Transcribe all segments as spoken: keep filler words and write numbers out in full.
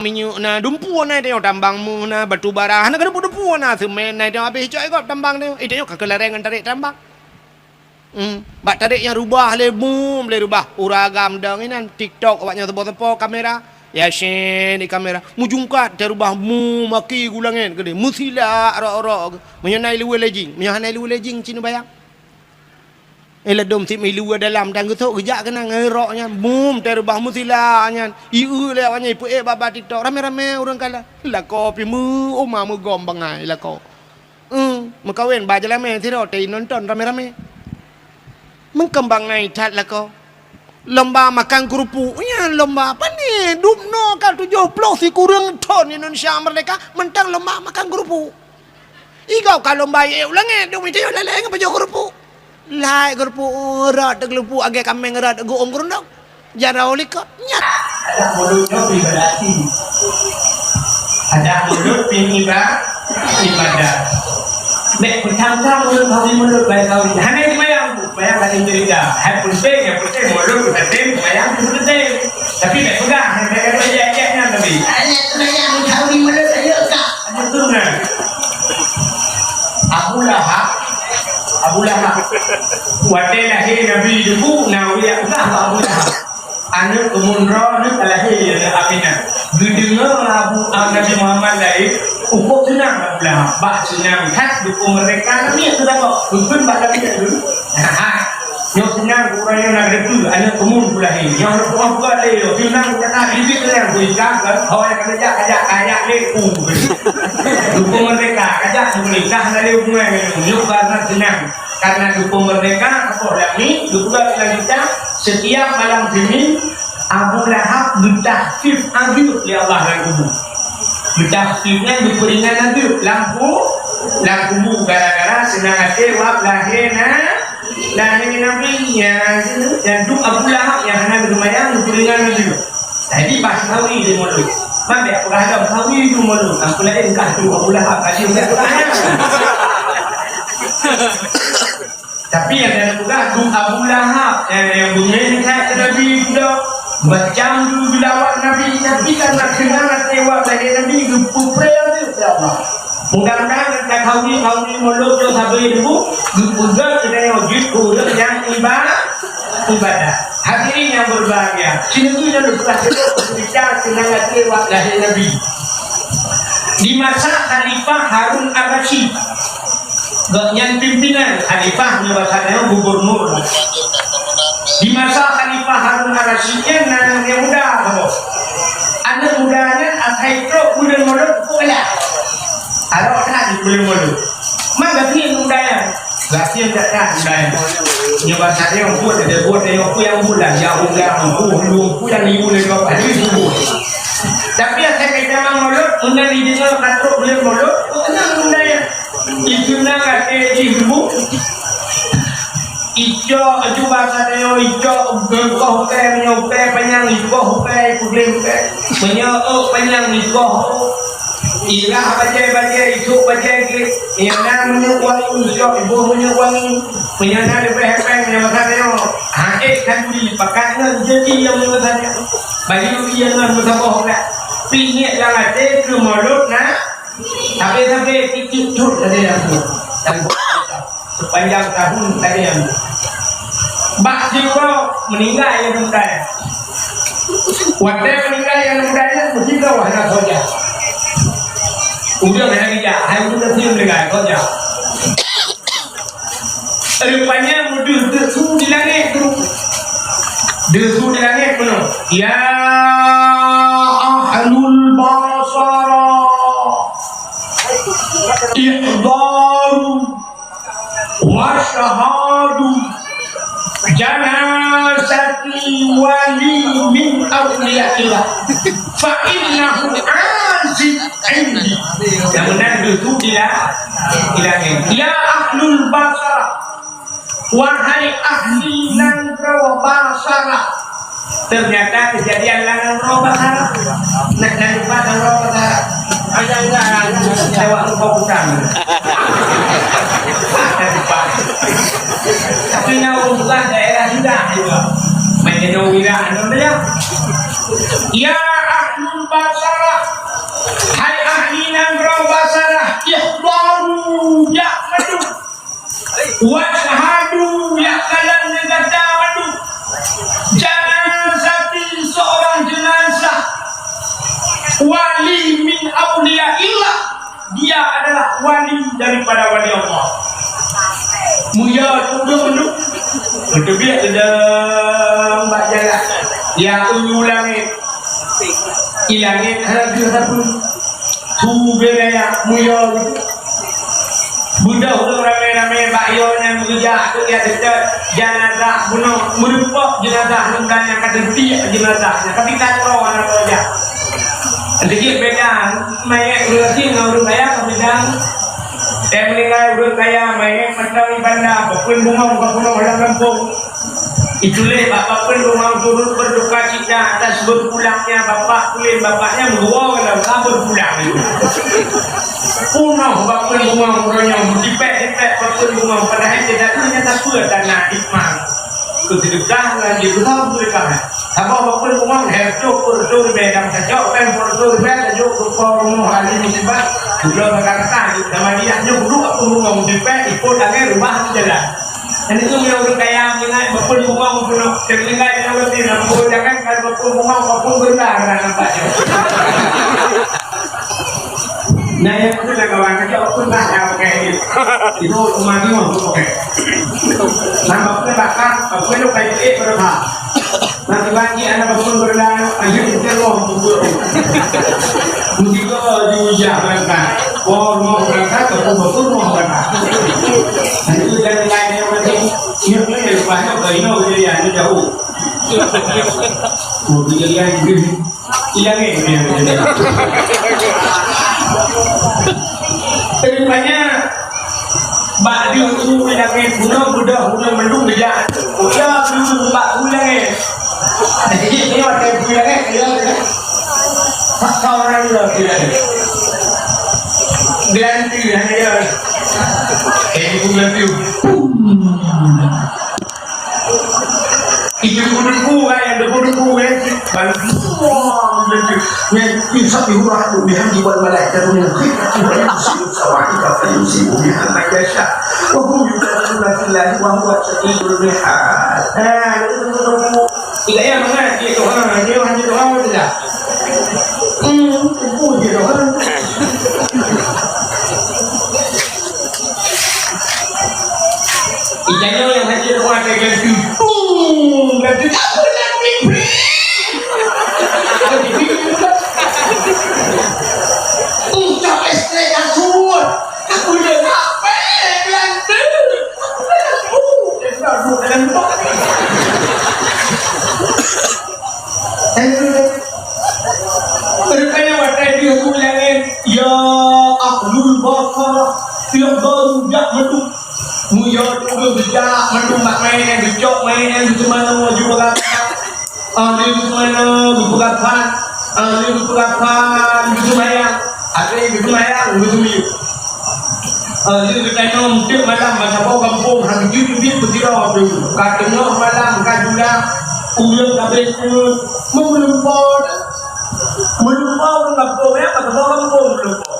Minyeuk na, dumpeue na, tanyoe tambang meuh na, batu bara, hana keuneuk dumpeue na, seumén na, tanyoe habéh cok gob tambang tanyoe. Eh, tanyoe ka keulareng ngon tarek tambang. Hmm, bak tarek nyang rubah lé, bum, lé rubah. Ureueng agam dong inan, TikTok awak nyan seupo-seupo kamera. Yasin di kamera. Meujungkat tarek rubah, bum, maki gulangét keudéh. Meusilak rok-rok. Meunyoe na ileue lé jing, meunyoe hana ileue lé jing, ci neubayang. Eh, ladôm sit meulue dalam dan geusok geujak keunan ngon rok nyan. Bum, tarek rubah meusilak nyan. Ieu lé awak nyan, ipeuék bak-bak TikTok. Ramé-ramé ureueng kalon. Lakoe pih meu, oma meugom bangai lakoe. Hmm, meukawen bak jeulamé sidroe teuinonton ramé-ramé. Meukeumbang ngai that lakoe. Lomba makan keurupuk. Nyan lomba apa ni? Dubnoe ka tujoh ploh sikureueng thon Indonesia merdeka, mantong lomba makan keurupuk. Igau ka lomba iék u langét, dum itu lalée ngon pajoh keurupuk. Lai keurupuk rot teugeulupuk agée kaméng rot geuôm keurundong. Jaroe likot nyan. Adak mulut nyoe ibadat hati. Adak mulut pih iba-, ibadat. Bèk peucam-cam mulut, sawi mulut, baik sawi. Hana seumayang, seumayang hana cerita. Hai penting, yang penting mulut peuteutém, seumayang peuteutém. Tapi bèk peugah, hai bèk kata ayat-ayat nyan tapi. Hana seumayang, sawi mulut, ayo kak. Betul kan? Abu Lahab, Abu Lahab. Watèe lahé Nabi Ibu, na ureueng peugah bak Abu Lahab. Aneuk keumuen droeneuh ka lahé, aneuk Aminah. Geudeungoe Abu, ah, Nabi Muhammad lahé, ukoe seunang Abu Lahab. Bah seunang that dukong merdeka Nabi, sudah kok. Bukon bak Nabi dulu. Nah, nyoe seunang uroe nyoe na geuteu aneuk keumuen ku lahé. Nyoe aneuk keumuen ku lahé, seunang kata bibit seunang ku ikat kan. Ho nyang kajak, kajak, kajak lé ku. Dukong merdeka, kajak pemerintah na lé hubungan nyoe. Nyoe karena seunang. Karena dukong merdeka, apoh lami, dukong kita, setiap malam Senin, Abu Lahab geutahfidz ageuet lé Allah lam kubu. Geutahfidz nyan geupeuringan ageuet lam ku-, lam kubu gara-gara seunang até wab lahé na, lahé Nabi nyan. Dan duek Abu Lahab nyang hana geuseumayang geupeuringan ageuet. Jadi bah sawi di mulut. Mabèk peugah lom sawi di mulut. Aku laén kah tu Abu Lahab tadi udah peugah. Tapi nyang ka geupeugah tu Abu Lahab, eh, nyang beungéh that keu Nabi budak, macam tu geulawan Nabi, tapi karena keunong até wab lahé Nabi geupeupreh lé Allah. Mudah-mudahan gata khauri-khauri mulod nyoe sabe ilmu geupeugah keunoe jeuet keu ureueng nyang iba-, ibadah. Hadirin yang berbahagia, sineuk nyoe leupah keudroe beurita keunong até wab lahé Nabi. Di masa Khalifah Harun Ar-Rasyid, gobnyan pimpinan, khalifah nyoe basa nyoe gubernur. Di masa Khalifah Harun Ar-Rasyid nyan na aneuk muda saboh. Aneuk muda nyan asai trok buleuen Molot peuet galak. Arok that buleuen Molot. Man gasien aneuk muda nyan. Gasien that aneuk muda nyan. Nyoe basa nyoe buet, buet nyoe peue nyang buet lah. Ya Allah, peue lôn, peue nyang liyue lé gob. Tapi asai ka jameun Molot, meunan jideungoe ka trok buleuen Molot, peuet galak aneuk muda nyan. Ikeunong até jih bu. Icok aju basa tanyoe, icok geukoh ukai, meunyoe ukai panyang ikoh ukai, ipeugleh ukai. Meunyoe ôk panyang ikoh ôk. Irah bajèe-bajèe, isôk bajèe gleh. Nyang na minyeuk wangi, icok iboh minyeuk wangi. Meunyoe na leubeh hepeng, meunyoe basa tanyoe, ha, ék khanduri, pakat ngon jadi nyang meunyoe basa tanyoe. Bayu ie ngon meusaboh ulat. Pih niet lam até keu Molot na. Sabe-sabe titik thon lagèe nyan. Dan sepanjang tahun lagèe nyan. Bak sidroe meuninggai aneuk muda nyan. Watèe meuninggai aneuk muda nyan, meusidroe hana soe jak. Ureueng hana geujak, hai ureueng gasien meuninggai, soe jak. Rupanya meudeuh-deuh su di langét tu. Deuh su di langét meunoe, "Ya ahlul Basra, ihdaru wa syahadu janazati wali min auliyaillah, fa innahu aziz indi." Nyang meunan deuh su di la-, di langét. "Ya ahlul Basra, wahai ahli nanggroe Basra." Ternyata kejadian lam nanggroe Basra. Nah, nanggroe Basra. Ada enggak lewat muka bukan? Tapi nanggroe bukan daerah juga juga. Macam nyoe wirak anu dia. "Ya ahlul Basra, Wasyhadu, ya kalam gata mandum. Jangan satu seorang jenazah wali min auliyaillah, dia adalah wali daripada wali Allah. Muya tu ureueng mandum. Beuteubiet dalam bak jalan. Ya, u langét. I langét hana geuh sapeue. Su beu raya muya. Beudôh ureueng ramé-ramé bak yo nyan geujak keu jak seutôt jenazah bunoe, meurumpok jenazah nyan ka teutiek jenazah nyan, tapi ka troe hana troe jak. Teujeuet beda manyét ureueng gasien ngon ureueng kaya ka beda. Teuh meuninggai ureueng kaya manyét mantong banda, bukon bungong ka bunoe lam gampông. Itulah bak papeuen bungong turut berduka cita atas berpulangnya bapak, ulèn bapaknya meuruwoe lam ka berpulang. Punoh papeuen bungong uroe nyoe, meutipék-tipék papeuen bungong, padahai tidak punya siapa tanah hikmah. Keudeuka ngon jih, beutôi keudeuka. Saboh papeuen bungong, hareutoh peuet reutôh ribèe, dan tajok pèng peuet reutôh ribèe, tajok keu po rumoh ahli musibah, Pulo Jakarta, sama dia nyoe duduk papeuen bungong, meutipék, ikot angén, rubah jalan. Nyan keuh meunyoe ureueng kaya meuingat bukon bungong keunoe, teuingat nyoe roti lam bukon jangan kan bukon bungong, bukon beureundah hana nampak nyoe. Nah, nyang keuh na kawan, kajak bukon bah nyang pakai ni. Itu rumah ni mah pakai. Nah, bukon bakar, bukon tu kayu eh pada bah. Nanti bagi anak bukon beureundah, ayo kita roh bukon. Mungkin kau di ujah berangkat. Oh, rumah berangkat, bukon bukon rumah berangkat. Nah, itu jangan lain yang penting. Ingat ni, lepas tu, kau ingat kejadian ni jauh. Oh, kejadian ni. Hilang ni, kejadian ni. Rupanya, bak di ujung hilang ni, guna bedah, guna mendung, dia. Oh, ya, dulu, bak hilang ni. Jadi, ini ada hilang ni, hilang ni. Maka orang dia hilang ni. Gelanti, hanya dia. Eh, itu gelanti. Itu debu-debu, kan, yang debu-debu, kan. Baru semua debu. Yang يسبح الرعد بحمده والملائكة من خيفته ويرسل الصواعق فيصيب بها من يشاء وهم يجادلون في الله وهو شديد المحال. Ha, itu debu-debu. Tidak ya, mana dia tu? Ha, dia hanya doa tu lah. Hmm, itu dia doa. Ijanya yang haji rumah dia ganti. Boom! Ganti tak pernah mimpi. Ucap istri kasut. Aku dah nak pergi ganti. Aku dah nak pergi ganti. Rupanya watèe jeuet u langèt, ya ahlul Baqarah, ya baru jak mandum. Meunyoe ureueng geujak mandum bak manyèt, geucok manyèt, geuseumanoe ju peugah, ah, lheueh geuseumanoe, geupeugah phan, ah, lheueh geupeugah phan, geuseumayang, akhé geuseumanoe, geuseumiyueb. Ah, lheueh geutanyoe eunteuk malam, meusaboh gampông, hana jeuet teubiet peusiroe teuh. Ka teungoh malam, ka jula, ureueng ka beuet, meulumpoe. Meulumpoe ureueng gampông, ya, meusaboh gampông meulumpoe.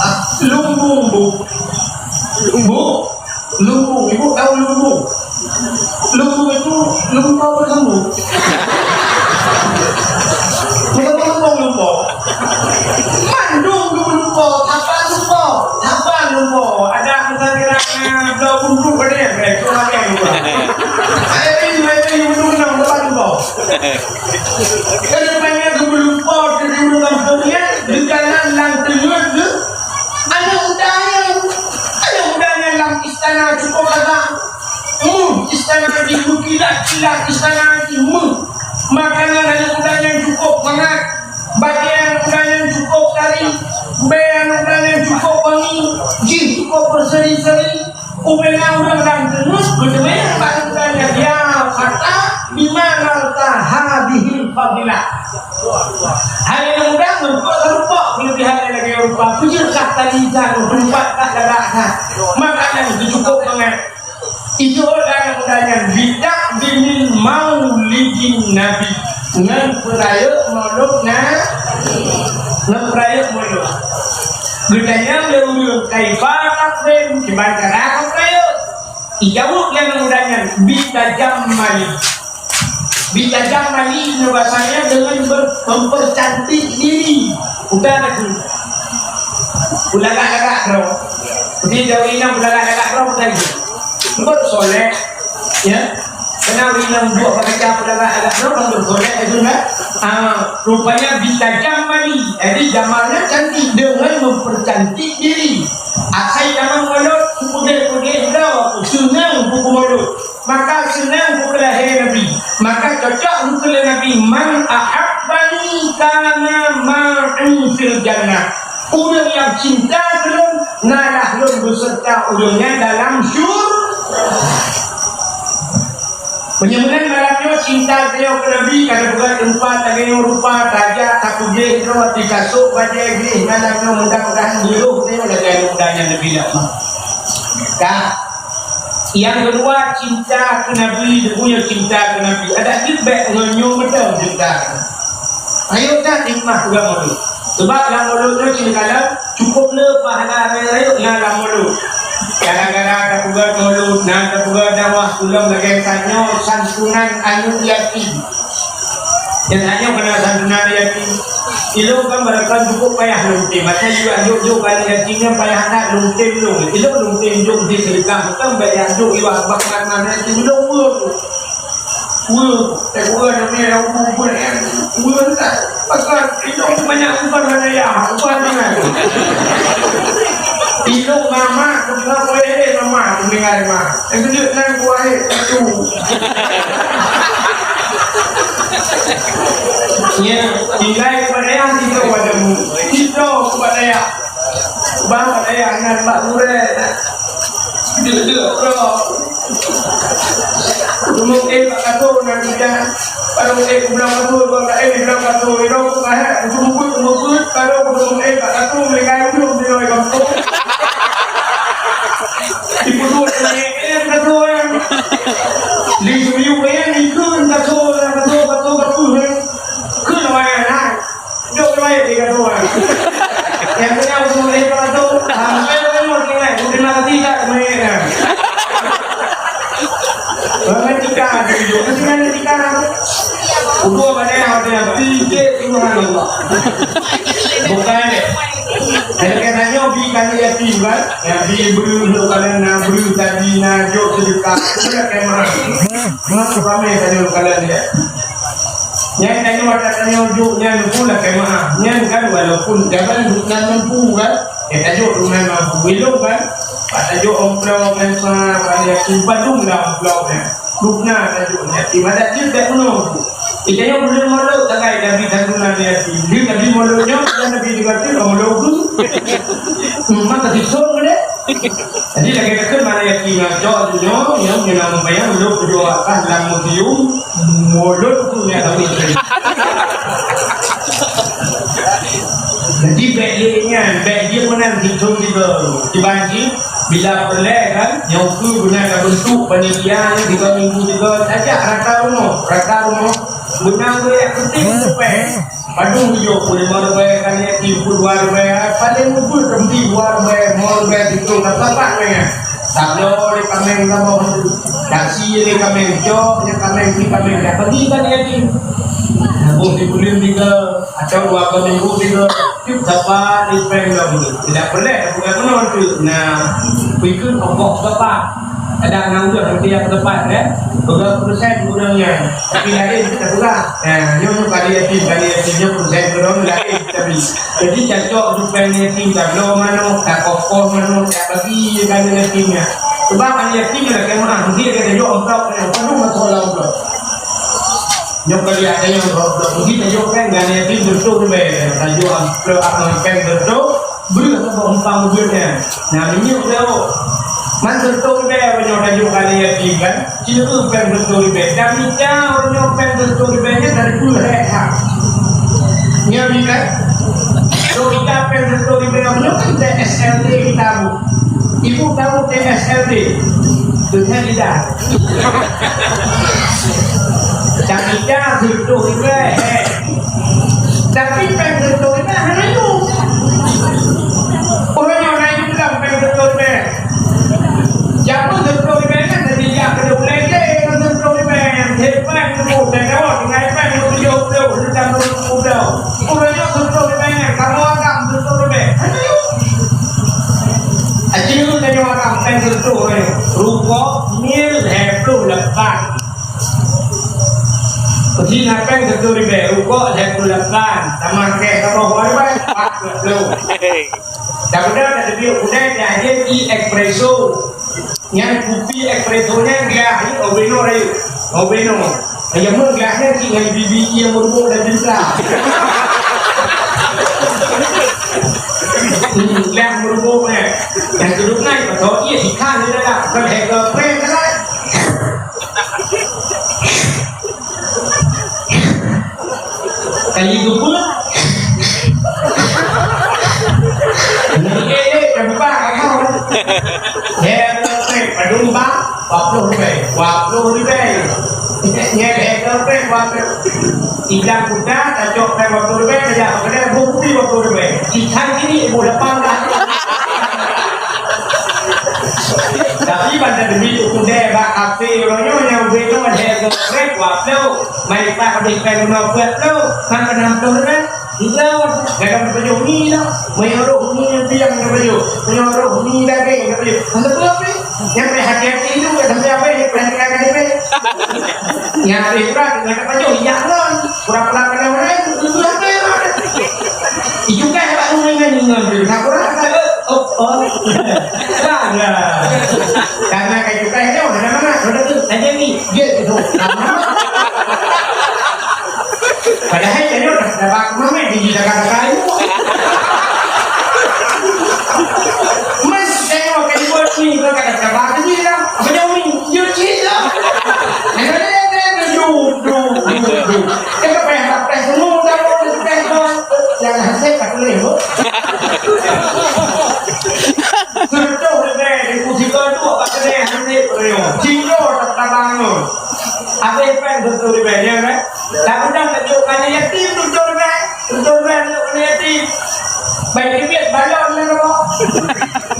Ah, lumbung, Bu. Lumbung? Lumbung, Ibu tahu lumbung? Lumbung itu lupa bertemu. Bukan lumbung, lupa. Mandum tu lupa, apa lupa? Apa lupa? Ada misalnya kira, ah, dua puluh pada dia, eh, tu lagi yang lupa. Ada ini, ada ini, betul, betul, lupa, lupa. Kedepannya tu lupa, jadi ureueng gampông nyan, di jalan lam teungoh tu, aneuk muda nyan, aneuk muda nyan lam istana cukup agak. Meuh, istana jih meukilat-kilat, istana jih meuh. Makanan aneuk muda nyan cukup mangat. Bajèe aneuk muda nyan cukup kari. Bèe aneuk muda nyan cukup wangi. Jih cukup berseri-seri. Ubena ureueng lam teungeut geuteumèe bak aneuk muda nyan, "Ya fata, bima nalta hadhil fadilah?" Hai aneuk muda, ngon peue karumpok keulebihan lagèe rupa? Peue jeuet kah tadi that, peue jeuet kah lagak that? Makanan teuh cukup mangat. Ijok lé aneuk muda nyan, "Bita'dimi maulidin nabi." Ngon peurayeuk maulud na-, ngon peurayeuk maulud. Geutanyong lé ureueng, "Kaifa taqdim?" Kiban cara kamu Jaweueb lé aneuk muda nyan, "Bitajammali." Bitajammali nyoe bahasanya dengan ber-, mempercantik diri. Udah ada tu. Ulagak-lagak droe. Jadi, dari inong ulagak-lagak droe, bukan lagi. Engkau soleh, ya. Kena ureueng inong buah bak kaca ulagak-lagak droe, kan bersoleh, itu kan. Ah, rupanya bitajammali. Jadi, jamalnya cantik dengan mempercantik diri. Asai jamal mulod, pudeh-pudeh droe, seunang buku mulod. Maka seunang buku lahé Nabi. Maka cocok buku lahé Nabi, "Man ahabbani kana ma'i fil jannah." Ureueng nyang cinta keu lôn, nalah lôn beuseurta ureueng nyan dalam syur-, Meunyoe meunan malam nyoe cinta tanyoe keu Nabi ka teupeugah teumpat lagèe nyoe rupa, tajak, tapeugléh droe, tikasôk bajèe gleh malam nyoe, mudah-mudahan di roh tanyoe lagèe aneuk muda nyan Nabi dak mah. Ka. Nyang keudua, cinta keu Nabi, dibunoe cinta keu Nabi. Adak jeuet bèk ngon nyoe meuteumé cinta. Ayo that hikmah peugah mulod. Sebab lam mulod nyoe cit kalon cukup le pahala rayeuk-rayeuk na lam mulod. Gara-gara tapeugah mulod, na tapeugah dakwah, tulông lagèe tanyoe santunan aneuk yatim. Nyang tanyoe keunan santunan yatim. Ilôn kan barangkapeue cukup payah lôn tem. Maksudnya, yue jok-jok aneuk yatim nyan payah that lôn tem lôn. Ilôn lôn tem jok di seudeukah, bukan bèk jak jok yue abang mat-mat yatim lôn. Weueh, eh, weueh, namanya orang kumpul, eh. Weueh, tak. Pasal itu banyak bukan hana ya, bukan dengan. Itu mama, kenapa eh, mama, mendengar mama. Yang kejut nan kuah, eh, itu. Ya, tinggal kepada yang kita pada mu. Kita kepada yang. Bang, eh, anak bak gurèe, nah. Duduk-duduk, bro. Mungkin bak kasur, nah, kita. Baru, eh, bilang kasur, bang, eh, bilang kasur, eh, dong, eh, mungkin, mungkin, baru, mungkin, eh, bak kasur, mereka itu, di luar kampung. Ibu tu, eh, eh, kasur, eh. Li suyu, eh, ikut kasur, kasur, kasur, kasur, eh. Ke luar, nah. Jok keumae tiga dua. Yang punya usul lima ratus. Sampai lima ringgit. Terima kasih tak keumae. Bangai tiga, jok. Masih ada tiga. Udah banyak yang ada. Tiga, subhanallah. Bukan. Kadang-kadang nyoe bi kali yatim kan. Yang bi beri untuk kalian na beri tadi na jok sedekah. Sudah kemah. Masuk ramai tadi kalau dia. Nyan tanyoe, watèe tanyoe jok nyan pun lakèe meu'ah. Nyan kan walaupun jaban bukan mampu kan. Eh, tajok bukan mampu. Ilôn kan. Bak tajok amplop nyan sa, bak yatim padum lah amplop nyan. Dubna tajok nyan. Ibadat jeuet bèk bunoe. Eh, tanyoe buleuen mulod sagai Nabi santunan yatim. Di Nabi mulod nyoe, dan Nabi juga tu mulod tu. Hmm, maka disong deh. Jadi lagèe takheun mana yatim nyan cok tu nyoe, nyoe nyang meupayang lôn keudua akan lam museum, mulod tu nyang tahu. Jadi bèk lé nyan, bèk jeuet meunan sithôn tiga. Kiban jih, bila peureulèe kan, nyoe keuh beuna tabentuk panitia nyan tiga minggu tiga, tajak rata rumoh, rata rumoh. Beuna geuyak peuting leupah. Padum tujoh puluh lima ribèe, kan yatim peuet dua ribèe, paléng mupeue teumpi dua ribèe, lima ribèe, siplôh, ka sapat mè. Tabloe lé kaméng saboh, tasie lé kaméng, cok lé kaméng, si kaméng, dak bagi kan yatim. Saboh sibuleuen tiga, atau dua kali minggu tiga, cit sapat lé péng lom. Tidak peureulèe bukan meunan tu. Nah, pikir ongkos sapat. Kadang na ureueng nanti nyang teupat, kan? Peugah peureusèn ureueng nyan. Tapi laén kita peugah. Nah, nyoe, nyoe kali yatim, kali yatim, nyoe peureusèn ureueng laén tapi. Jadi, cocok tu péng yatim, tabloe manok, takoh-koh manok, tabagi kali yatim nyan. Sebab kali yatim nyan lakèe meu'ah, mungkin ka tajok amplop nyan, padum masa lam amplop. Nyoe kali ada nyang amplop, mungkin tajok péng kali yatim, beutôi tu péng. Tajok amplop, amplop péng beutôi. Breuh saboh umpang buet nyan. Nah, minyeuk lawok. Man seureutôh ribèe uroe nyoe tajok kali yatim kan? Ci ureueng péng seureutôh ribèe. Dan mita uroe nyoe péng seureutôh ribèe nyan dari peuet hèk ha. Nyan kan? Lôn mita péng seureutôh ribèe uroe nyoe kan T S L D kita bu. Ibu tahu T S L D? Tuhan tidak. Dan mita seureutôh ribèe hèk. Tapi péng seureutôh ribèe hana yum. Ureueng nyoe na yum lam péng seureutôh ribèe. Jameun seureutôh ribèe nyan Rukok mil lhèe ploh lapan. Peusi na péng siribèe, rukok lhèe ploh lapan. Tamah kèe saboh ribèe, empat ploh. Dah beudôh, dah teubiet keudè, dah jeuet i espresso. Nyan kupi espresso nyan glah, i obeno rayeuk. Obeno. Nyang meuh glah nyan cit ngon bibi nyang meureumbôk dan jeuntra. Hmm, glah meureumbôk nyan. Nyang keudua nyan, beutôi ié ikan di dalam. Bukan hèk keu prank kan? Kali dua puluh. Ini, eh, eh, gampang, gampang. Hèk keu prank, padum bak, dua puluh ribèe. Dua puluh ribèe. Nyang hèk keu prank, dua puluh. Idang kuda, tacok prank dua puluh ribèe, tajak bak keudè, boh kupi dua puluh ribèe. Ikan ini, ibu lapan belas. Tapi ban teubiet u keudè bak kafe uroe nyoe nyang ubé nyoe lhèe gob rèk dua ploh, mari pat habéh pèng lima ploh, maka nam ploh rèk. Tiga, kadang teupajoh mi dah. Meunyoe roh mi nyang piang teupajoh, meunyoe roh mi daging teupajoh. Hana peue pih. Nyang pih hati-hati tu, sampai habéh, pih hati-hati pih. Nyang habéh urat, ngon teupajoh, ijak ngon. Pura-pura kena urat, tu, tu, tu, tu, tu. Ijukai bak rumah ngon, ngon, ngon. Nak urat, Oh, oh. Kan, ya. Karena kayu kayu, mana, mana? Mana tu? Aja ni. Dia tu. Padahal dia dah dapat mami di jaga kayu. Mas, saya mau kayu buat ni, kau kata kabar ni lah. Apa jauh ni? Dia cerita. Ada, ada, ada, ada, jom, jom, jom, jom. Dia tak payah, tak payah semua, dah, dah, dah, dah. Yang hasil tak boleh, bu. Seureutôh ribèe, ribu tiga dua bak keudè handék peureuyoe. Tiga tak tabang nyoe. Habéh péng seureutôh ribèe, ya kan? Tapi dah tajok keu aneuk yatim seureutôh ribèe. Seureutôh ribèe tajok keu aneuk yatim. Baik teubiet balon lam rokok.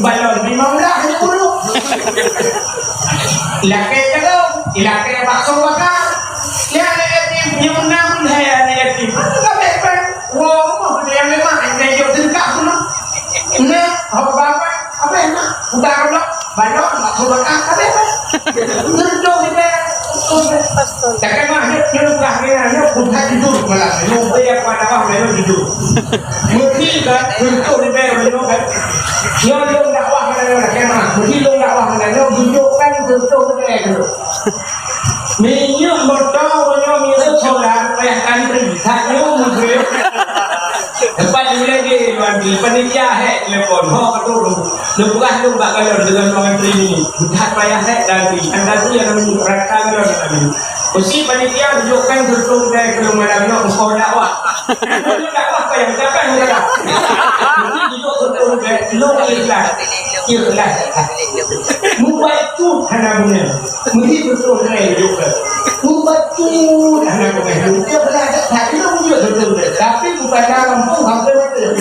Balon lima belas hanya puluh. Ilakèe jaroe, ilakèe bakso baka. Nyan aneuk yatim, nyoe nam hai aneuk yatim. Mana ka péng? Woe, rumoh nyang memang, nyang jok seudeukah pun. Nah, hok bapak, apa yang nak? Udah kalau balok, tak tahu bakal, apa yang nak? Tentu kita, tentu kita. Takkan mah, nyoe, nyoe peugah kira, nyoe bukan jujur malah. Nyoe dia pada wah, nyoe jujur. Mesti kan, tentu kita, nyoe kan. Nyoe, nyoe dakwah, nyoe, nyoe, nyoe, nyoe, nyoe, jujur kan, tentu kita, nyoe. Minyeuk moto meunyoe minyeuk solar payah antri, that nyoe meugreb. Teumpat di Meulengge lôn antri, panitia hék telepon, "Ho, beutôi. Lôn peugah lôn bak galon deungon lôn antri nyoe. That payah hék antri. Antri nyang kami rata galon kami." Peusi panitia tunjukkan seureutôh dai keu lôn malam nyoe, engkau dakwah. Lôn dakwah payah, dakwah dakwah. Jadi duduk seureutôh dai, lôn ikhlas. Ikhlas. Mubacut hana guna. Meuhi beutôi lé jok. Mubacut hana guna. Dia belajar tak kira muncul betul. Tapi bukan dalam pun hampir betul.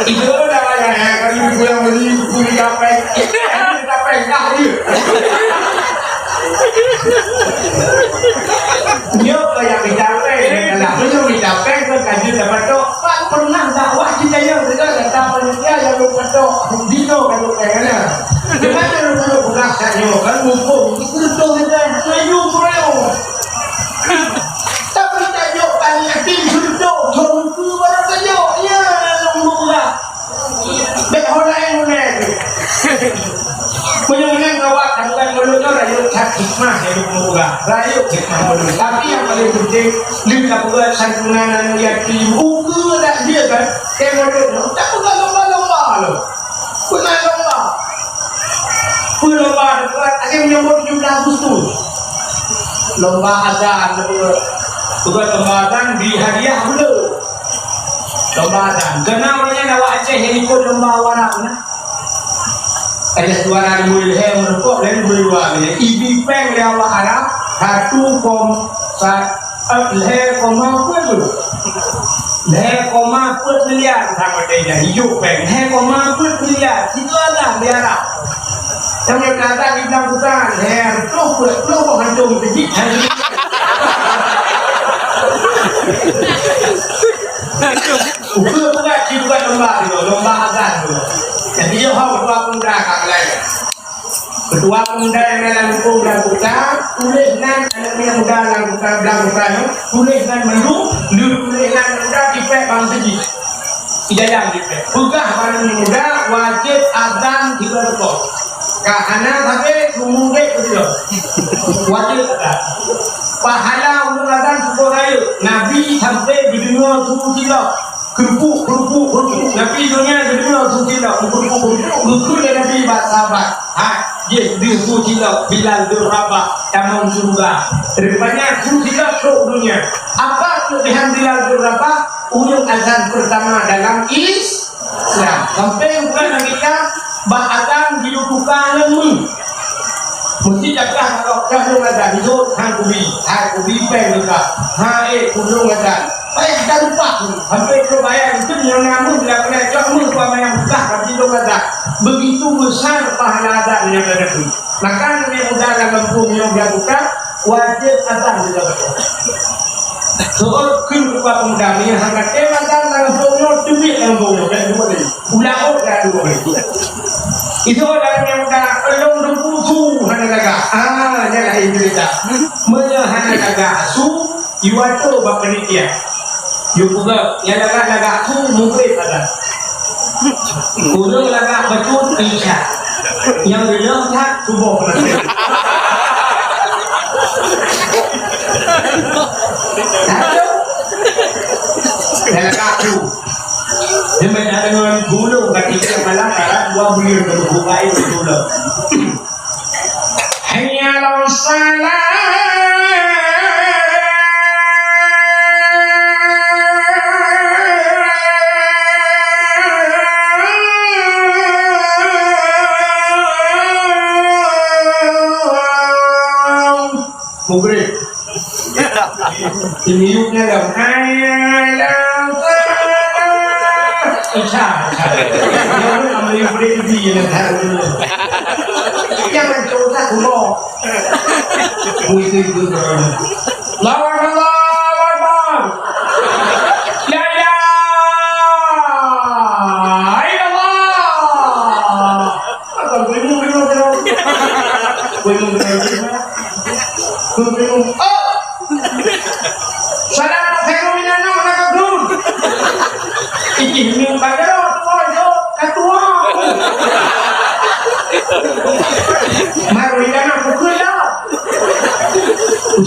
Itu namanya, ya, kalau dibilang beli buku di kafe. Kafe, nah, iya. Nyoe keuh nyang mita péng, kalau nyoe mita péng, keu ka jeuet dapat tok. Pat pernah dakwah cit tanyoe, keu gata panitia nyang lôn patok, dinoe ka lôn péng na. Di mana lôn, lôn peugah tanyoe, kan muphom, itu beutôi saja, laju peureueng. Tapi tajok tani yatim, beutôi, thon keu baru tajok, ya, lôn peugah. Bèk ho laén guna tu. Meunyoe nyan awak aturan meunurut nyoe rayeuk that hikmah nyang geupeugah. Rayeuk hikmah meunurut. Tapi nyang paleng penting, lheueh tapeugah santunan aneuk yatim, ukeue dak jeuet kan? Keu meunurut nyoe, tapeugah lomba-lomba lom. Peue na lomba? Peue lomba? Tapeugah lagèe meunyoe tujuh belas Agustus. Lomba azan, tapeugah. Peugah lomba azan, bri hadiah beuleu. Lomba azan. Keunan ureueng nyan awak Aceh nyang ikot lomba awak Arab nyan. Ada suara lima lhèe meureumpok dan dua lima miliar. Ibi péng lé awak Arab satu koma sa-, eh, lhèe koma peuet tu. Lhèe koma peuet miliar sama dia hidup péng. Lhèe koma peuet miliar. Itu adalah di Arab. Sampai datang di dalam hutan, lhèe reutôh peuet ploh boh hantom teujit. Ukeue berat, ci berat lomba tu, lomba azan tu. Jadi, yo, ho, ketua pemuda ka mulai. Ketua pemuda nyang na lam gampông Blang Kuta, tuléh nan aneuk muda lam gampông Blang Kuta nyoe, tuléh nan mandum, lheueh tuléh nan muda dipék bang siji. Idayang dipék. Peugah bak aneuk muda, wajéb azan tiga rukok. Ka hana sabé, seumeubeuet keudroe. Wajéb azan. Pahala ureueng azan syukur rayeuk. Nabi sampoe geudeungoe su cilok. Keurupuk, keurupuk, keurupuk. Nabi donya geudeungoe su cilok. Keurupuk, keurupuk. Geukheun lé Nabi bak sahabat. "Hai, jih deuh su cilok Bilal bin Rabah tamong syeuruga." Rupanya su cilok trok donya. Apa keulebihan Bilal bin Rabah? Ureueng azan pertama dalam Is- Islam. Sampoe bukan lagèe nyan, bak azan jinoe tukang ngon meuh. Meusti cakah kalau ka lôn azan, jinoe han kubi, han kubi péng teuka. Ha, eh, ulôn azan. Payah dah lupa tu. Sampoe keu bayar tu, nyoe na meuh, bila kena cok meuh, buat mayang beukah, tapi lôn azan. Begitu besar pahala azan nyang ada tu. Maka aneuk muda lam gampông nyoe, biar buka, wajéb azan juga betul. Soal keu ketua pemuda, meunyoe hana tem azan lam gampông nyoe, teubiet lam gampông nyoe, dan dua tadi. Ulang ot dan dua tadi. Itu adalah yang dah elong dengku su hana lagak. Ah, nyan lain cerita. Meunyoe hana lagak su, yue atô bak panitia. Yue peugah, nyang lagak-lagak tu mugrib azan. Ureueng lagak bacut Isya. Nyang reuleueng that suboh peunan. Nyang lagak tu. Dia main dengan gulung kat tiap malam, kat dua bulan ke buku kain tu lah. Hayya 'alas shalah. Mugrib. Di miyup nyan dah. Hai, hai, dah. Isya, Isya. Jangan ambil boleh di sini, dah. Jangan coba kulo. Mui itu, itu, itu. Allahu Akbar, Allahu Akbar. La ilaha illallah. Apa bingung, bingung, bingung? Bingung, bingung, bingung. Bingung, bingung. Oh! Salah, saya mau minum, nak, nak, nak. Ih, minum pada, tuan, yo, ketua. Maru, ikan nak pukul, yo.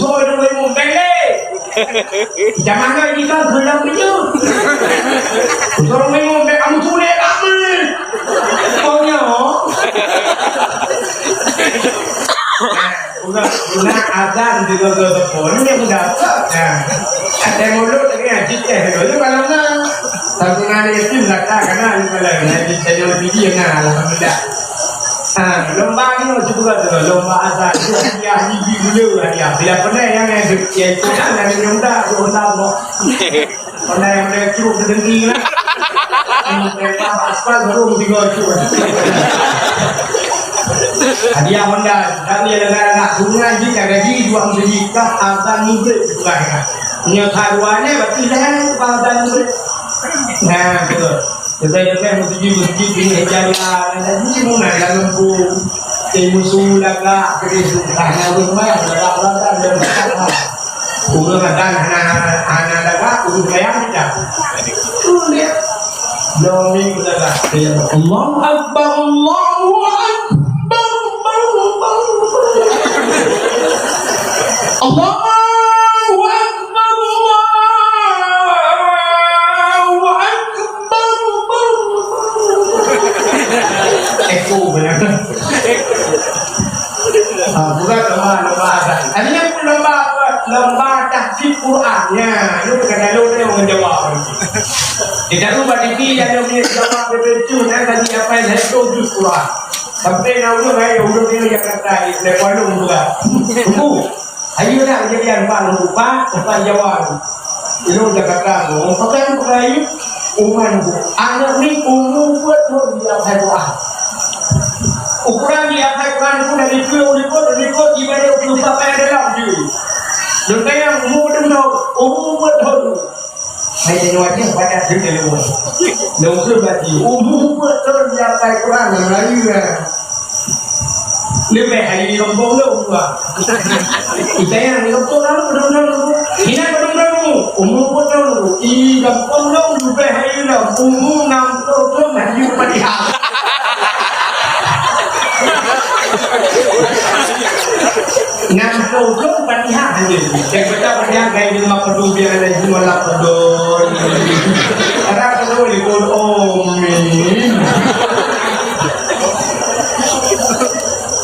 Tuan, bingung, bingung, bele. Zaman na jih ka geulam beujeuet. Ureueng meunyoe bèk kamoe tuléh lama. Konyol. Nah, udah, udah azan di gogo telepon, dia udah. Nah, ada mulut lagi ngaji teh dulu, kalau na. Tapi na ada itu, nggak tahu, karena ada kalau ngaji teknologi, nah, alhamdulillah. Ha, lomba ni macam tu lah tu, lomba azan. Dia hadiah gigi dulu hadiah. Bila pernah yang, yang, yang itu kan ada nyonda, nyonda apa? Pernah yang ada cukup terdengi lah. Yang kereta aspal baru tiga cukup. Hadiah Honda, tapi ada anak sungai je, tak gaji, dua puluh juta, azan murid bukan. Punya karuannya, berarti jangan tukang azan murid. Nah, betul. Leubeh-leubeh meutuju-meutuju keuneuk jalan, jadi meunan lam gampông. Teuh musu lagak, keudeh susah na beumah, lagak-lagak dan susah. Ureueng adan hana, hana lagak, ureueng sayang tidak. Tu dia. Domi lagak. Allahu Akbar, Allahu Akbar, Allahu Akbar. Allahu Akbar, Allahu Akbar. Eko benar. Ah, bukan lomba, lomba azan. Ada yang pun lomba apa? Lomba tahfidz Quran. Ya, itu bukan lalu dia orang Jawa. Dia tak lupa diri, ada punya Jawa betul, dan tadi apa yang saya tahu tu Quran. Sampai nak urut, eh, urut dia Jakarta, dia Kuala Lumpur. Tunggu. Ayo nak kejadian bang lupa tempat Jawa tu. Ilong Jakarta tu. Orang pakai tu pakai ayu. Uman tu. Anak ni umur dua tahun dia pakai Quran. Ukuran dia pakai Quran tu dari dua puluh, dari dua puluh, tiba dia puluh pakai dalam tu. Lôn tanyong, umu padum thon? Umu peuet thon. Hai tanyoe aja, banyak cerita lôn. Lôn kheun bak jih, umu peuet thon jihafai Quran lam Melayu lah. Leubeh hai di gampông lôn, bah. Itanyong di gampông lôn, padum thon lôn. Inan padum thon lôn. Umu peuet thon lôn. Di gampông lôn leubeh hai lôn. Umu nam ploh thon hai Fatihah. Nam ploh thon Fatihah hai. Dan baca Fatihah kai deungon padum biar ada jual lah padum. Ada padum di pun, amin.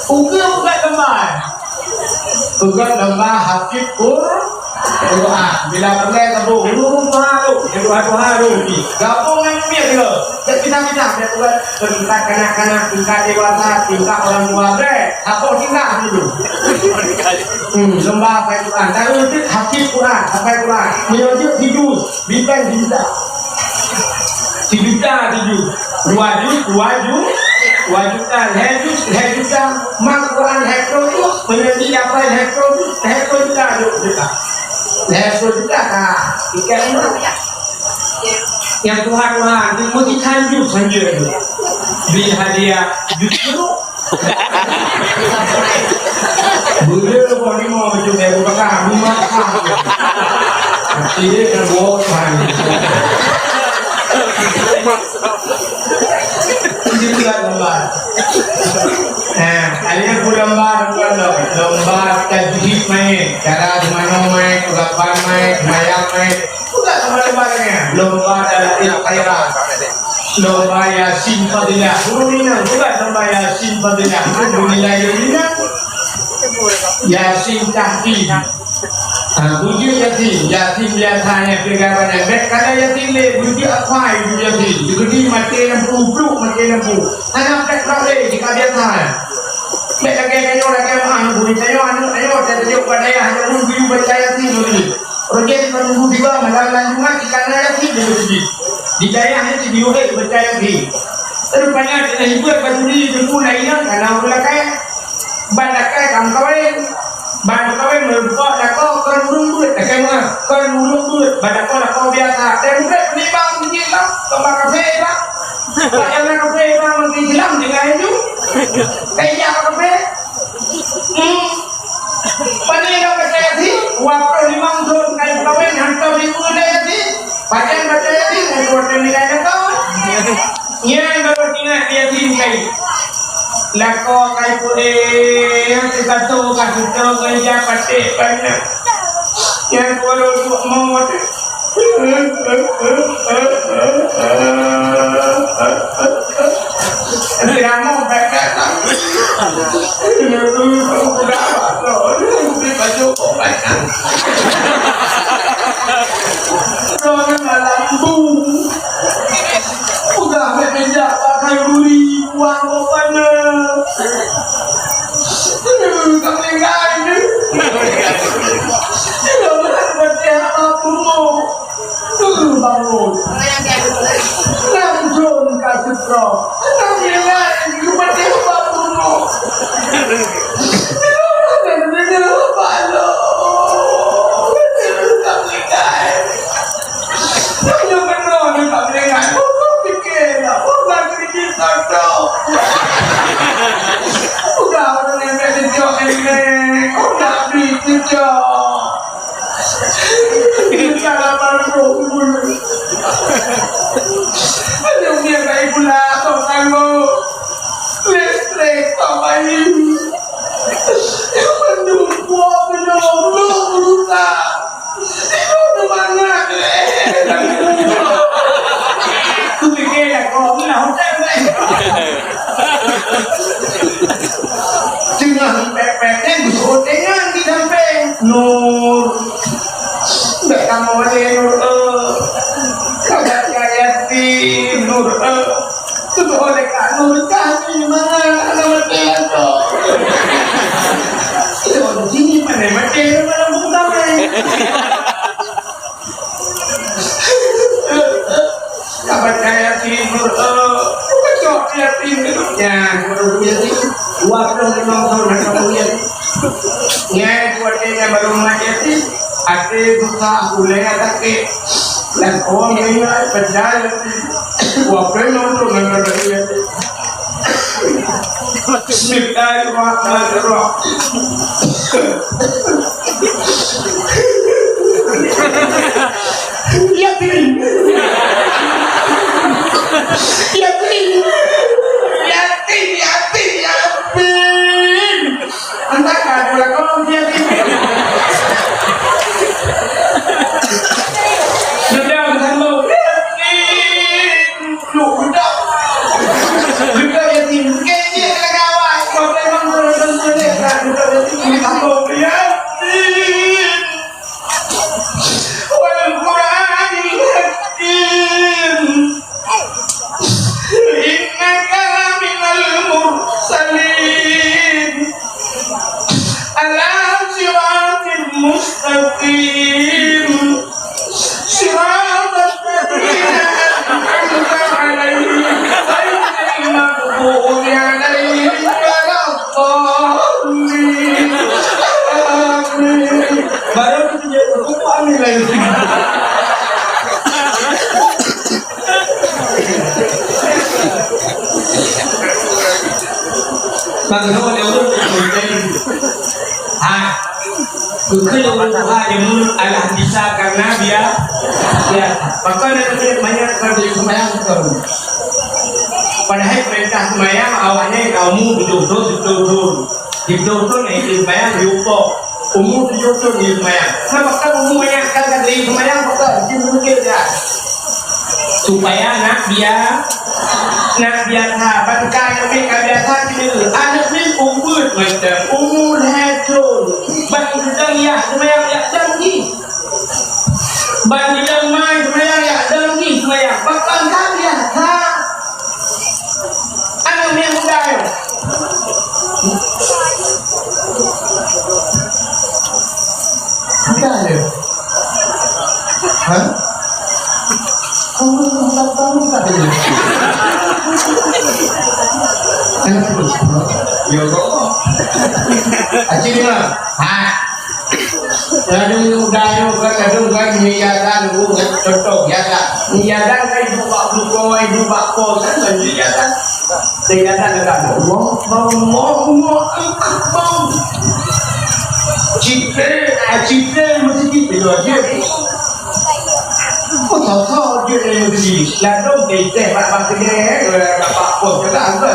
Ukeue bukan teman. Peugah lomba hafid Qur-, Quran. Bila peureulèe gabong, dua tuha tu, dua tuha tu. Gabong ngon miet tu. Tingkat-tingkat, dia peugah tingkat kanak-kanak, tingkat dewasa, tingkat orang tua, bèk. Hafal tingkat tu. Hmm, lomba hafai Quran. Tahu tu hafid Quran, hafai Quran. Meunyoe jeuet sijus, bipeng sijuta. Sijuta sijus. Dua jus, dua jus, dua juta, lhèe jus, lhèe juta. Mak Quran lhèe ploh jus, meunyoe jih dapat lhèe ploh jus, lhèe ploh juta, dua juta. Lhèe ploh juta ka tiket umrah. Nyang tuha-tuha, meusikan jus hanjeuet. Bri hadiah jus jeruk. Beuleu boh limong macam Abu Bakar, lima kah. Tidak terbuat. Ini bukan lomba. Nah, hanya pun lomba, lomba, lomba tajwid main. Cara gimana main, urapan main, semayang main. Bukan lomba-lomba lainnya. Lomba dalam ilmu khairat. Lomba Yasin Fadilah. Guru Minang, bukan lomba Yasin Fadilah. Guru nilai Guru Minang. Yasin Tahfidz. Ha, bujuk Yasin. Yasin biasa nyang peugah banyak. Bèk kala Yasin lé, bujuk apai bujuk Yasin. Jadi mati lampu, bruk mati lampu. Hana bèk rot lé, jika biasa. Bèk lagèe tanyoe, lagèe meu'ah, guru tanyoe, aneuk tanyoe, tanyoe bak dayah, hana pun guru baca Yasin, guru. Rojek minggu tiba malam lanjungan ikan ayam sih jadi sih. Di dayah ni di urek percaya sih. Rupanya kena hibur batu ni jumpa lainnya karena orang lakai. Ban lakai kam kawin. Ban kawin merupakan lako kon urung buat lakai mah. Kon urung buat ban lako lako biasa. Dan bukan penimbang tinggi lah. Tambah kafe lah. Pak yang kafe lah mungkin hilang dengan itu. Kayak kafe. Hmm. Pane nyang baca Yasin, dua puluh lima thon kai peukawen hantom ibu lé Yasin. Pajan baca Yasin, dua puluh lima thon. Nyan baru ingat Yasin kai. Lako kai peué, yang sikato ka sito gereja paték banyak. Yang puluh dua mot. Ramu bèk-bèk lah. Udah apa tu? Beli baju kau banyak. Kau ni malam bu. Udah bèk meja pakai buri, buang kau banyak. Kau tinggal ni. Tidak boleh berhati apa pun. Bangun. Langsung ka seutrom. Tapi lain geupeutéh bak bunoe. Deungoe balo. Deungoe ka meuninggai. Tanyoe keunoe ka meuninggai. Bunoe pike lah. Bunoe pike soto. Udah ureueng nembek sijok nembek. Udah bri sijok. Salah baru dulu. Aduh, dia baik pula, kau tangguh. Listrik, kau bayi. Yang mendukung, belum, belum berusaha. Itu semangat, eh. Aku fikir dah, kau ni lah hotel, eh. Teungoh pèk-pèk nyan geuseuôt inong di sampéng. Nur. Bèk kamoe lé Nur, eh. Ka baca Yasin, Nur, eh. Tutoe lé Kak Nur, kami mana anak mati atau. Itu di sini mana mati, mana bukan. Ka baca Yasin, Nur, eh, baca Yasin, Nur. Ya, Nur Yasin. Dua puluh lima tahun dah kamu Yasin. Nyan watèe nyan barô mat yatim, até susah, ulèe sakét. Lakoe meuingat peudai yatim. Wapeunoh tu ngon peudai yatim. Bismillahirrahmanirrahim. Yatim. Yatim. Yatim, yatim, yatim. Antak ka dua kong dia ni. Sudah bersambung. Duh, duh. Duh, yatim. Kecil kena kawan. Kau memang bersambung. Duh, yatim. Bersambung. Yatim. Wal Qur'anil Hakim. Innaka laminal mursalin. Ala siratin mustaqim. Siratal ladzina an'amta alaihim ghairil maghdubi alaihim waladdallin. Amin. Baru tu dia, "Oh, amin lagi." Bang, kamu ada urut? Ha. Bukan urut Tuhan yang menurut Allah bisa karena dia, dia. Maka dia kata banyak kerja sembahyang betul. Padahal perintah sembahyang awalnya kamu tujuh betul, tujuh betul. Di beutôi-beutôi na jeuet seumayang, di upo. Umu tujoh thon jeuet seumayang. Nah, pakon umu manyak ka lheueh seumayang, pakon jeuet meunurot dia. Supaya nak bia-, nak biasa. Ban ka aneuk miet ka biasa keuneuk. Aneuk miet ubeut macam umu lhèe thon. Ban geudong yah seumayang yak dong jih. Ban geudong mai seumayang yak dong jih seumayang. Pakon ka biasa. Aneuk miet muda nyoe. Muda nyoe. Ha? Kamu muda, kamu muda nyoe. Aneuk muda. Ya Allah. Acil Imam. Ha. Ladôm muda nyoe kan, ladôm kan, meuiadan, bu, contoh, iadan. Meuiadan kan ibu bak buko, ibu bak pos, kan, kan meuiadan. Meuiadan kan, Allahu Akbar, Allahu Akbar. Cit tré, ah, cit tré meuseujid, beutôi, cit. Oh, tho-tho jeuet lé meuseujid. Ladôm teuntèe bak, bak keudè, eh, bak pos, kata, "Allahu Akbar,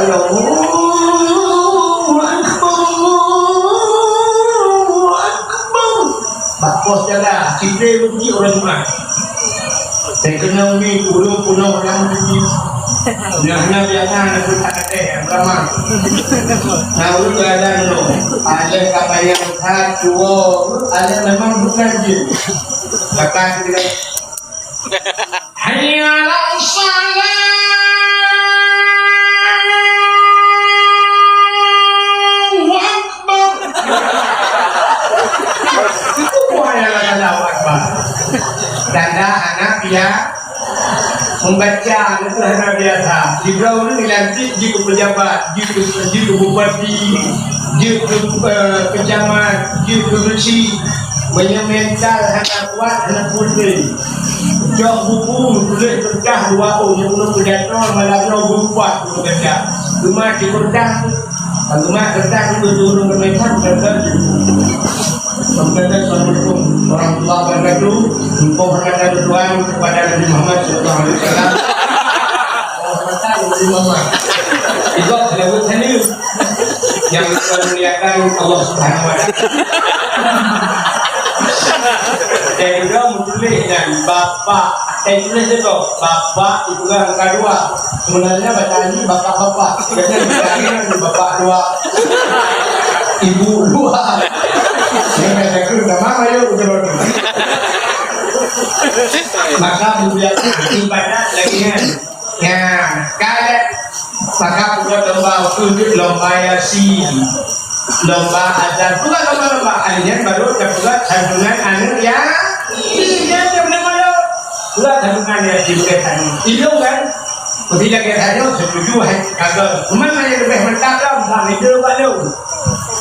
Allahu Akbar." Bak pos jaga, cit tré meuseujid uroe Jumat. Teukeunong mi puluh-puluh ureueng meuseujid. Nah, nah, biasa aneuk muda teuh, beurama. Nah, ulôn ada nyoe. Ada ka bayang that, dua, ada memang bukan jin. Kata kita, "Hayya 'alas shalah, Allahu Akbar." Wah, ya Allah, Allahu Akbar. Tanda aneuk dia membaca, itu hana biasa. Jika orang dilantik, jika pejabat, jika, jika bupati, jika, eh, pejabat, jika keurusi, meunyoe mental hana kuat, hana putéh. Cok buku, tuléh keureutas dua, oh, nyang ulôn pidato malam nyoe beurubah, beurubah. Cuma di keureutas, cuma keureutas itu turun ke meja, keureutas itu. Assalamualaikum warahmatullahi wabarakatuh. Engkau hormat Tuhan kepada Nabi Muhammad sallallahu alaihi wasallam. Hormat Nabi Muhammad. Itu adalah bukan Nyang dimuliakan Allah Subhanahu wa Taala. Dan juga meutuléh nyan bapak. Eh, tuléh sigoe, bapak dipeugah angka dua. Sebenarnya baca ni bapak-bapak. Sebenarnya bapak dua. Ibu dua. Saya kata, "Kenapa ayo betul?" Maka mulia ibadat lagi kan. Nyan, ka lheueh maka peugah lomba ukeue jeuet lomba Yasin. Lomba azan. Peugah lomba-lomba. Akhirnya baru tapeugah santunan aneuk ya-, yatim. Nyan, nyan, nyan, nyan. Peugah santunan yatim ke sana. Ilong kan? Tapi lagèe tanyoe setuju hai kagak. Cuman hanya lebih mantap lah, bang itu baru.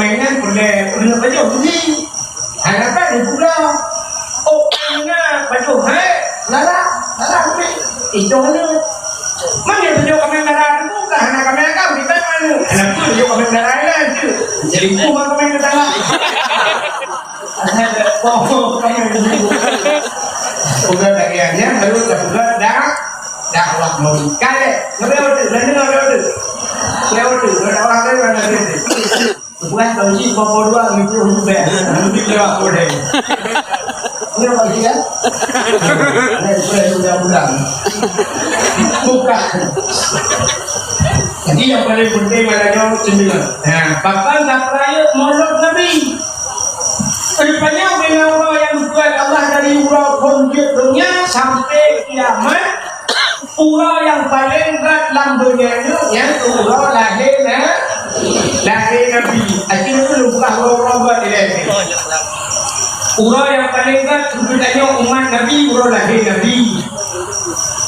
kaméng nyan peureulèe, peureulèe pajoh beusi. Hana ka dipeugah. Oh, kaméng na pajoh hai, lara, lara kupi. Itu hana. Mana pajoh kaméng lara tu, ka hana kaméng ka, kita mana? Hana pun pajoh kaméng lara lain tu. Selingkuh bang kaméng tetangga. Ada bohong kaméng tu. Udah tak kira, baru tak udah dah. Dakwah Maulid. Kalek. Ngapain waktu? Lalu ngapain waktu? Ngapain waktu? Ngapain waktu? Sebuah tahun ni, bapak dua, lima puluh ribu. Lebih lewat boleh. Ini apa sih, ya? Ini boleh udah bulan. Bukan. Jadi, yang paling penting adalah sembilan. Nah, bahkan tak peraya Maulid Nabi. Rupanya, bila orang yang bukan Allah dari uroe phôn jeuet donya sampai kiamat, uroe nyang paleng rot lam donya nyoe, nyang uroe lahé na-, lahé Nabi. Akhé nyoe lôn peugah uroe-uroe rot ilèe. Uroe nyang paleng rot keu geutanyoe umat Nabi, uroe lahé Nabi.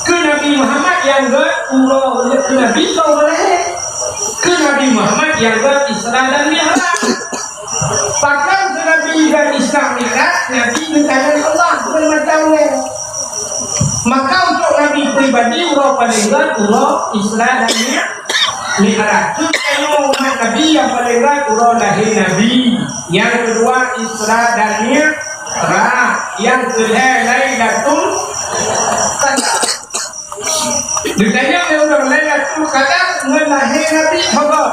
Keu Nabi Muhammad nyang rot, uroe keu Nabi ka uroe lahé. Keu Nabi Muhammad nyang rot Isra dan Mi'raj. Pakon keu Nabi rot Isra Mi'raj, Nabi geukalon Allah, bukan macam lain. Maka untuk Nabi pribadi, uroe paleng rot, uroe Isra dan Mi-, Mi'raj. Keu tanyoe umat Nabi nyang paleng rot, uroe lahé Nabi. Nyang keudua, Isra dan Mi'raj. Nyang keulhèe, Lailatul Qadar. Ditanyong lé ureueng, Lailatul Qadar ngon lahé Nabi saboh.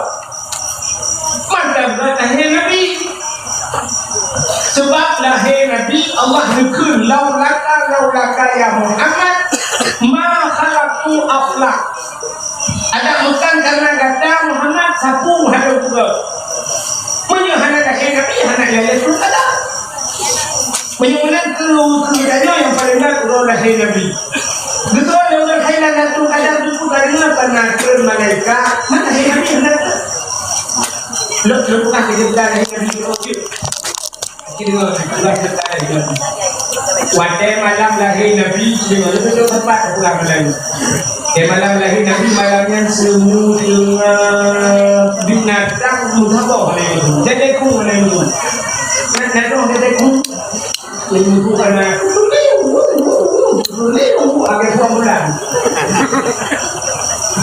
Mantong ngon lahé Nabi. Sebab lahé Nabi, Allah neukheun, "Laulaka, laulaka ya Muhammad, ma khalaqtul aflak." Adak bukan karena gata Muhammad, sapeue hana geupeugah. Meunyoe hana lahé Nabi, hana Lailatul Qadar. Meunyoe meunan keu, keu tanyoe nyang paleng rot uroe lahé Nabi. Beutôi lé ureueng hai Lailatul Qadar tu ka deungoe, ka na kheun malaikat, mana lahé Nabi hana. Lôn, lôn peugah keu gata lahé Nabi tu. Akhé deungoe, Allah Taala deungoe. Watèe malam lahé Nabi, deungoe, lôn tunjuk teumpat peugah malam nyan. Watèe malam lahé Nabi, malam nyan seumu teungoh binatang meusaboh lé nyoe. Jadi ku lé nyoe. Nyan, nyan tu jadi ku. Ibu-ibu kan, agak bulan.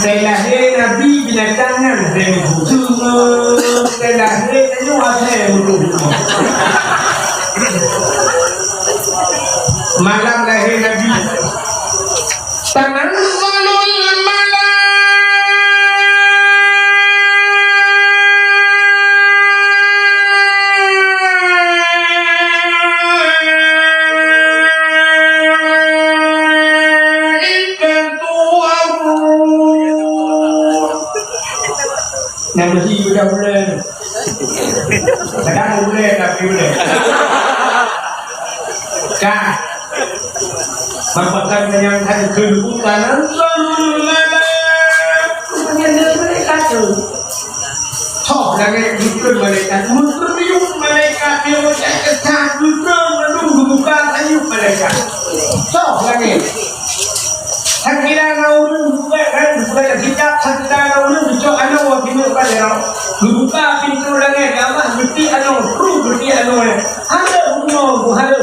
Teulahé Nabi binatang nyan lhèe meuteumé, teulahé tanyoe asèe meuteumé. Malam lahé Nabi, tanazzalul malaikatu warruh. Nyang meusi udah buleuen. Kadang buleuen tapi buleuen. Ka. Mampakkan menyangkai kedudukan. Malaikat tu. Toh langét geukheun malaikat. Meuteuriuk malaikat. Dia macam ketat. Geukheun mandum geubuka sayup malaikat. Toh langét. Sakira na ureueng buka kan, buka kitab, sakira na ureueng geucok anoe, geucok bak jaroe. Geubuka pintoe langét, ya Allah, geuti anoe, kru geuti anoe. Hana bunoe, buhara.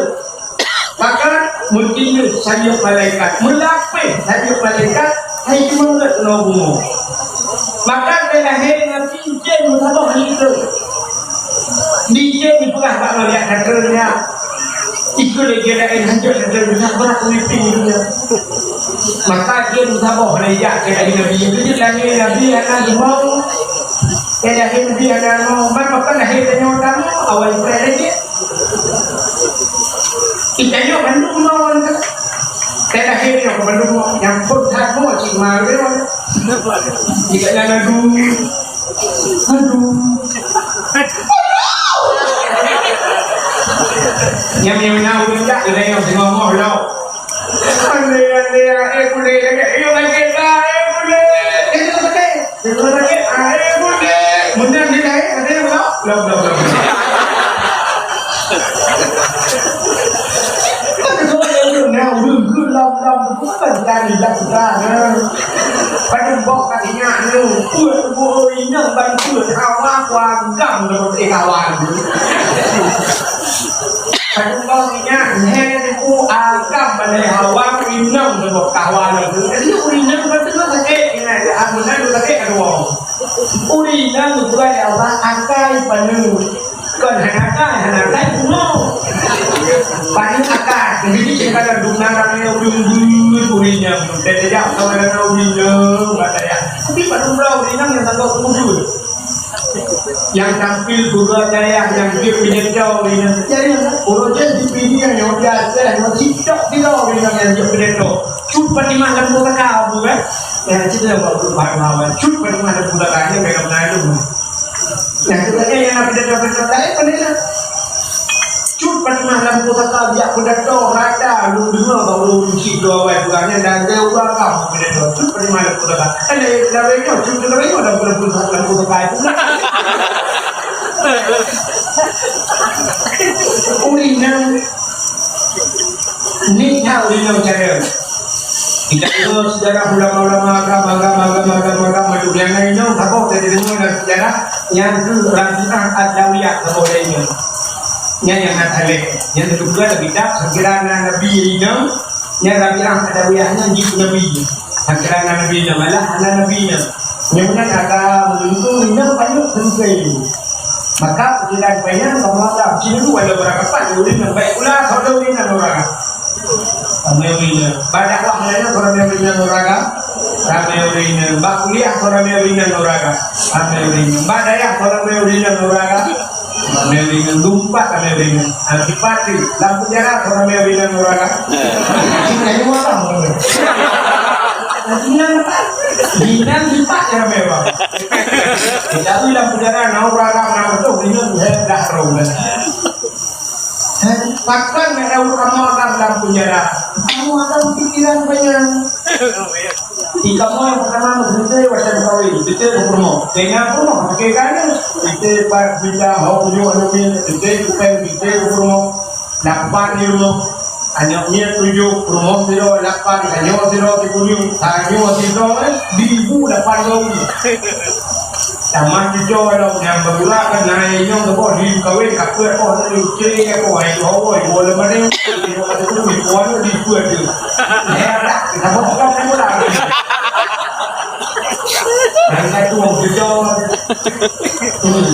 Maka meutinyu sayeup malaikat, meulapéh sayeup malaikat, hai keumeunget ngon bumoe. Maka teulahé Nabi Icén meusaboh lé ikeu. Di Icén jipeugah bak Maria, "Kata nyan, ikeu lé dia laén hanjeuet kata nyan, brat peumimpin dunia." Maka Icén meusaboh lé jak keu Nabi. Keu jeuet lahé Nabi hana limong, keu lahé Nabi hana limong, man maka lahé tanyoe tamong, awai preh lé jih. Itanyoe bandum limong. Keu lahé nyoe bandum limong. Nyang phôn that mo cit ma lé. Jika nyang adu. Aduh. Nyam nyam na ureueng jak keuneuk nyang singoh moh lom. Andai, andai, eh, boleh lagi. Eh, lagi dah, eh, boleh. Eh, lagi. Eh, lagi. Ah, eh, boleh. Meunan dia, eh, ada yang lom. Lom, lom, lom. Kan kau yang ureueng, nah, ureueng, ureueng, lom, lom. Bukan dari dah sudah, nah. Pada bok kat ingat tu, peuet bu inong ban peuet hawa kuagam dalam eh hawa tu. Pada bok ingat, neh ku agam ban hawa ku inong dalam hawa tu. Jadi ku inong ban tu sakit ingat, aku nak tu sakit kedua. Ku inong tu kan ya Allah akai panu. Kon hana akai, hana akai bunoe. Paneuk akai. Jadi, cit ka na dum na ramé ureueng beuet ureueng nyan. Dan jak kawan na ureueng nyan, kata ya. Tapi padum blah ureueng nyan nyang tanggong peumuda. Nyang tampil gura dayah nyang jeuet peunyedok ureueng nyan. Jadi, ureueng nyan di P D nyang biasa, nyang cicok sidroe ureueng nyan nyang jeuet peunyedok. Cut Fatimah lam kota kabu, kan? Ya, cit lam buku baru lawan. Cut Fatimah lam kota kabu, kan? Nah, sebenarnya yang Nabi dah dapat kata, eh, pandai lah. Cut Fatimah lam pusaka, biak pidato rata, lu dengar baru lu cik dua awai, bukannya dah ada orang kau pidato. Cut Fatimah lam pusaka. Kan dari, dari itu, cut dari itu, dah boleh pusaka, lam pusaka itu. Ureueng nyan, ni nyan ureueng nyan cara. Kita tengok sejarah ulama-ulama agama, agama, agama, agama, agama, tu yang lain tu, saboh kita tengok dalam sejarah, yang tu Rabi'ah Ad-Dawiyah, saboh lain tu. Nyan yang nak saleh. Yang kedua, dalam kitab, sekira na Nabi yang hidup, nyan Rabi'ah Ad-Dawiyah nyan jeuet Nabi. Sekira na Nabi yang malah, hana Nabi nyan. Nyan beuna kata meunurut nyan banyak teuntèe. Maka, pikiran banyak, kamu agam. Sini tu ada berapa pat, ureueng yang baik pula, saudara ureueng yang orang. Ramé ureueng nyan. Bak dakwah nyan, ramé ureueng nyan ngon raga. Ramé ureueng nyan. Bak kuliah, ramé ureueng nyan ngon raga. Ramé ureueng nyan. Bak dayah, ramé ureueng nyan ngon raga. Ramé ureueng nyan. Lumpat, ramé ureueng nyan. Antipati. Lam penjara, ramé ureueng nyan ngon raga. Cuma nyoe orang. Nanti nyan, nyan lumpat, ramé orang. Tapi lam penjara, na ureueng raga, na beutôi, ureueng nyan, eh, dah tahu, kan. Pakon na ureueng kamoe agam lam penjara? Kamoe agam pikiran banyak. Di kamoe nyang pertama meuseutôt watèe meukawen, seutôt u peurumoh. Tengah peurumoh, pakai kana. Kita pat bita ho punyueng aneuk miet, kita kupeng, kita u peurumoh. Lapan di rumoh. Aneuk miet tujoh, peurumoh sidroe, lapan, tanyoe sidroe, sikureueng, tanyoe sidroe, eh, di ibu lapan droe. Tamat cucoe lom nyang beugura kan, na inyong geuboh di kawen, ka peuet boh na di ucre, ka boh hai tu hawoi, boh leumané, di boh ka teupeu, di boh anu di peuet tu. Eh, dah, kita boh kan, kan, boh dah. Hmm.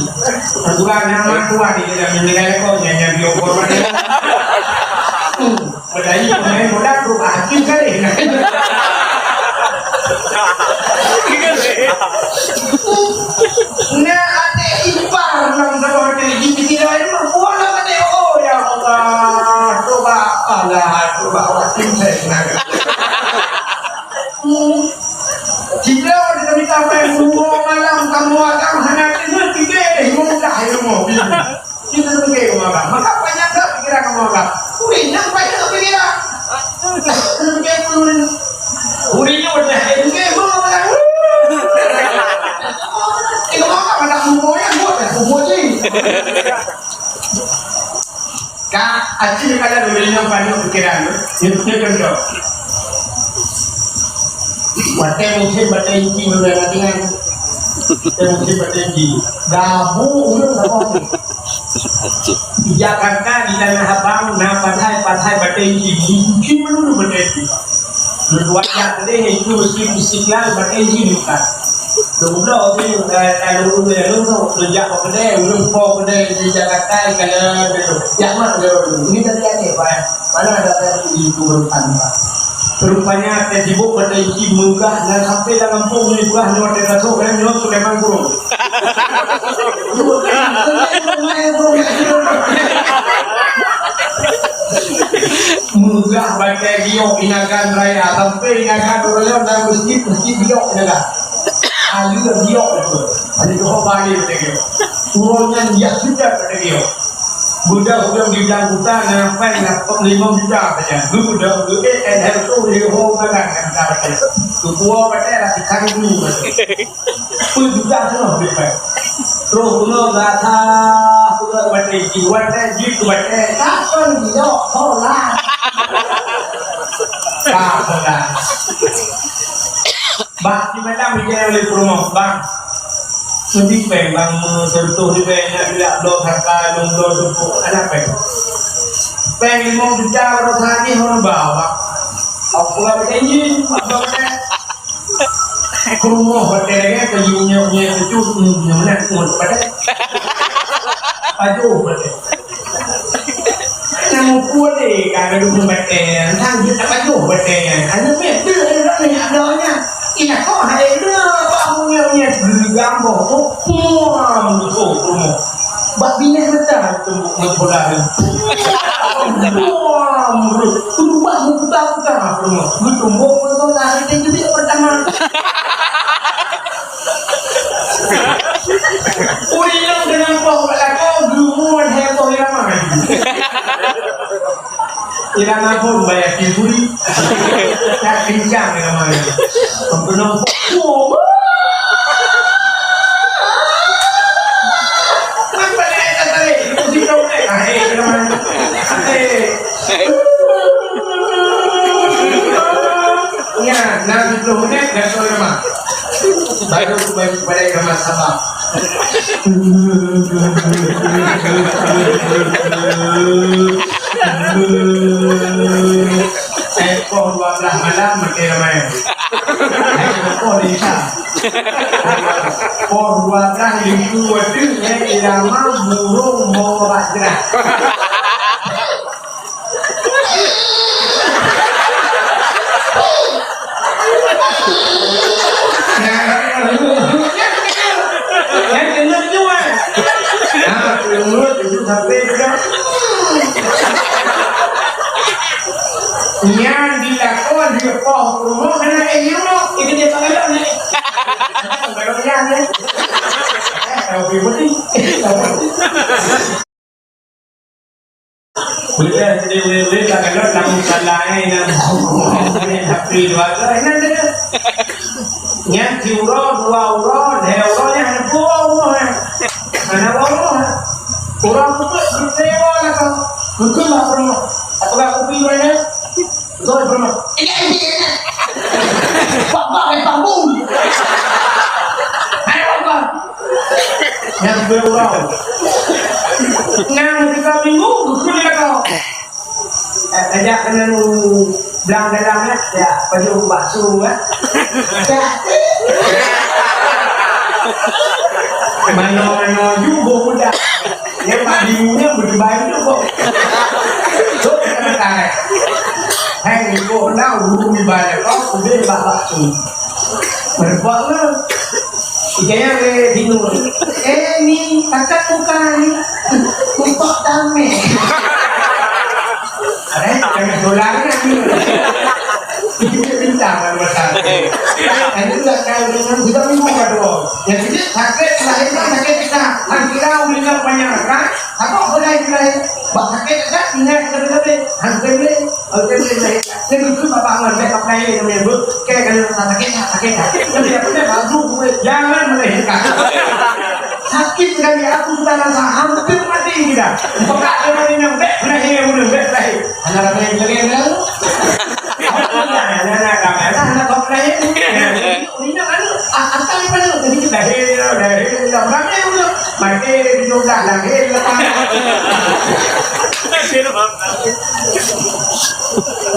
Aturan nyang mak tuan ni, kita meninggal kau, nyan, nyan, dia korban. Hmm. Padahai pemain bola berubah hakim kali. Nah, adik ipar dalam zaman ini, di sini lain mah, bola adik, oh, ya Allah, coba, Allah, coba, Allah, tim saya. Hmm. Jika kita minta main dua malam, kamu akan hana kena tiga, eh, mudah ilmu. Kita sebagai orang agam. Maka banyak tak pikiran kamu agam. Weh, nyang banyak pikiran. Sebagai pun. Uri nyoe dah, eh, sebagai orang agam. Tengok apa nak umur yang buat, umur ni. Ka, aci kala dulu nyang panuh pikiran tu. Nyoe, nyoe contoh. Watèe musim batèe inci meunurot latihan. Watèe musim batèe inci. Gabu ureueng gabu. Di Jakarta, di Tanah Abang, na padhai-padhai batèe inci. Inci meunurot batèe inci. Lôn wajah tadi itu mesti Istiqlal batèe inci bukan. Lôn bloe tu, eh, kalau ureueng lalu tu, lôn jak bak keudè, ureueng po keudè di Jakarta, kalau jak mat dia. Ini dari Aceh, Pak. Mana ada dari itu berutang, Pak? Rupanya, teuh sibuk pada isi meugah dan sampai dalam pun meugah nyoe teuh rasoh, kan, nyoe Sulaiman Gurung. Meugah batèe giok Inagan Raya, sampai Inagan Raya dan masjid, masjid giok Inagan. Alue giok itu. Ada tu hok bani batèe giok. Turun nyan yak sudah batèe giok. Budak ureueng di Blang Kuta, nang pai, nang limong juta saja. Budak, budak, eh, eh, tu, di hok makan, kan, tak ada. Tu, dua batèe lah, ikan dulu. Peuet juta teuh, Bang. Terus guna gata, guna batèe ji, batèe ji, batèe. Kapan gila, hola. Ka hola. Bang, di malam ni jangan boleh promo, Bang. Sedih, Bang, Bang, sentuh di, Bang, nak bilang bloe saka, bloe, bloe tepuk, ada, Bang. Bang, limong juta, baru sehari, baru bawa. Apa, Bang, janji, apa, Bang? Ke rumoh batèe lagèe, ke yu nyok nyek kecut, hmm, nyoe meunan, nyoe batèe. Pajoh batèe. Nyang muphom deh, ka geuduek ngon batèe, nyan jeuet tapajoh batèe nyan. Aneuk miet deuh, aneuk miet nyan. Ingat kok hai deuh, bak munyok nyan, geugamboh, puam, oh, rumoh. Bak binéh meuta teumbok ngon bola nyan. Puam, ruh. Keudua muputa-puta rumoh. Geutumbok ngon bola, geubiet peutama. Ureueng inong deungon poh bak lakoe, geumuen heboh irama. Irama phon baya kiri. Tak kencang irama. Peunoh poh. Apa dia tak tarik? Itu di kau, eh, ah, eh, irama. Eh. Nyan, enam puluh menit dah sore mak. Baru balik, balik ke rumah Sabah. Eh, poh dua belas malam, makin ramai. Eh, poh Isya. Poh dua belas, itu waktu, eh, irama burung bawa bak jerah. Nyan di lakoe di poh rumoh, hana éh nyang mok, itu dia tak galak ni. Kalau nyan, eh. Eh, kalau pergi putih. Beutôi, jadi wéh-wéh, ka kalon lam musala, eh, lam, tapi dua ke, eh, nyan dia. Nyan siuroe, dua uroe, lhèe uroe, nyan hana peue uroe, eh. Hana uroe, eh. Ureueng peuet, geuteuwoe lah kau. Mungken lah peurumoh. Apakah kupi mana? Betul, peurumoh. Ini, ini, ini. Pak, Pak, eh, Pak, Bu. Ayo, Pak. Nyang dua orang. Nyang tiga minggu, betul ya kau? Eh, ajak kena nu belang dalam, eh. Ya, pajoh bakso, eh. Ya. Mano-mano ju boh muda. Nyang bak bingung nyan beudibai tu kok. Cok kata-kata. Hai, boh muda, ulu dibai kok, udah bak bak tu. Meureumpok le. Ijaya le bingung. Eh, ni, kakak bukan. Kupak damai. Eh, jangan dolar ni. Itu bintang kan pasal. Ini lah kalau dengan sudah minggu kedua. Yang kecil sakit, lahirnya sakit kita. Han kira ulinya banyak kan? Apa boleh boleh? Bak sakit kan? Ingat kata-kata. Han kira, han kira lahir. Jadi itu bapak ngan dia apply nama ibu. Kayak kalau sakit, sakit. Tapi apa dia baru gue jangan melahirkan. Sakit sekali aku sudah rasa hampir mati kita. Buka dia mati nang bek lahir, udah bek lahir. Anak apa yang kalian tahu? Anak apa yang kalian tahu? Ini mana? Ah, asal mana? Jadi kita lahir, lahir, lahir. Ramai udah. Mati di juga lahir lepas.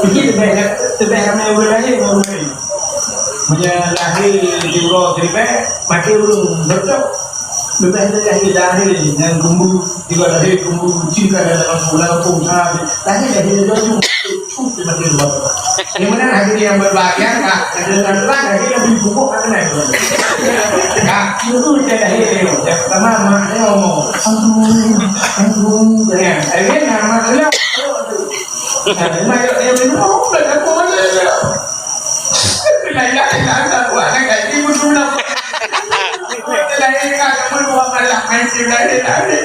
Jadi lebih, lebih ramai udah lahir, baru lahir. Punya lahir di uroe siribèe, mati ureueng, beutôi. Leubeh teuh lahé dari ngon gumbu, tiba lahé gumbu, cinta dalam kampung, dalam kampung, sabe. Lahé dari jauh, cukup di mati dua. Yang mana hadirin yang berbahagia, Kak, dengan terang, lahé lebih pupuk kat kena. Kak, itu dia lahé dia. Yang pertama, mak dia ngomong, "Aduh, aduh." Ya, akhirnya mak dia, "Aduh." Nah, mak dia, "Aduh, aduh, aduh." Lahé, lahé, lahé, lahé, lahé.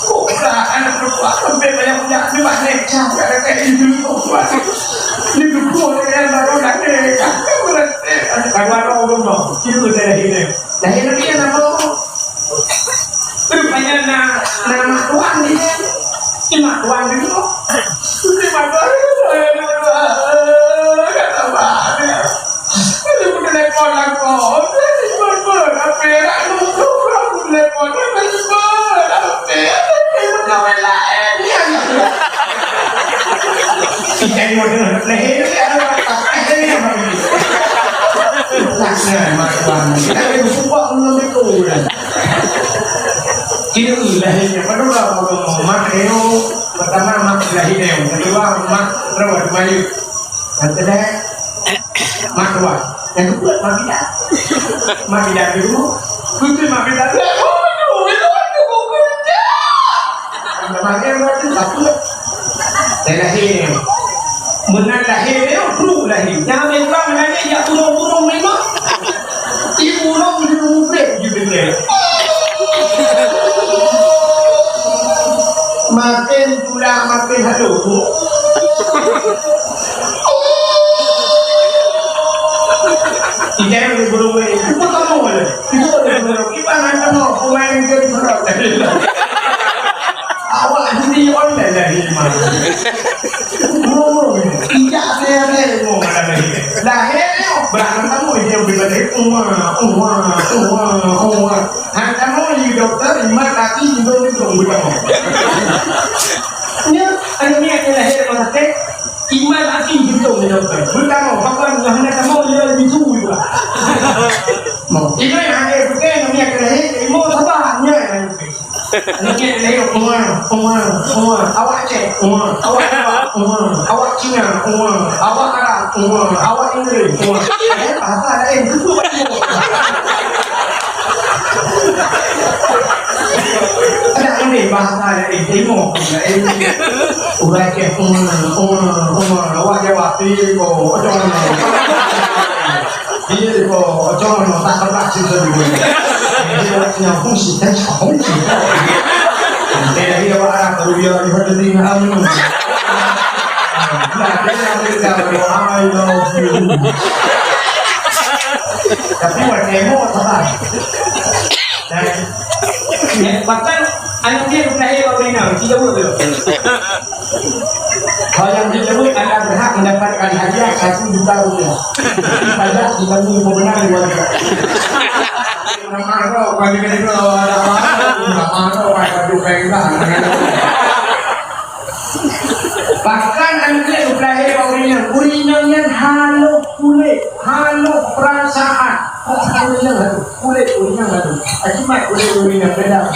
Kok aneuk meutuah sampai banyak punya aneuk, banyak cak, ada kayak itu, kok kuat. Ini dukung dengan baru lahir. Kan baru orang belum tahu. Itu saya lahir. Lahir lagi yang nama. Rupanya na-, nama tuan ni. Ini mak tuan dulu. Ini mak tuan. Kata apa? Telepon aku. Telepon, telepon. Apa ya? Telepon, telepon. Apa ya? Telepon lain. Kita ni model leher ni ada apa? Ada ni apa? Nah, mak tuan. Kita ni bersumpah belum itu. Kira lahirnya, padahal kalau mak Neo, pertama mak lahir Neo, kedua mak rawat Melayu. Yang ketiga, mak tua. Yang keempat, mak bidan. Mak bidan dulu. Betul mak bidan. Mak bidan berarti satu. Saya lahir. Meunan lahé, brôk lahé. Nyang amé ureueng lahé jak burông-burông limong. Ibu ureueng di rumoh brek ju beutrek. Makin tulang makin halus. Ijak di burông lain. Itu kamu ada. Itu ada burông. Iban ada kamu. Pemain dia di sana. Awak judi online lahé mah. Oh, ijak saya ada ilmu malam ni. Lahé ni, berangkat kamu dia bagi uma, uma, uma, uma. Han kamu di doktor, iman laki hidung itu utama. Nya, anu ni ada lahé rumah sakit, iman laki hidung di doktor. Utama, bahkan yang hana kamu dia lebih tua juga. Mau. Ini yang ada bukan yang ni ada lahé, ilmu sabar, nya yang ada. Nyoe lé, "Uma, uma, uma, awak Aceh, uma, awak Jawa, uma, awak Cina, uma, awak Arab, uma, awak Inggris, uma." Eh, bahasa lain, keupeue baca? Ada ni bahasa lain, tengok lain. Ureueng Aceh, uma, uma, uma, awak Jawa, pi, ko, ocong. Iya, ko, ocong, tak pernah cinta dulu. Dia punya fungsi, dan fungsi. Dia, dia, wah, kalau dia, dia, dia, dia, dia, dia, dia, I love you. Tapi, wah, demo, sabar. Dan, ya, bahkan, anak dia, lahir, baru ingat, tidak boleh. Hal yang disebut anda berhak mendapatkan hadiah satu juta rupiah. Tapi pajak ditanggung pemenang dua juta. Nama tu, bagi kita tu, ada apa? Nama tu, baju penggal. Bahkan anak dia lahir orang yang, orang yang halus kulit, halus perasaan. Ureueng inong haloh, kulét ureueng inong haloh. Jimat kulét ureueng inong gadang.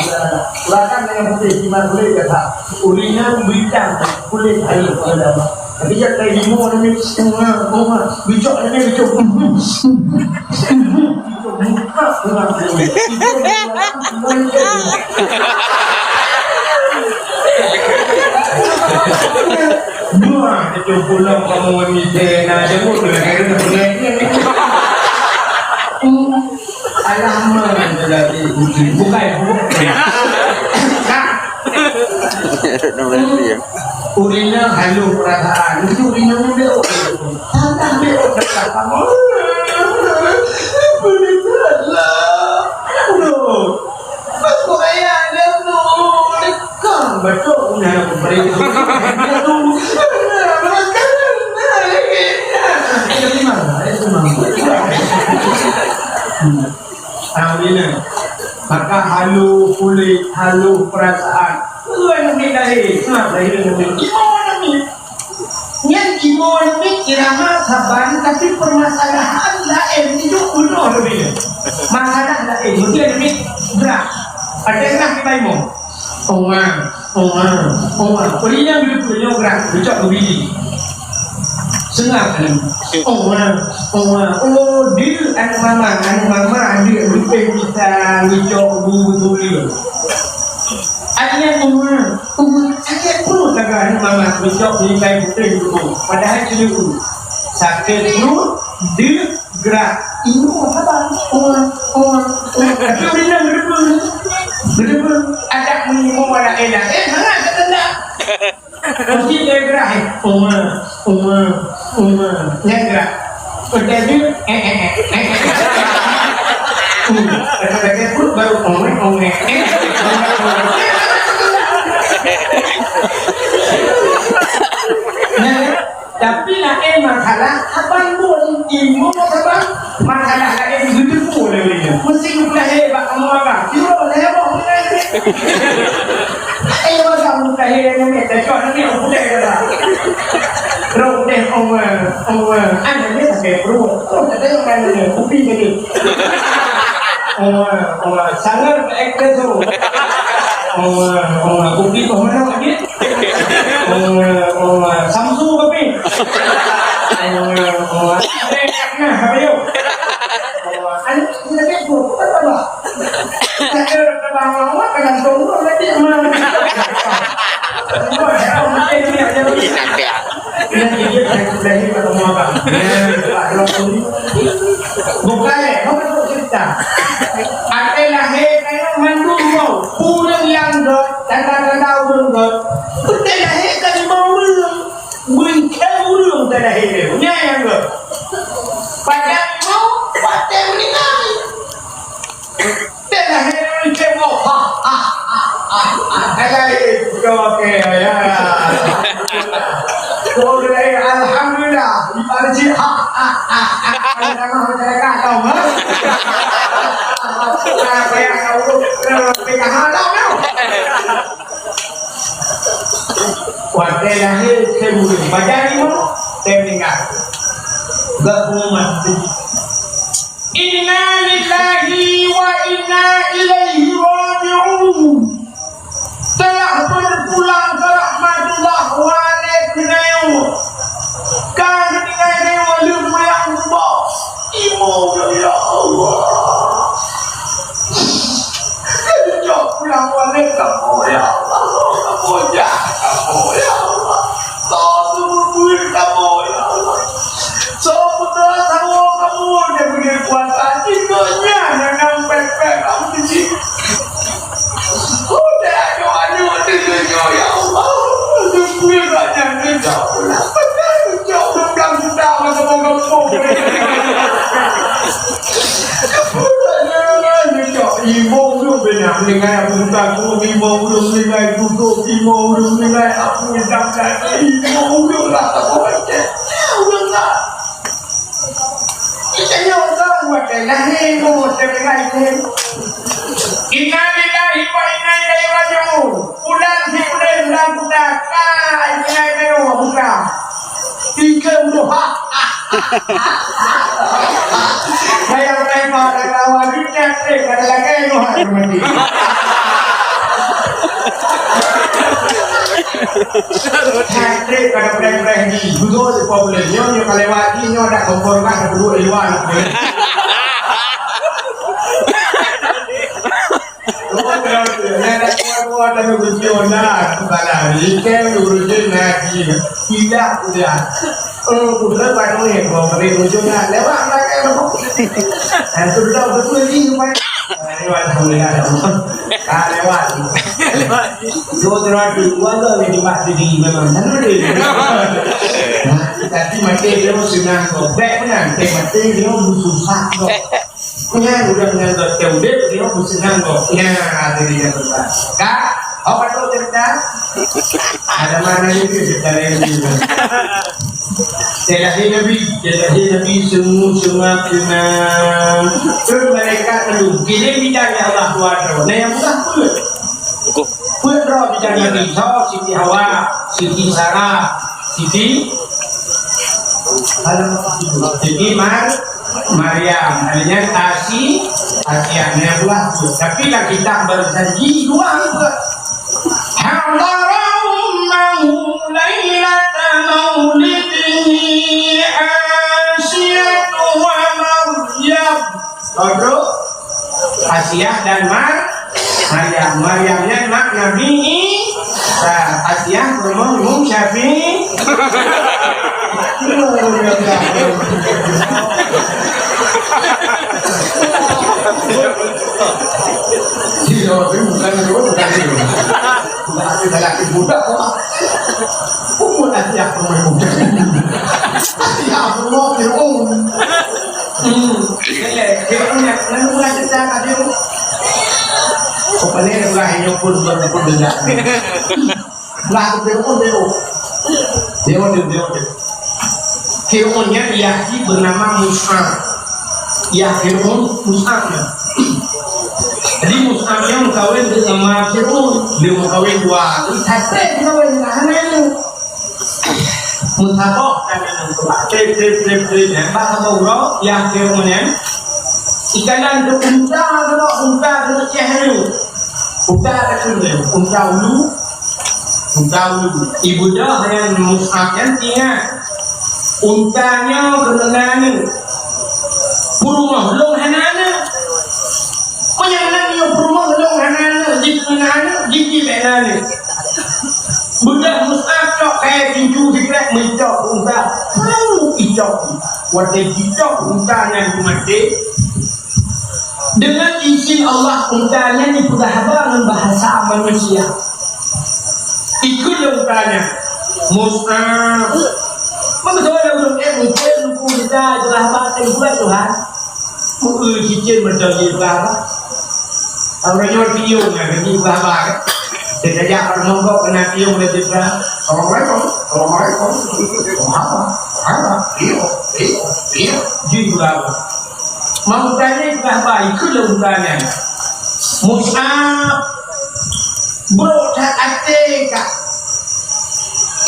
Ureueng inong putih, jimat kulét gadang. Ureueng inong bintang, kulét haloh gadang. Tapi jak tai limo nami, bunga, bunga. Bicok nami, bicok. Bicok muka, bunga. Buah, itu pulang kamu nami, saya nak jemput, nak kira, nak kira. Alamak, lagi kucing. Bukan, bukan. Ureueng inong haloh peurasaan. Itu ureueng inong beok. Tantang beok, tantang kamu. Boleh salah. Aduh. Aku ayah dia tu. Kang, betul punya aku beri. Dia tu. Makan. Dia di mana? Dia di mana? Alhamdulillah. Maka haloh kulét, haloh peurasaan. Tuhan Nabi lahé, seungat lahé Nabi. Iman Nabi. Nyan iman Nabi irama saban, tapi permasalahan laén, itu bunoh Nabi. Masalah laén, mungkin Nabi gerak. Ada gerak di Baimong. Oma, oma, oma. Ureueng inong geuteupeue nyoe gerak, geucok keu bili. Seungab kali. Oma, oma. Oh, dia aneuk mama, aneuk mama, dia lupeh pisang, geucok bu beutôi. Aneuk oma, oma. Sakét pruet lagèe aneuk mama, geucok bili kai putih dulu. Padahai ceuleuku. Sakét pruet, dia gerak. Ibu apa? Oma, oma, oma. Tapi ureueng inong geuteupeue. Geuteupeue. Adak meunyoe ibu adak enak. Eh, sangat ketendak. Mesti dia gerak, eh. Oma, oma, oma. Dia gerak. Betul tu? Eh, eh, eh, eh, eh. Hmm. Kata-kata pun baru oma, oma. Eh, oma, oma. Nah, Tapi laén masalah, abang pun ilmu abang, masalah laén geuteupeue lé ureueng nyan. Meusti geupeulahé bak kamoe abang. Tiba lé abang mengaji. Eh, abang geupeulahé lé nyan, tacok nyan, udeh kata. Terus udeh, Allah, Allah. Aneuk nyan sakét pruet. Oh, kata orang lain, kupi tadi. Allah, Allah. Sangat espresso. Allah, Allah. Kupi kau mana, Mak? Oh, oh, Samsu kopi. Oh, oh, nah, apa yuk? Oh, ayo, kita lihat tu, apa, apa? Saya terbang awak, kan, tunggu, nanti, mana? Ini nanti, ah. Ini nanti, dia, saya sudah ini, kata mau apa? Ya, Pak, dua puluh. Bukan, eh, apa tu cerita? Ada lahir, kayak mandum, mau. Ureueng nyang gèt, tanda-tanda ureueng gèt. Beutôi lahé ka limong ureueng. Beuncèng ureueng ka lahé lé. Nyan nyang gèt. Padahai limong watèe meuninggai. Teuh lahé lé cèmoh. Ha, ha, ha, ha, ha. Ka lahé, ka lahé, ya. Alhamdulillah. Ibarat jih. Ha, ha, ha, ha. Kalau tengah masyarakat tahu, ha? Apa yang tahu, eh, P K H tahu, tahu. Watèe lahé keu ureueng, bajèe limong, teuh meuninggai. Geupeugah, "Inna lillahi wa inna ilaihi raji'un." Telah berpulang ke rahmatullah, walé keunayoe. Ka geutinggai nyoe lheueh meulang ubak. Imo, ya Allah. Keuneuk pulang walé kamoe, ya Allah. Kamoe jak kamoe, ya Allah. Soe seumeubeuet kamoe, ya Allah. Soe meudosa kamoe, kamoe nyang bri kuasa. Di donya nyang pèk-pèk lam siji. Udeh aneuk-aneuk di donya, ya Allah. Seumeubeuet nyan, ya Allah. Beutôi, ya Allah. Bukan kita, masa mau kampung. Limong ureueng beuna meuninggai, Abu Bakar, limong ureueng meuninggai, Yusuf, limong ureueng meuninggai, Abu Bakar, limong ureueng lah, ureueng lah. Kita nyoe ka buat lain, limong ureueng meuninggai. Inna lillahi wa inna ilaihi raji'un. Pulang si pulang, pulang puta, ka ingat nyoe buka. Tiga puluh. Bayang lebar. Trek kada lagèe nyoe hak mati. Trek kada preh-preh di. Beutôi, nyoe, nyoe ka lewat di, nyoe dak kompor kan, dak duduk di luar. Oh, kalau tu, nyan dak kuat-kuat dah berjuang dah, tu salah. Ikan tu berjuang dah, tidak udah. Oh, udah baru ni, mau kena berjuang dah. Lewat lah kan. Ah, tu dah betul ni, Pak. Ah, lewat, alhamdulillah. Ah, lewat. Lewat. Dua terapi, dua tu ni, Pak, di memang. Nah, tapi mati dia senang kok. Baik benar, mati dia susah kok. Nyan ureueng nyang gata udép, nyoe peuseunang gob. Nyan, hadirin yang berbahagia. Ka? Awak tahu cerita? Ada mana ni cerita lain ni? Teuh lahé Nabi, teuh lahé Nabi, seungue seungap teunang. Terus malaikat lalu, kirim bidan ya Allah dua droe. Nah, nyang peugah peue? Peue droe bidan Nabi? Soe? Siti Hawa, Siti Sarah, Siti, Siti Mar-, Maryam. Artinya Asi-, Asiah. Nyan pula tu. Tapi lam kitab berjanji dua peuet. Hadara ummahu lailata maulidihi Asiatu wa Maryam. Terus Asiah dan Mar-, Maryam. Maryam nyan mak Nabi Isa. Asiah peurumoh Imam Syafi'i. Iya, tapi bukan itu, bukan itu. Bukan itu, budak kok. Umur Asiah peurumoh Imam Syafi'i. Asiah peurumoh Fir'aun. Hmm. Jadi, dia punya, lalu pula cerita kat dia. Rupanya dia pula hidup pun, pun, pun dendam. Lah, Fir'aun dia. Dia, dia, dia, dia. Fir'aun nyan, ia bernama Mus'ab. Ia Fir'aun, Mus'ab nyan. Jadi, Mus'ab nyan meukawen deungon ma Fir'aun. Dia meukawen dua. Jadi, satu meukawen, hana aneuk. Meusaboh tangan nyan keubah. Trép, trép, trép, trép nyan. Bak saboh uroe, nyang keu nyan. Ikalon tu unta keudroe, unta keudroe ceh nyan. Unta takheun nyan, unta ulu. Unta ulu. Ibudah nyan Mus'ab nyan ingat. Unta nyoe keuneuk na aneuk. Peurumoh lôn hana aneuk. Meunyoe na nyoe peurumoh lôn hana aneuk, jih keuneuk na aneuk, jih jih bèk na aneuk. Beudôh Mus'ab cok kayèe tinju sikrek meucok unta. Peue icok? Watèe jicok unta nyan geumaté. Deungon izin Allah, unta nyan jipeugah haba ngon bahasa manusia. Ikheun lé unta nyan, "Mus'ab." Meubeutôi lé ureueng, eh, mungken Teungku Isa jipeugah haba teuh buet Tuhan. Meu-eu cicém mantong jipeugah haba. Ureueng nyoe tiong nyan jipeugah haba, kan? Teuka jak bak rumoh gob keunan tiong lé jipeugah, "Assalamualaikum, assalamualaikum." "Haba, haba, iyo, iyo, iyo." Jipeugah haba. Mau tanyong peugah haba, ikheun lé unta nyan, "Mus'ab, brok that até kah,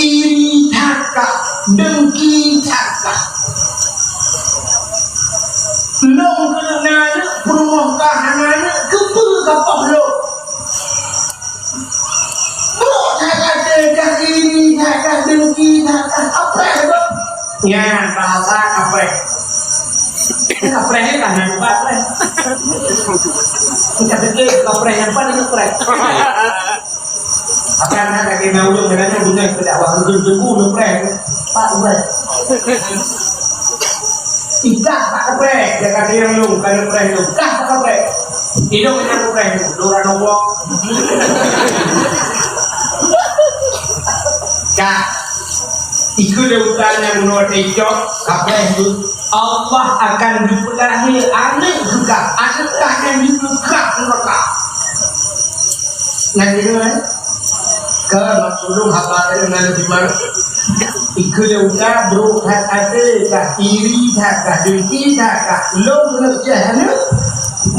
iri that kah, dengki that kah? Lôn keuneuk na aneuk, peurumoh kah hana aneuk, keupeue kapoh lôn?" Brok that até kah, iri that kah, dengki that kah, kapreh lôn. Nyan bahasa kapreh. Kapreh nyan kan hana kapreh. Kita pikir kapreh nyan pan kapreh. Akan ada kena ulung kadang-kadang guna kita dakwah, ulung tunggu kapreh. Pak, kapreh. Ikah tak kapreh, dia kata yang lu, bukan kapreh lu. Kah tak kapreh. Hidup dengan kapreh lu, lu orang nombok. Kah, ikut dia utang yang menurut icok, kapreh lu. Allah akan dipeulahé aneuk kah, aneuk kah nyang jipeukrab neuraka. Nyan deungoe, eh? Keu maksud lôn haba teuh ngon iman. Ikeu lé uta brok that até kah, iri that kah, dengki that kah, lôn keuneuk ceh aneuk.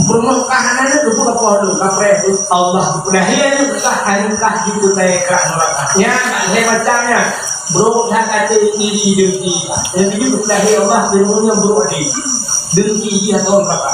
Peurumoh kah hana aneuk, keupeue kapoh lôn, kapreh lôn. Allah geupeulahé aneuk kah, aneuk kah jipeukrab neuraka. Nyan, lhèe macam nyan. Brok that até, iri, dengki. Nyang keujeuet geupeulahé Allah, lhèe nyan brok até. Dengki jih atau neuraka.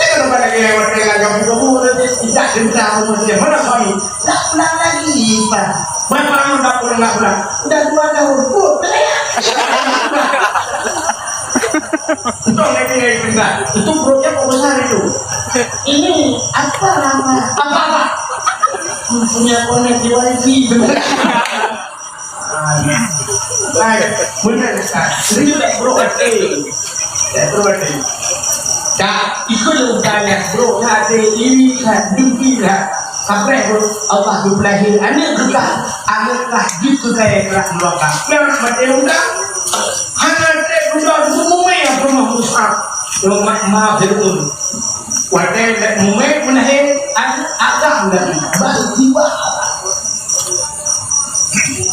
Jangan lupa lagi lewat lagi lagi kamu kamu nanti tidak dendam kemudian mana kami? Tak pulang lagi, Pak. Berapa lama tak pulang, tak pulang? Udah dua tahun. Oh, teriak. Untung lagi dari Bengal. Itu perutnya kok besar itu. Ini apa nama? Apa, apa? Punya konek di Y T. Ah, ya. Baik, benar, Ustaz. Jadi, tak perlu hati. Tak perlu hati. Tak, ikut usaha, bro, hati iri, dengki, Sampai pun Allah geupeuleubeh aneuk geuka, aneuk lah jeuet keu kayèe brat meuraka. Nyang maté muda, hana trép muda geumumè peunoh Mus'ab. Umat ma Fir'aun. Watèe lheuh mumè meunahé aneuk agam Nabi. Baru tiba.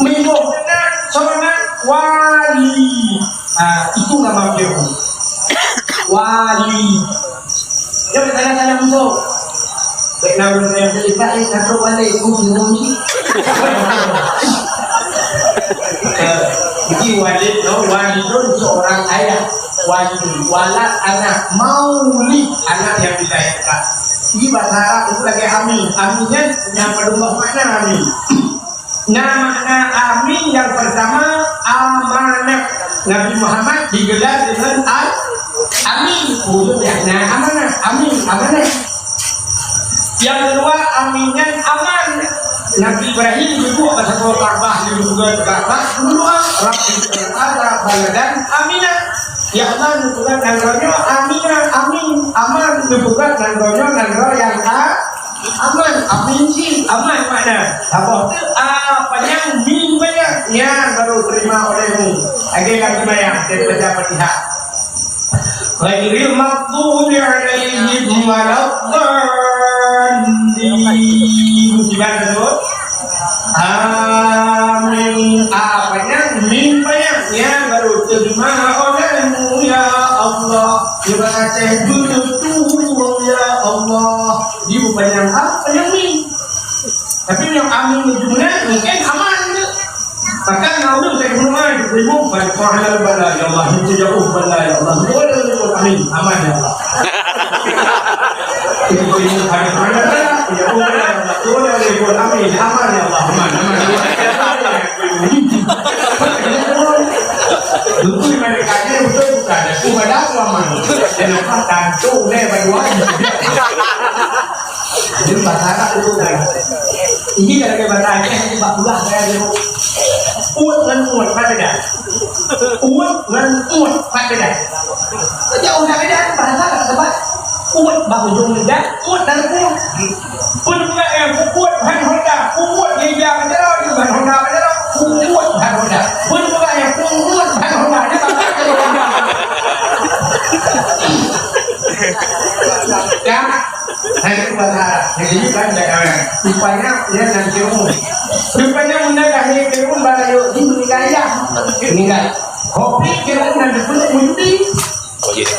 Minggu kena seorang wali. Ah, itu nama Fir'aun. Wali. Dia bertanya-tanya musuh. Baik, lawan saya beli baik, satu balik, aku bingung ni. Eh, jadi Walid tu, Walidun seorang ayah. Walidun, walad anak, Maulid anak yang dilahirkan. Jadi bahasa Arab itu lagi amin. Aminnya yang berubah makna amin. Nah, makna amin yang pertama, amanah. Nabi Muhammad digelar dengan Al-, Amin. Wujud ya. Nah, amanah. Amin, amanah. Yang kedua, aminnya aman. Nabi Ibrahim duduk pada sebuah Ka'bah, di lingkungan Ka'bah, berdoa, "Rabbi ij'al hadza baladan amina." Ya Allah, neupeugah nanggroe nyoe amina, amin, aman, neupeugah nanggroe nyoe nanggroe nyang a-, Aman, amin cit, aman makna. Saboh teuk a panyang, mim panyang, nyan baru terima olehmu. Lagèe lam seumayang, kita baca Fatihah. Ghairil maghdubi alaihim waladdallin. Kiban tu? Amin. A panyang, mim panyang, nyan baru terima olehmu, ya Allah. Terima kasih betul, ya Allah. Di bukan yang A, bukan yang mim. Tapi yang amin itu benar, mungkin aman tu. Bahkan kalau saya bunuh ai, ibu, pada kuala bala, ya Allah, itu jauh bala, ya Allah. Boleh, boleh, amin, aman, ya Allah. Itu ibu, pada kuala bala, ya Allah, boleh, boleh, amin, aman, ya Allah, aman, aman. Betul, mereka dia betul bukan. Aku pada aku aman. Kenapa tantu deh berdua? Jadi bahasa Arab itu kan. Ini kalau dia bahasa Aceh, ini bak pulah saya dia. Uwet ngon uwet, pat beda. Uwet ngon uwet, pat beda. Jauh dah beda, bahasa Arab sebab uwet bak ujung lidah, uwet dalam perut. Pun pula yang kuwet han honda, kuwet dia dia bak jalan, dia bak honda bak jalan, kuwet han honda. Pun pula yang kuwet han honda, dia bak honda. Ya. Hai, itu bahasa Arab. Jadi, kan, jangan. Rupanya, dia nan Fir'aun. Rupanya, muna lahé Fir'aun, bala yôh di meninggai ayah. Meninggai. Kopi Fir'aun nan disebut meujudi. Oh, iya.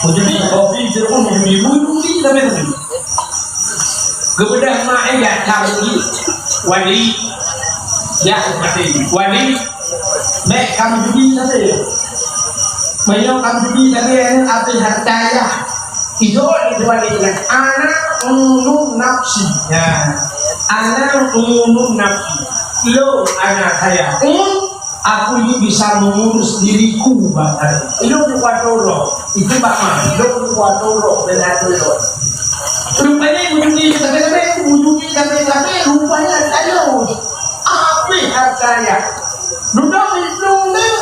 Meujudi, kopi Fir'aun meujudi. Meujudi sampai tadi. Kemudian, mak ayah kami, wali. Ya, seperti wali. Bèk kameujudi sabe. Meunyoe kameujudi sabe, aneuk abéh harta yah. Idol itu balik dengan anak ulun nafsi. Ya. Anak ulun nafsi. Lo anak saya. Un, aku ini bisa mengurus diriku, bahkan. Ilôn kuat urok. Itu bak ma. Ilôn kuat urok dengan ulôn. Rupanya meujudi sabe-sabe, meujudi sabe-sabe, rupanya ada. Abéh harta yah. Dudoe di plueng deuh,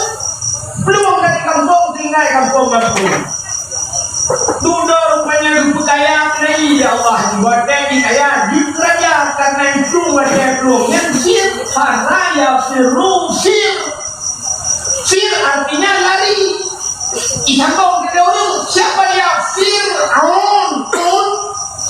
plueng dari kampung tinggai kampung-kampung. Dudoe rupanya geupeukaya lé, ya Allah, watèe jikaya jeuet raja karena itu watèe plueng nyan sir, fara yafirru sir. Sir artinya lari. Disambung keu ureueng, siapa dia? Fir'aun. Un.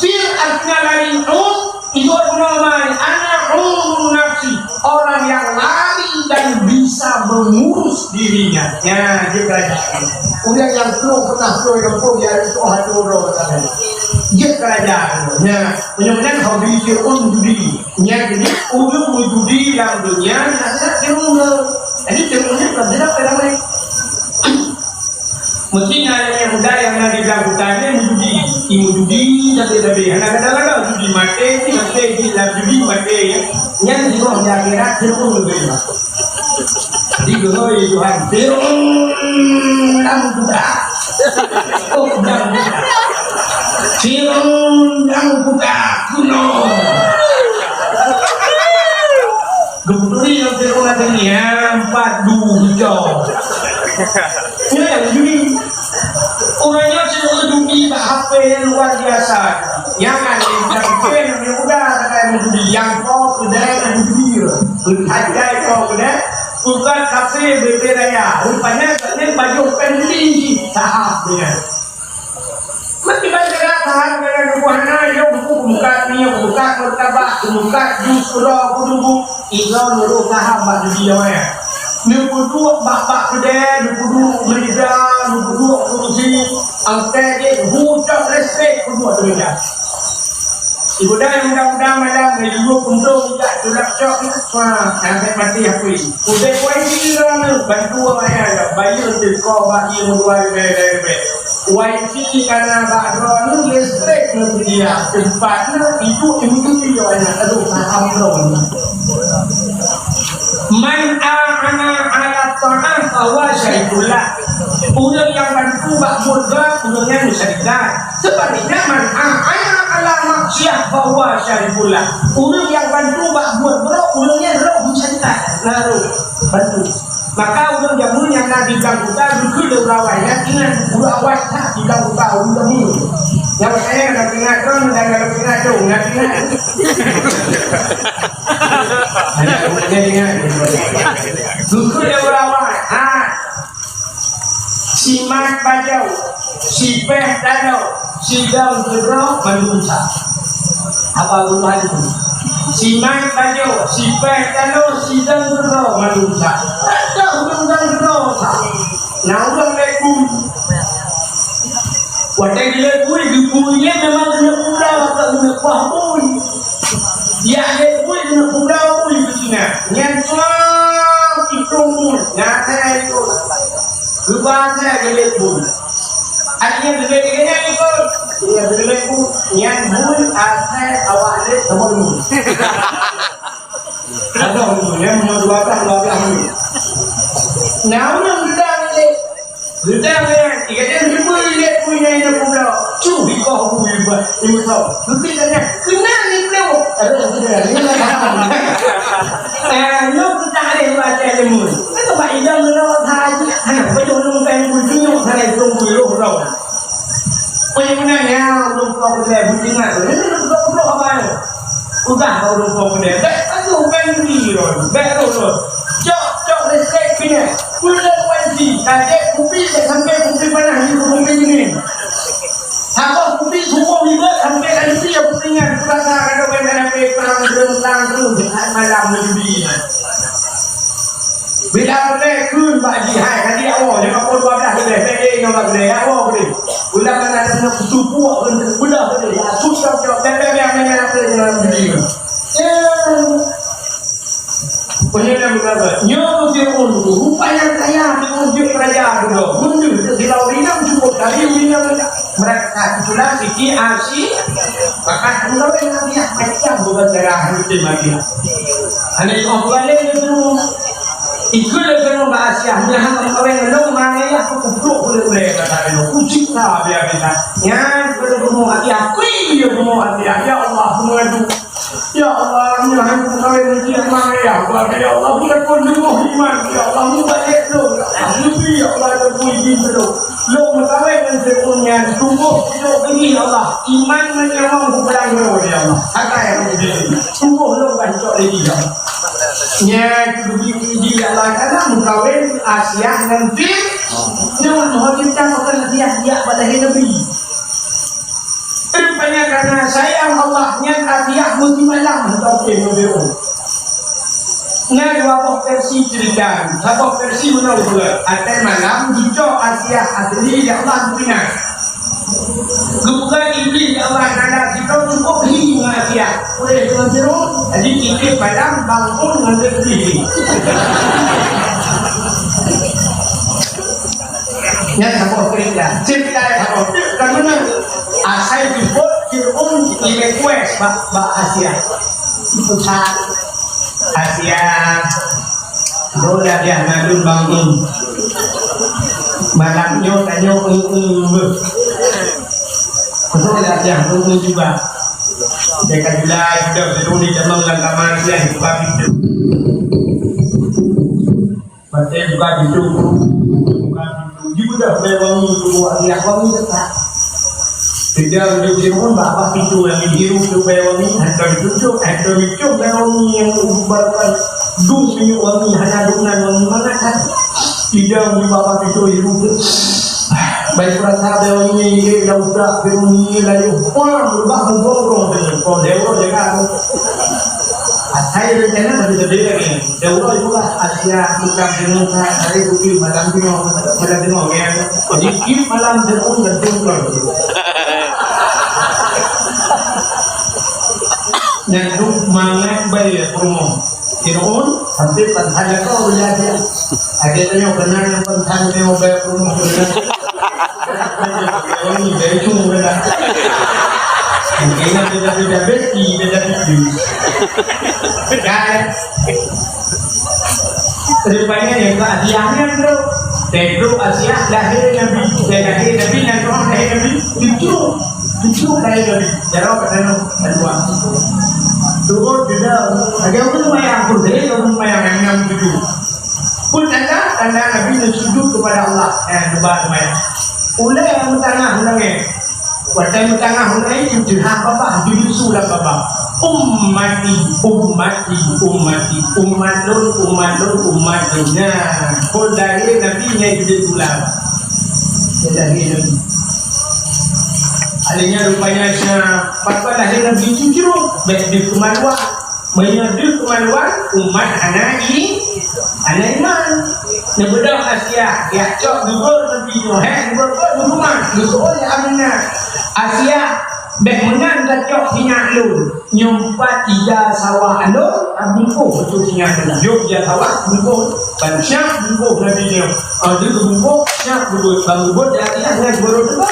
Fir artinya lari. Un. Itu guna mai, ana urun nafsi, orang yang lari dan bisa mengurus dirinya. Ya, dia kerajaan. Orang yang perlu pernah perlu yang pun dia itu hati orang kata. Dia kerajaan. Ya, punya-punya hobi dia pun judi. Ya, jadi orang judi dalam dunia, nak nak dia orang. Jadi dia punya tak ada apa namanya. Mungkin ada yang muda yang na di belakang hutan ni meujudi. Meujudi tapi-tapi. Hana kadang-kadang judi maté, maté di dalam judi maté, ya. Nyan di bawah di akhirat, dia pun lebih. Jadi, geuhôi Tuhan, Fir'aun lam buta. Oh, lam buta. Fir'aun lam buta. Kuno. Geuturi lom Fir'aun lagèe nyan, empat ducok. Nyan nyang judi. Ureueng nyan seuneuk judi bak H P nyang luar biasa. Nyang aneh, nyang aneh, nyang muda sagai meujudi, nyang po keudè nyang judi. Keudè po keudè, bukan kafe B B Raya. Rupanya, katanya baju pending, sahab dengan. Meukiban cara tahan dengan tubuh hana, yôh buku buka, miyôh buka, martabak buka, jus uroe kudu bu, iga nurut tahan bak dunia maya. Neupeuduek bak-bak keudè, neupeuduek meja, neupeuduek kursi, angkai jih, bucok listrik peuduek meja. Ibu dai muda-muda malam, ngeuyue puntông jak tulak cok, wah, sampai mati akui. Udép wifi droeneuh, bantu ayah ya, bayeue teuko bak ié meudua ribèe-ribèe. Wifi ka na bak droeneuh, listrik neuseudia, teumpat neuh iduek imeuteupi ayah. Aduh, paham droeneuh. Man a'ana 'ala tha'ah fahuwa syarikun lah. Ureueng nyang bantu bak buet gèt, ureueng nyan meusyarikat. Seubaliknya, man a'ana 'ala maksiah fahuwa syarikun lah. Ureueng nyang bantu bak buet brok, ureueng nyan roh meusyarikat. Nah, roh. Bantu. Maka ureuëng jameun nyang na di blang kuta geukheun lé ureuëng awai, nyan ingat ureuëng awai that di blang kuta ureuëng jameun. Nyang saya na teuingat droe dan na teuingat droe, na teuingat. Hana ureuëng ingat. Geukheun lé ureuëng awai, ha. Simat bajau, sipéh taloe, sidang keudroe mandum sa. Apa geutanyoe? Simat bajau, sipéh taloe, sidang keudroe mandum sa. Ada ureuëng dan keudroe sa. Nah, ureuëng lé bui. Watée geulé bui, geubui nyan memang keuneuk pula, ka keuneuk kuah bui. Yak lé bui keuneuk pula bui keu Cina. Nyan cuma pitung bui. Nyan asai itu. Geuba asai geulé bui. Artinya geulé tiga nyan itu. Iya, geulé bui. Nyan bui asai awak lé teumon bui. Ada bui, ya, meunyoe dua belas, dua belas bui. Nah, ureuëng geudang lé. Geudang nyan, tiga jam lima lé bui nyan ina pula. Cuh, ikoh bui ba, imeusau. Geupik kat nyan, keunan ni pula. Aduh, aduh, aduh, ni lah. Ah, nyoe kita ada baca ilmu. Kan tempat idam dulu haji. Hana, betul dong kan bui tunjuk, hana dong bui roh roh. Peue nyang meunan nyan, ureuëng po keudè beutingat. Nyan ureuëng po keudè apa nyan? Peugah bak ureuëng po keudè, "Bèk adoh bèk nuri lôn, bèk roh lôn. Cok, cok listrik keu nyan. Peue lôn wan jih, ka jép kupi, bèk sampoe kupi panas jih keu kupi dingin. Saboh kupi suboh ribèe sampoe ka jeuet kupi nyan, peurasa ka dong bèk hana pé plang dreueng, plang dreueng, jeuet malam meujudi nyan." Bila peureulèe kheun bak jih, hai, ka jijak woe, limong ploh dua blah leubeh, bèk lé nyoe bak keudè, jak woe keudè. Ulah kana deungon kutu puak kheun, beudah keudè, ya, susah, susah, bèk, bèk, bèk, bèk, bèk, bèk, bèk, bèk. Ya. Peunyoe na meukabat, nyoe Fir'aun tu, rupa nyang kaya, Fir'aun jeuet raja tu, mundur keu Firaun inong cukup tadi, inong mereka itulah siti asi, maka meukawen Nabi Yahya macam bukan darah rutin Nabi Yahya. Aneuk nyoe beugaleng lé Fir'aun. Ikheun lé Fir'aun bak Asiah, "Nyan hana meukawen ngon lôn, ma ayah kukubrok ulèe-ulèe," kata lôn. Kucik sa biasa. Nyan keuneuk bumoe Asiah, kui dia bumoe Asiah. Ya Allah, mengadu. Ya Allah, nyan hana meukawen ngon lôn, ma ayah. Ya Allah, bukan pun leumoh iman. Ya Allah, mubalek lôn. Ya Allah, leubeh, ya Allah, leubeh izin lôn. Lôn meukawen ngon Fir'aun nyan, tuboh sidroe keudeh, ya Allah. Iman ngon nyawöng kupeulang droe, ya Allah. Hana nyang leubeh. Tuboh lôn ban cok lé jih, ya Allah. Nyan, keubiet-biet jih, ya Allah, kana meukawen Asiah ngon Fir-, nyoe meuhôi cit ka pakon Asiah, ya, bak lahé Nabi. Rupanya karena sayang Allah, nyan Asiah meusimalam, hana oke ngon Fir'aun. Na dua boh versi cerita, saboh versi meunan geupeugah, até malam geucok Asiah asli, ya Allah, geupeugah. Geupeugah Iblih, ya Allah, nada sidroe cukup hi ngon Asiah. Ulèe deungon Fir'aun, jadi tiep malam bangun ngon Iblih. Nyan saboh cerita. Cerita nyang saboh. Kan meunan. Asai jipot Fir'aun i-request bak, bak Asiah. Tuhan, Asiah, droe lagèe mandum bangun. Malam nyoe tanyoe eu-eu beuh. Droe lagèe eu-eu juga. Dia ka julai, udah, udah, udah, jamang lam kamar dia, buka pintu. Watèe buka pintu, buka pintu. Jibeudôh bèe wangi tuboh Asiah, wangi teuka. Sidang di Fir'aun bak, bak pintu nyang dihirup tu bèe wangi, hantom jicok, hantom jicok bèe wangi nyang ubeurkan dum minyeuk wangi, hana dum nan wangi mangat that. Sidang di bak, bak pintu hirup tu. Bèe peurasa bèe wangi nyan, lam utak, bèe wangi nyan layu. Wah, beurubah mubong rong deungon. Kon deungon jaga. Asai rencana tapi teubiet lagi. Daurah juga Asiah bukan Fir'aun, hari bukit malam tengok, malam tengok, ya. Jadi, kip malam Fir'aun dan Fir'aun. Nyan duek mangat bae peurumoh. Fir'aun, hampir tak ada kau belajar. Ada tanya, benar yang penting dia mau bayar peurumoh, benar. Wangi, dari cuma dah. Mungkin beda-beda beti, beda beti. Kan? Rupanya yang ke Asiah ni tu. Dari dulu Asiah lahir Nabi, dari lahir Nabi, yang orang lahir Nabi, tujuh, tujuh lahir Nabi. Jarak kat sana, kedua. Turun ke dalam. Ada orang tu bayang pun, dia orang bayang yang enam tujuh. Peue tanda? Tanda Nabi neusujud keupada Allah. Eh, neuba seumayang. Ulèe meutanggah ulèe. Watèe meutanggah ulèe, teuhah babah, jeubisu lam babah. "Ummati, ummati, ummati, umat lôn, umat lôn, umat lôn." Nah, phon lahé Nabi nyan jeuet tulang. Phon lahé Nabi. Akhirnya rupanya sa-, pakon lahé Nabi jujur, bèk deuh keumaluan. Meunyoe deuh keumaluan, umat hana i-, hana iman. Neubeudôh Asia, jak cok geubeuet Nabi nyoe, "Hei, geubeuet, geubeuet, geubeuet, geubeuet, ya Aminah. Asia, bèk meunan tacok sinyak lôn. Nyoe pat ija sawah lôn, bungkôh beutôi sinyak lôn." Yôh ija sawah, bungkôh. Ban siap bungkôh Nabi nyoe. Ah, deuh geubungkôh, siap geubeuet. Ban geubeuet, ya Aminah, nyan baru teuba.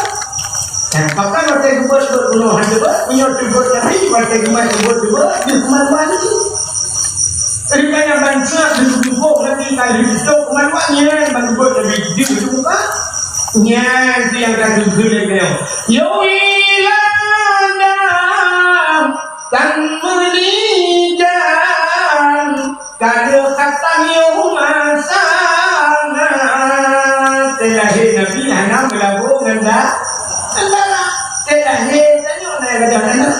Nah, pakon watèe geubeuet-beuet bunoe hana geubeuet, meunyoe teugot Nabi, watèe geumat geubeuet-beuet, deuh keumaluan laju. Rupanya bansa geubungkôh Nabi ka lheueh teutot keumaluan nyan ban geubeuet Nabi, deuh geubungkôh. Nyan tu nyang ka geukheun lé nyoe. Ya wilada tan meulijan. Ka lheueh katan yôh masa na, watèe lahé Nabi hana meulabô ngon da-, ngon dara. Watèe lahé tanyoe na gadôh aneuk.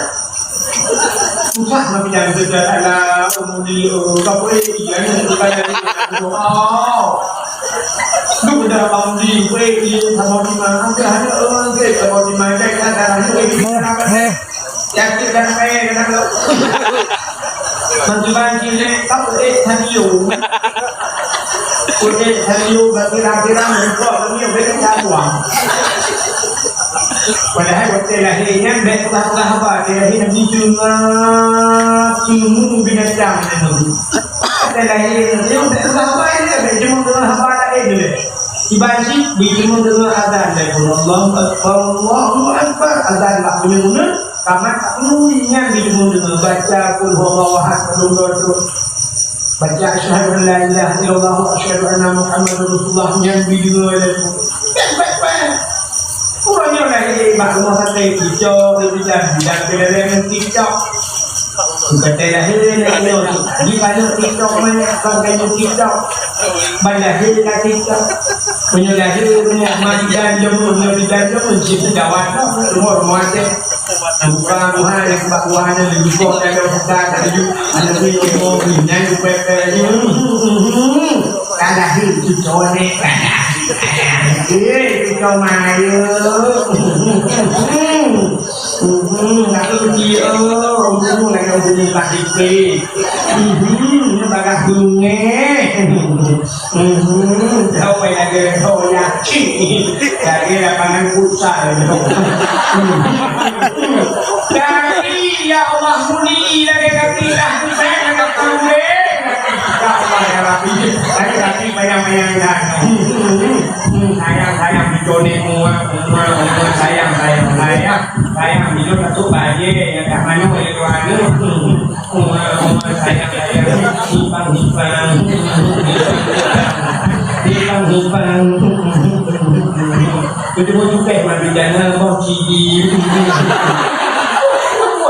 Susah meubilang teuka ala umuri, oh, ka peuék, iya, iya, bukan dari Allah. Duh, dah bangun di, peuék, iya, sama di mana, hanya orang ke, sama di mana, kan, darah ni, ini, kenapa? Yakin dah main, kenapa? Bantu-bantu ni, tak boleh tadi yo. Boleh tadi yo, berkira-kira, mereka ni, boleh tak buang. Padahal watèe lahé nyan bèk peugah-peugah haba, watèe lahé Nabi teungoh teumu binatang nyan. Watèe lahé nyan bèk peugah haba, bèk cuma deungö haba laén lé. Iban cit, beudeungoe azan daripada Allahu Akbar, Allahu Akbar. Azan bak buleuen-buleuen, kamat bak buleuen nyan beudeungoe, deungoe baca Qul Huwallahu Ahad, padum droe tu. Baca Asyhadu an la ilaha illallah wa asyhadu anna Muhammadar Rasulullah nyan beudeungoe laju. Bèk, bèk, bèk. Uroe nyoe lahé bak rumoh sakét, cicok, leubeh dan, dan keudalèe ngon cicok. Bukan teuh lahé lé nyoe. Di mana TikTok, mana abang kayu TikTok? Ban lahé ka TikTok. Meunyoe lahé, meunyoe mati dan jom, meunyoe di dan jom, cit gawat. Umur muasé. Bukan Tuhan yang sebab Tuhan yang lebih kuat dan lebih besar dan lebih, lebih umur, lebih nyan, lebih pepe. Ka lahé cucok ni. Eh, cucok mayu. Hmm, aku dia, hmm, nak bunyi plastik. Hmm, ni bagah bunyi. Hmm, kau payah lagi kau ya. Lagi lapangan futsal. Tapi ya Allah, muni lagi kaki dah, saya nak tahu deh. Ya Allah, ya Rabbi. Saya lagi banyak-banyak dah. Hmm, sayang, sayang, diconek mua, mua, mua, sayang, sayang, sayang, sayang, hidup satu bahagia, ya, tak mana boleh keluar ni. Mua, mua, sayang, sayang, hipang, hipang, hipang, hipang. Betul-betul teh mandi jana, boh cidi.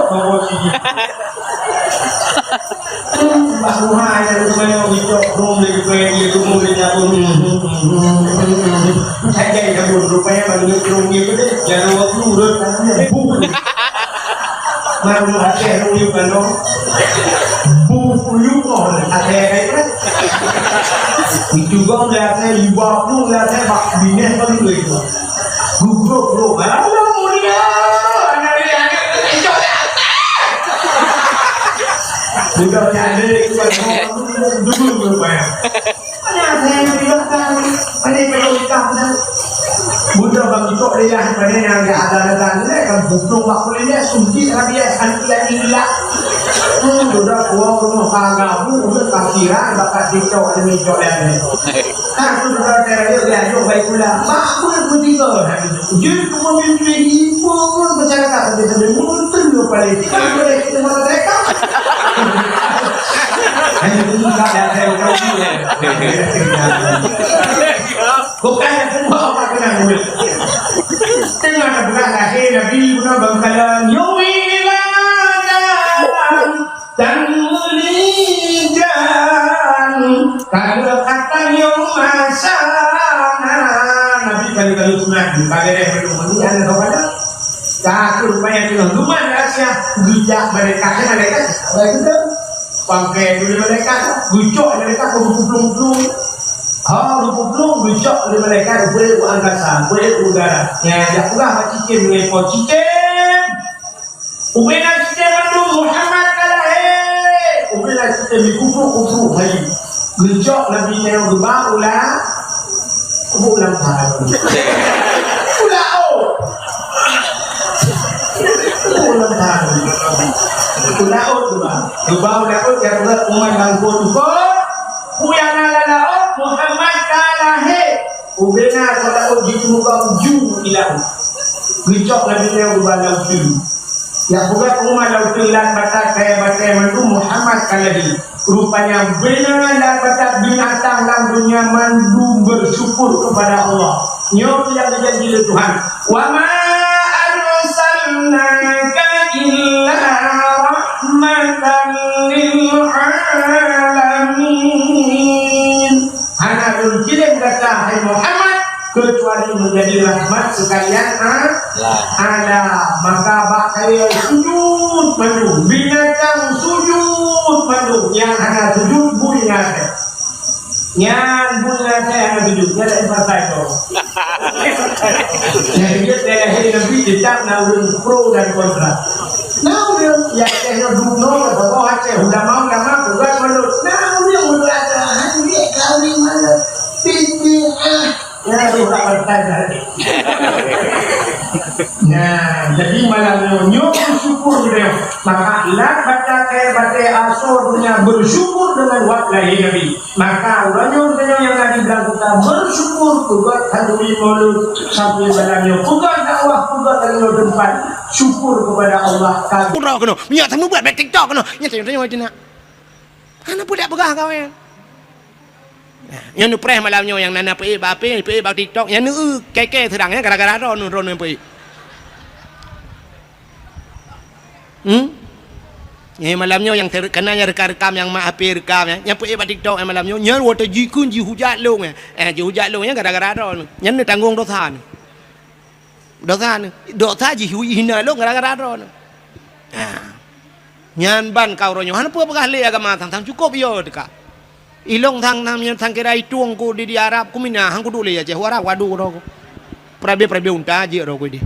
Boh cidi. Bak Tuhan, ya, rupanya ucok dong dari kue, dia tu mau dia tu. Saja dia pun rupanya bagi dong dia tu deh. Jangan waktu urut tangannya. Buk. Baru hati yang yuk kan dong. Buk yuk kau hati yang kayak mana? Itu kau lihatnya, ibu aku lihatnya, bak bini kau itu. Gugup, bro. Alah, mulia. Anak dia, anak dia, cok dia. Budak punya adik, itu kan, dulu, dulu, dulu, dulu. Mana saya nak bilang kan? Mana perlu nikah dah? Budak bang itu dia, mana yang dia ada, ada, ada, kan, bukan waktu dia, suntik, rabies, anti, anti, dia. Hmm, budak, gua, rumah, kagak, bu, udah, kasihan, bakat, dicok, demi, cok, dia, ni. Nah, tu sudah saya raya dia, ayo, baik pula. Mak pun begitu. Dia cuma mimpi ibu pun bercakap, tapi sambil muntun dia paling. Kita boleh, kita malah mereka. Hanya tu tak ada saya tahu dia. Bukan semua orang kena duit. Tengah terbelah lahir Nabi guna bangkalan. Yuwiladan. Dan meulijan, kalau kata Bagaimana belum mandi anak kepala? Takut banyak dengan rumah rahsia. Gejak malaikat, eh, malaikat. Malaikat tu. Pakai dulu malaikat. Gejok malaikat ke buku belum-belum. Ha, buku belum, gejok oleh malaikat, boleh ke angkasa, boleh ke udara. Ya, jak peugah bak cicém, ngepo cicém. Ubena cicém mandum Muhammad ka lahé. Ubena cicém dikufuk-kufuk hai. Gejok Nabi nyoe geuba ulang, geuba ulang tahun. Ulang ôt. Geuba ulang tahun. Ulang ôt geuba. Geuba ulang ôt, ya, geuba umat bangko tuko. Puyana lalaôt Muhammad ka lahé. Ubena sabaôt jiteumeukong ju ilau. Geucok lagèe nyan ubak lau teuk. Nyang peugah peunguma lau teuk lam batat kayèe batèe mandum Muhammad ka lagèe. Rupanya beuna lam batat binatang lam dunia mandum bersyukur kepada Allah. Nyoe nyang geujanji lé Tuhan. Wa ma arsalnaka illa rahmatan lil alamin. Hana lôn kirim gata, hai Muhammad, kecuali menjadi rahmat sekalian a-, Lah. alam. Maka bak kayèe sujud mandum, binatang sujud mandum, nyang hana sujud bui ngon asèe. Nyan bui ngon asèe hana sujud, nyan dak pasai tu. Jadi dia lahé Nabi tetap na ureueng pro dan kontra. Na ureueng nyang Aceh nyoe duek nyoe, tokoh Aceh, ulama-ulama, peugah mandum. Na ureueng meurasa, "Hai, dia kawin mana?" Bid'ah. Ya, tu tak berkata. Nah, jadi malam nyoe, nyoe bersyukur dia. Maka lam batat kayèe batèe asoe dunia bersyukur dengan wak lahé Nabi. Maka uroe nyoe, uroe nyoe nyang na di blang kota bersyukur, peugöt khanduri maulud sampai malam nyoe, peugöt dakwah, peugöt dalam nyoe tempat syukur kepada Allah. Uroe keunoe, minyak sama buat baik TikTok keunoe. Nyata, nyata, nyata, nyata. Hana peue dak peugah kawin. Nah, nyan neupreh malam nyoe nyang na, na peuék bak H P, peuék bak TikTok, nyan neu kèe-kèe seurang, ya, gara-gara droeneuh, droeneuh peuék. Hmm? Nyan malam nyoe nyang ter-, kana nyang rekam-rekam, nyang mak H P rekam, ya, nyang peuék bak TikTok, ya, malam nyoe, nyan watèe jikheun jihujat lôn, ya. Eh, jihujat lôn, ya, gara-gara droeneuh. Nyan neutanggong dosa neuh. Dosa neuh. Dosa jih hina lôn gara-gara droeneuh. Ha. Nyan ban ka uroe nyoe. Hana peue peugah lé agama sang-sang cukôp yo teuka. Ilôn sang-sang nyan sang kira itueng ku di, di Arab ku mina, han kuduek lé Aceh, u Arab wadu droe ku. Perabe-perabe unta jeuet droe ku di.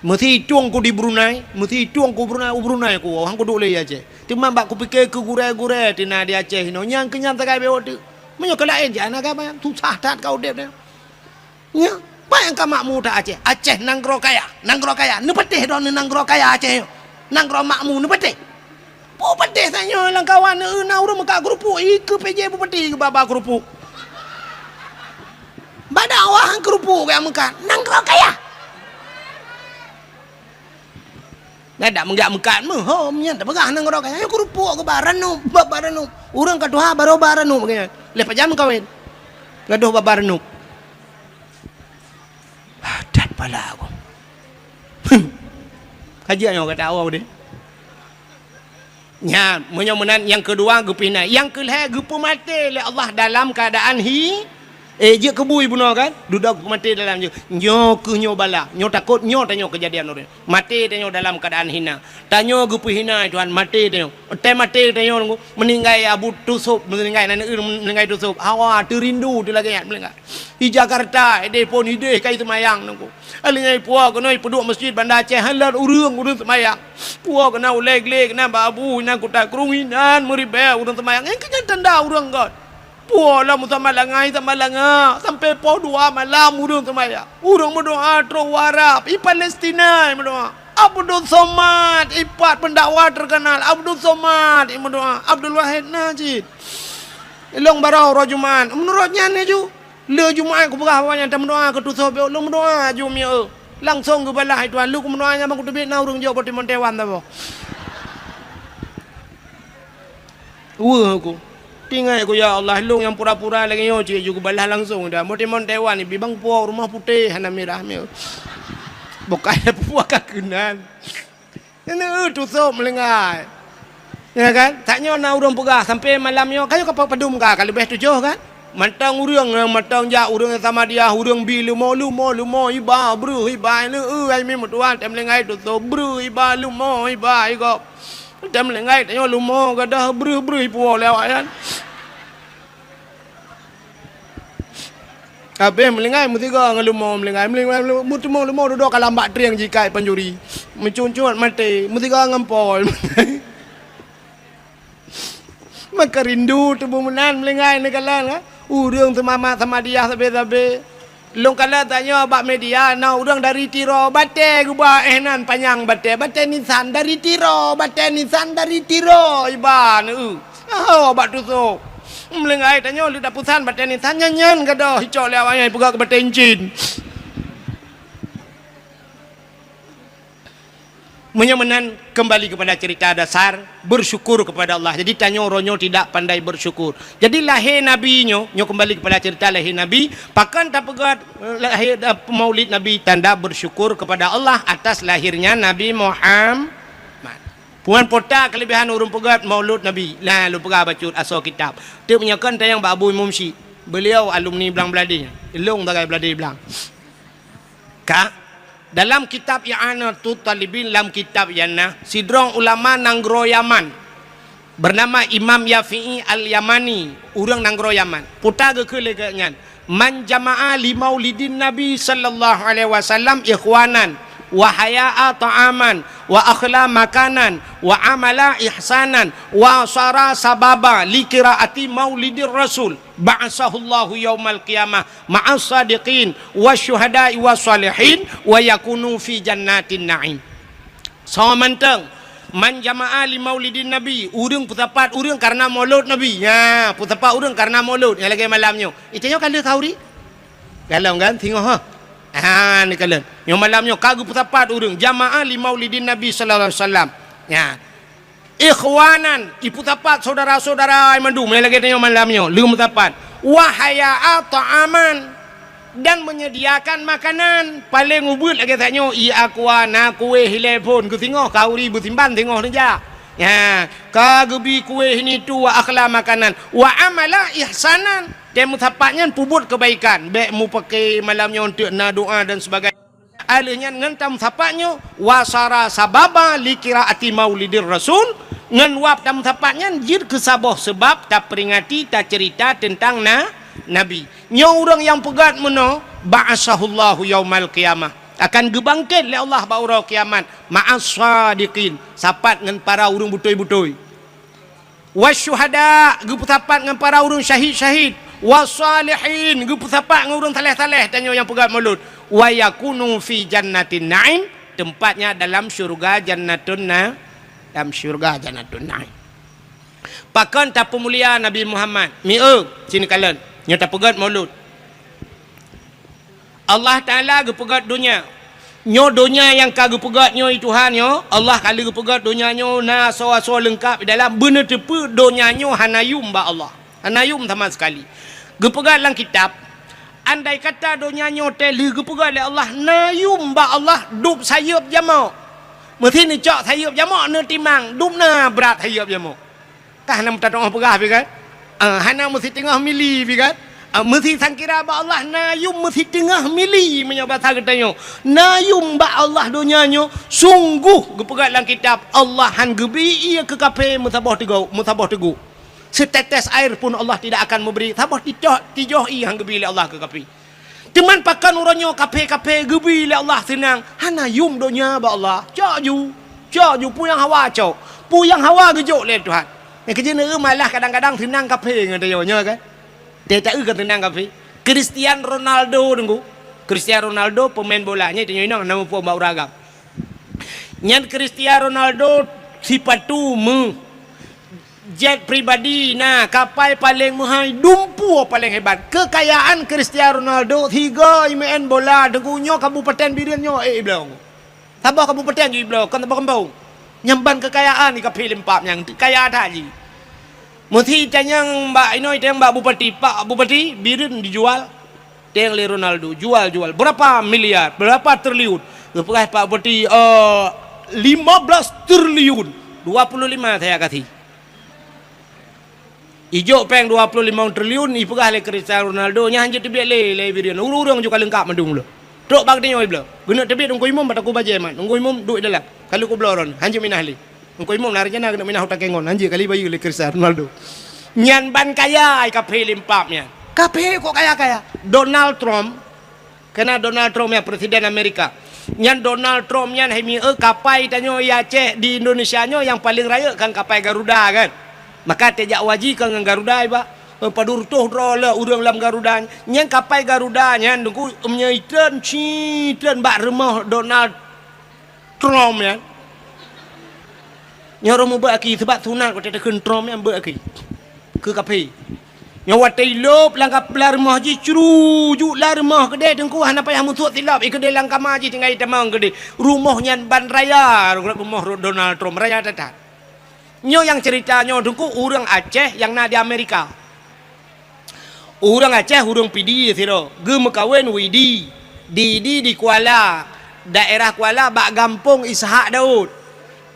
Meusi itueng ku di Brunei, meusi itueng ku Brunei, u Brunei ku, han kuduek lé Aceh. Teuma bak kupike keu gurèe-gurèe teuh na di Aceh inoe, nyan keu nyan sagai bewok teuk. Meunyoe keu laén jih hana agama, susah that ka udép nyoe. Nyoe, peue nyang ka makmu that Aceh? Aceh nanggroe kaya, nanggroe kaya. Neupatéh droeneuh nanggroe kaya Aceh nyoe. Nanggroe makmu neupatéh. Peue patéh tanyoe lam kawan, na ureueng meukat keurupuk, ikeue P J Bupati geuba-ba keurupuk. Bak dakwah keurupuk geuh meukat, nanggroe kaya. Nah, dak meugak meukat meuhom nyan, tapeugah nanggroe kaya, nyoe keurupuk geuba ranup, ba-ba ranup. Ureueng ka tuha barô ba ranup geuh nyan. Lheuh pajan meukawen. Gadôh ba-ba ranup. Ah, that pala aku. Ka jeuet nyoe gata awai deh. Nyan, meunyoe meunan nyang keudua geupeuhina, nyang keulhèe geupeumaté lé Allah dalam keuadaan hi-, eh, jeuet keu bui bunoe kan? Dudoe geupeumaté dalam jeuet. Nyoe keuh nyoe bala, nyoe takot, nyoe tanyoe keujadian ureueng. Maté tanyoe dalam keuadaan hina. Tanyoe geupeuhina, Tuhan, maté tanyoe. Watèe maté tanyoe, meuninggai Abu Tusôb, meuninggai aneuk ureueng, meuninggai Tusôb. Hawa, teurindu, teulagèe nyan meuninggai. Di Jakarta, idéh phôn idéh kai seumayang nunggu. Alèh nyan puwoe keunoe peuduek meuseujid Banda Aceh, han lôn ureueng, ureueng seumayang. Puwoe keunoe ulèe glé keunoe bak abu, inan kuta krueng inan meuribèe ureueng seumayang. Nyan keuh nyan tanda ureueng göt. Puwoe lom sama langai, sama langa, sampai poh dua malam ureueng seumayang. Ureueng meudoa trôk u Arab, i Palestina meudoa. Abdul Somad, ipat pendakwah terkenal, Abdul Somad, meudoa. Abdul Wahid Najib. Ilôn barô uroe Jumat. Meunurot nyan laju. Lé Jumat kupeugah awak nyan tameudoa keu Tusôb, lôn meudoa aju mieu. Langsong geubalah itu, lé kumeudoa nyan bang kuteubiet na ureueng jok boh timon Taiwan saboh. Weueh aku. Tingai aku, ya Allah, lôn nyang pura-pura lagèe nyoe cit ju geubalah langsong dah. Boh timon Taiwan ibi bang puwoe rumoh putéh hana mirah mieu. Bukai puwoe ka keunan. Nyoe Tusôb meulinggai. Ya kan? Tanyoe na ureueng peugah sampai malam nyoe, ka nyoe ka padum ka, ka leubeh tujoh kan? Mantong ureuëng, mantong jak ureuëng Samadiyah, ureuëng bi leumo, leumo, leumo, iba, breuh, iba, leueu, ai mi meutuah, tem linggai tutoe, breuh, iba, leumo, iba, igop. Tem linggai tanyoe leumo, gadoh breuh, breuh, ipuwoe lé awak nyan. Habéh meulinggai meusigoe ngon leumo, meulinggai, meulinggai, meuteumé leumo dudoe kalam bak trieng jikai panjuri. Meucuncut maté, meusigoe ngon pol. Maka rindu tuboh meunan meulinggai neukalon, ha? Ureuëng seumama Samadiyah sabe-sabe. Lôn kalon tanyoe bak media, na ureuëng dari Tiro, batée geuba éh nan panyang batée, batée nisan dari Tiro, batée nisan dari Tiro, iba neu. Aho bak tusoe. Meulinggai tanyoe leuda pusan batée nisan nyan-nyan gadoh icok lé awak nyan ipeugah keu batée incin. Meunyoe meunan, kembali kepada cerita dasar, bersyukur kepada Allah. Jadi, tanyoe uroe nyoe tidak pandai bersyukur. Jadi, lahé Nabi nyoe, nyoe kembali kepada cerita lahé Nabi, pakon tapeugah, eh, lahé, eh, maulid Nabi, tanda bersyukur kepada Allah atas lahirnya Nabi Muhammad. Puan pota kelebihan ureuëng peugah maulud Nabi. Nah, lôn peugah bacut asoe kitab. Teuk meunyoe kon tayang bak Abu Imum Syik. Beliau alumni Blang Bladé. Lôn sagai Bladé Blang. Ka, dalam kitab I'anatut Talibin, lam kitab nyan na, sidroe ulama nanggroe Yaman, bernama Imam Yafi'i Al-Yamani, ureuëng nanggroe Yaman. Peue ta geukheun lé geuh nyan, "Man jama'a li maulidin Nabi sallallahu alaihi wasallam ikhwanan, wa haya'a ta'aman, wa akhla makanan, wa amala ihsanan, wa sara sababa li qiraati maulidir Rasul, ba'asahullahu yaumal qiyamah." Ma'as sadiqin wasyuhada'i wassalihin wa yakunu fi jannatin na'im. Soe mantong, man jama'a li maulidin Nabi, ureuëng peusapat ureuëng karena maulud Nabi. Nya, peusapat ureuëng karena maulud. Nyang lagée malam nyoe. Ita nyoe ka lheueh khauri? Galom kan? Singoh ha. Ha, ni kalon. Nyoe malam nyoe ka geupeusapat ureuëng jama'a li maulidin Nabi sallallahu alaihi wasallam. Nya. Ikhwanan, ipeusapat syedara-syedara mandum, nyang lagée tanyoe malam nyoe, lheueh meusapat. Wa haya'a ta'aman, dan menyediakan makanan. Paleng ubeuet lagée tanyoe, i aqua, na kueh ilée phon, geusingoh, khauri beusimban singoh neujak. Nya, ka geubi kueh ini tu, wa akhla makanan. Wa amala ihsanan, dan meusapat nyan peubuet kebaikan. Bék mupake malam nyoe untuk na doa dan sebagainya. Aleuh nyan ngon tameusapat nyoe, wa sara sababa li qiraati maulidir rasul, ngon wab tameusapat nyan jeuet keu saboh seubab taperingati, taceurita teuntang na, Nabi. Nyoe ureuëng nyang peugét meunoe, ba'asahullahu yaumal qiyamah, akan geubangket lé Allah bak uroe kiamat, ma'as sadiqin, sapat ngon para ureuëng beutôi-beutôi. Wasyuhada, geupeusapat ngon para ureuëng syahid-syahid, wasalihin, geupeusapat ngon ureuëng saleh-saleh, tanyoe nyang peugah mulod, wa yakunu fi jannatin na'im, tempatnya dalam syurga Jannatun Na-, dalam syurga Jannatun Na'im. Pakon tapeumulia Nabi Muhammad? Mieu, sini kalon, nyoe tapeugét mulod. Allah Taala geupeugét donya. Nyoe donya nyang ka geupeugét nyoe, i Tuhan nyoe, Allah ka lheueh geupeugét donya nyoe na asoe-asoe leungkab di dalam, beuneuteupeue donya nyoe hana yum bak Allah. Hana yum sama sekali. Geupeugét lam kitab, andai kata donya nyoe teuh lheueh geupeugét lé Allah na yum bak Allah, dub sayeuep jamok. Meusi neucok sayeuep jamok neutimang, dub na brat sayeuep jamok. Ka hana meutateu'oh peugah pih kan? Ah, hana meusiteungoh mili pih kan? Ah, meusi sangkira bak Allah na yum meusiteungoh mili, meunyoe basa geutanyoe. Na yum bak Allah donya nyoe, sungguh geupeugah lam kitab, Allah han geubri ié keu kafé meusaboh teugok, meusaboh teugok. Setetes air pun Allah tidak akan memberi, saboh tijoh, tijoh ié han geubri lé Allah keu kafé. Teuma pakon uroe nyoe kafé-kafé geubri lé Allah seunang, hana yum donya bak Allah. Cok ju, cok ju, peue nyang hawa cok. Peue nyang hawa geujok lé Tuhan. Nyang keujeuet neueu malah kadang-kadang seunang kafé ngon tanyoe nyoe kan. Teu taeu kan seunang kafé. Cristiano Ronaldo deungo. Cristiano Ronaldo pemain bola, nyoe tanyoe inong na muphom bak ureueng agam. Nyan Cristiano Ronaldo sipatu meu. Jet pribadi na, kapai paleng meuhai, dumpeue paleng hebat. Keukayaan Cristiano Ronaldo, sigoe imeu'en bola, deungon nyoe kabupaten Bireuen nyoe, eh, ibloe. Saboh kabupaten ju ibloe, kon saboh gampông. Nyan ban keukayaan di kafé leumpap nyang kaya that jih. Meusi tanyong bak inoe, tanyong bak bupati, "Pak Bupati, Bireuen dijual." Teng lé Ronaldo, jual, jual. Berapa miliar, berapa triliun? Geupeugah Pak Bupati, eh, lima belas triliun. Dua puluh lima saya kasih. Ijok péng dua ploh limong triliun ipeugah lé Cristiano Ronaldo, nyan hanjeuet teubiet lé, lé Iberian. Ureuëng-ureuëng juga leungkap mandum lé. Trok bak geutanyoe ibleh. Geuneuk teubiet Teungku Imum bak Teungku Bajée man. Teungku Imum duek dalam. Kali kubloe droen, hanjeuet minah lé. Teungku Imum na rencana geuneuk minah u Takengon, hanjeuet kali bayeue lé Cristiano Ronaldo. Nyan ban kaya ai kaphé limpab nyan. Kaphé kok kaya-kaya. Donald Trump Keunan Donald Trump nyan, Presiden Amerika. Nyan Donald Trump nyan hai mieu kapai tanyoe i Aceh di Indonesia nyoe nyang paleng rayeuk kan kapai Garuda kan. Maka tejak waji kan ngon Garuda iba. Eh, padub reutôh droe le ureuëng lam Garuda. Nyan kapai Garuda nyan Teungku meunyoe itreun, ci treun bak rumoh Donald Trump nyan. Nyoe ureuëng mubeuet aki, sabab sunat watée takheun Trump nyan beuet aki. Keu kaphé. Nyoe watée ilop lam kap-, lam rumoh jih, cru, jok lam rumoh keudeh Teungku, hana payah musok silop, i keudeh lam kama jih tinggai tamong keudeh. Rumoh nyan ban raya, rumoh Donald Trump, raya that-that. Nyoe nyang cerita nyoe Teungku, ureuëng Aceh nyang na di Amerika. Ureuëng Aceh, ureuëng Pidie sidroe, geumeukawen Widi, di, di, di Kuala, daerah Kuala bak gampông Ishak Daud.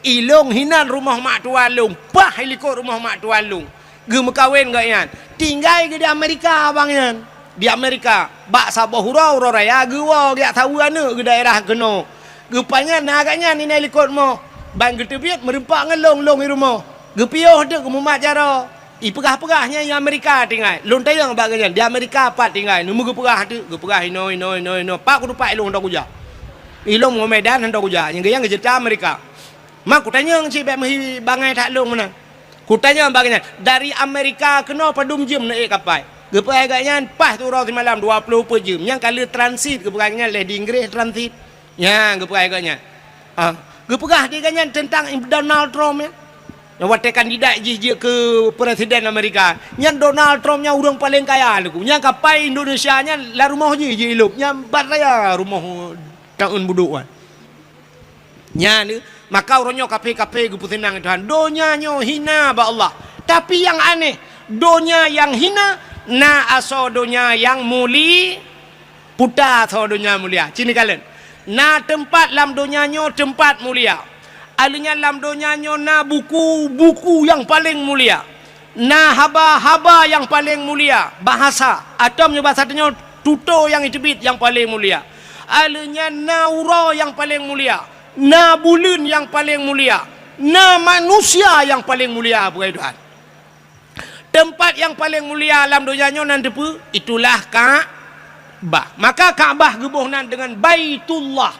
Ilong hinan rumoh mak tuan lôn, paih likot rumoh mak tuan lôn. Geumeukawen gobnyan. Tinggai geuh di Amerika abang nyan. Di Amerika, bak saboh uroe, uroe raya geuwoe geujak saweue aneuëk geuh daerah keunoe. Geupajan na gobnyan inan likot rumoh. Ban geuteubiet meureumpok ngon lôn, lôn i rumoh. Geupiôh teuk geumumat jaroe. Ipeugah-peugah nyan i Amerika tinggai. Lôn tanyong bak gobnyan, di Amerika pat tinggai. Neumeu geupeugah teuk, geupeugah inoe, inoe, inoe, inoe. Pat kutupat ilong hantom kujak. Ilong ngon Medan hantom kujak. Nyang geuh nyan geucebta Amerika. Ma kutanyong cit bék meuhi bangai that lôn meunan. Kutanyong bak gobnyan, dari Amerika keunoe padum jeuem neuék kapai? Geupeugah gobnyan, paih siuroe simalam dua ploh peuet jeuem. Nyang ka lheueh transit geupeugah gobnyan lé di Inggréh transit. Nyan geupeugah gobnyan. Ah, geupeugah di gobnyan teuntang Donald Trump nyan. Nyang watée kandidat jih jeuet keu presiden Amerika. Nyan Donald Trump nyan ureuëng paleng kaya Teungku. Nyan kapai Indonesia nyan lam rumoh jih jilop. Nyan ban raya rumoh taun budok nyan. Nyan lé, maka uroe nyoe kaphé-kaphé geupeuseunang Tuhan. Donya nyoe hina bak Allah. Tapi nyang aneh, donya nyang hina na asoe donya nyang muli-, puta asoe donya mulia. Ci neukalon. Na teumpat lam donya nyoe teumpat mulia. Alheuh nyan lam donya nyoe na buku-buku nyang paleng mulia. Na haba-haba nyang paleng mulia, bahasa, atau meunyoe bahasa tanyoe tutoe nyang jiteubiet nyang paleng mulia. Alheuh nyan na uroe nyang paleng mulia, na buleuen nyang paleng mulia, na manusia nyang paleng mulia, bukai Tuhan. Teumpat nyang paleng mulia lam donya nyoe nan teupeue? Itulah Ka'bah. Maka Ka'bah geuboh nan deungon Baitullah,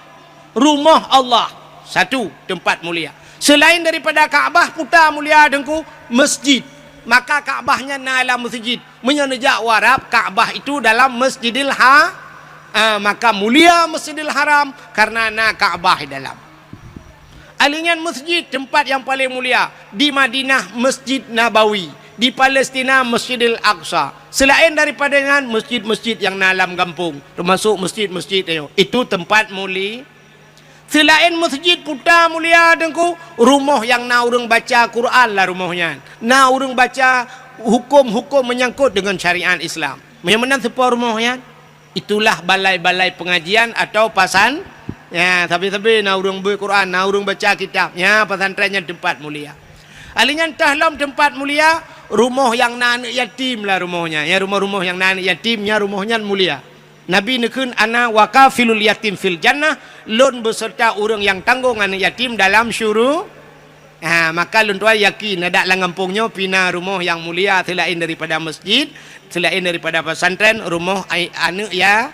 rumoh Allah. Satu, teumpat mulia. Seulaén daripada Ka'bah, puta mulia Teungku, masjid. Maka Ka'bah nyan na lam masjid. Meunyoe neujak u Arab, Ka'bah itu dalam Masjidil Ha-, ah, maka mulia Masjidil Haram karena na Ka'bah di dalam. Alheuh nyan masjid teumpat nyang paleng mulia, di Madinah Masjid Nabawi, di Palestina Masjidil Aqsa. Seulaén daripada nyan, masjid-masjid nyang na lam gampông, teumasok masjid-masjid nyoe, itu teumpat muli-, Seulaén masjid puta mulia Teungku, rumoh nyang na ureuëng baca Quran lam rumoh nyan. Na ureuëng baca huköm-huköm meunyangkot deungon syariat Islam. Meunyoe meunan soe po rumoh nyan? Itulah balai-balai pengajian atau pasan-, ya, sabe-sabe na ureuëng beuet Quran, na ureuëng baca kitab. Ya, pesantren nyan teumpat mulia. Alheuh nyan teuh lom teumpat mulia, rumoh nyang na aneuëk yatim lam rumoh nyan. Ya, rumoh-rumoh nyang na aneuëk yatim, nyan rumoh nyan mulia. Nabi neukheun, "Ana wa kafilul yatim fil jannah," lôn beuseurta ureuëng nyang tanggong aneuëk yatim dalam syuru-, ha, maka lôn tuan yakin, adak lam gampông nyoe pih na rumoh nyang mulia seulaén daripada masjid, seulaén daripada pesantren, rumoh ai-, aneuëk ya-,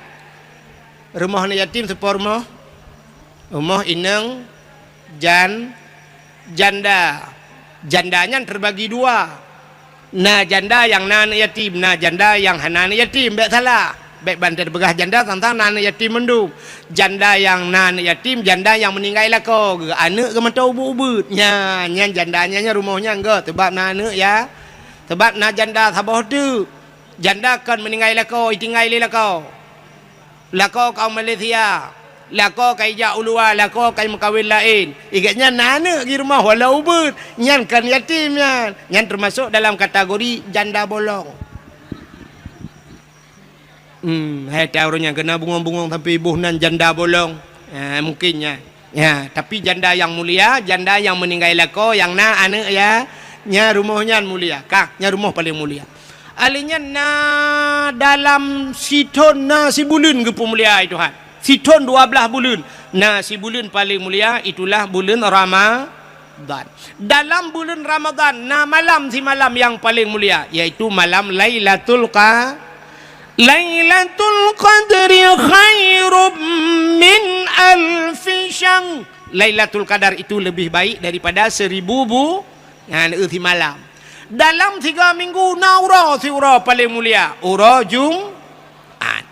rumoh aneuëk yatim soe po rumoh? Rumoh inong jan-, janda. Janda nyan teubagi dua. Na janda nyang na aneuëk yatim, na janda nyang hana aneuëk yatim. Bék salah. Bék ban teupeugah janda sang-sang na aneuëk yatim mandum. Janda nyang na aneuëk yatim, janda nyang meuninggai lakoe geuh, aneuëk geuh mantong ubeuet-ubeuet. Nyan, nyan janda nyan, nyan rumoh nyan geuh, sabab na aneuëk ya-, sabab na janda saboh teuk. Janda kon meuninggai lakoe, itinggai lé lakoe. Lakoe ka u Malaysia, lakoe ka ijak u luwa, lakoe ka imeukawen laén. Igek nyan na aneuëk di rumoh walau ubeuet, nyan kon yatim nyan. Nyan teumasok dalam kategori janda bolong. Hmm, hai tahu ureuëng nyang keuneuk bungong-bungong sampoe iboh nan janda bolong. Ha, mungkin nyan. Ya, tapi janda nyang mulia, janda nyang meuninggai lakoe, nyang na aneuëk ya-, Nyan rumoh nyan mulia, ka, nyan rumoh paleng mulia. Alèh nyan na dalam sithon na sibuleuen geupeumulia lé Tuhan. Sithon dua blaih buleuen, na sibuleuen paleng mulia, itulah buleuen Ramadan. Dalam buleuen Ramadan na malam simalam nyang paleng mulia, yaitu malam Lailatul Qa-, Lailatul Qadri khairum min alfi syahr. Lailatul Qadar itu lebih baik daripada seribu bu-, nyan, eh, simalam. Dalam tiga minggu na uroe siuroe paleng mulia, uroe Jumat.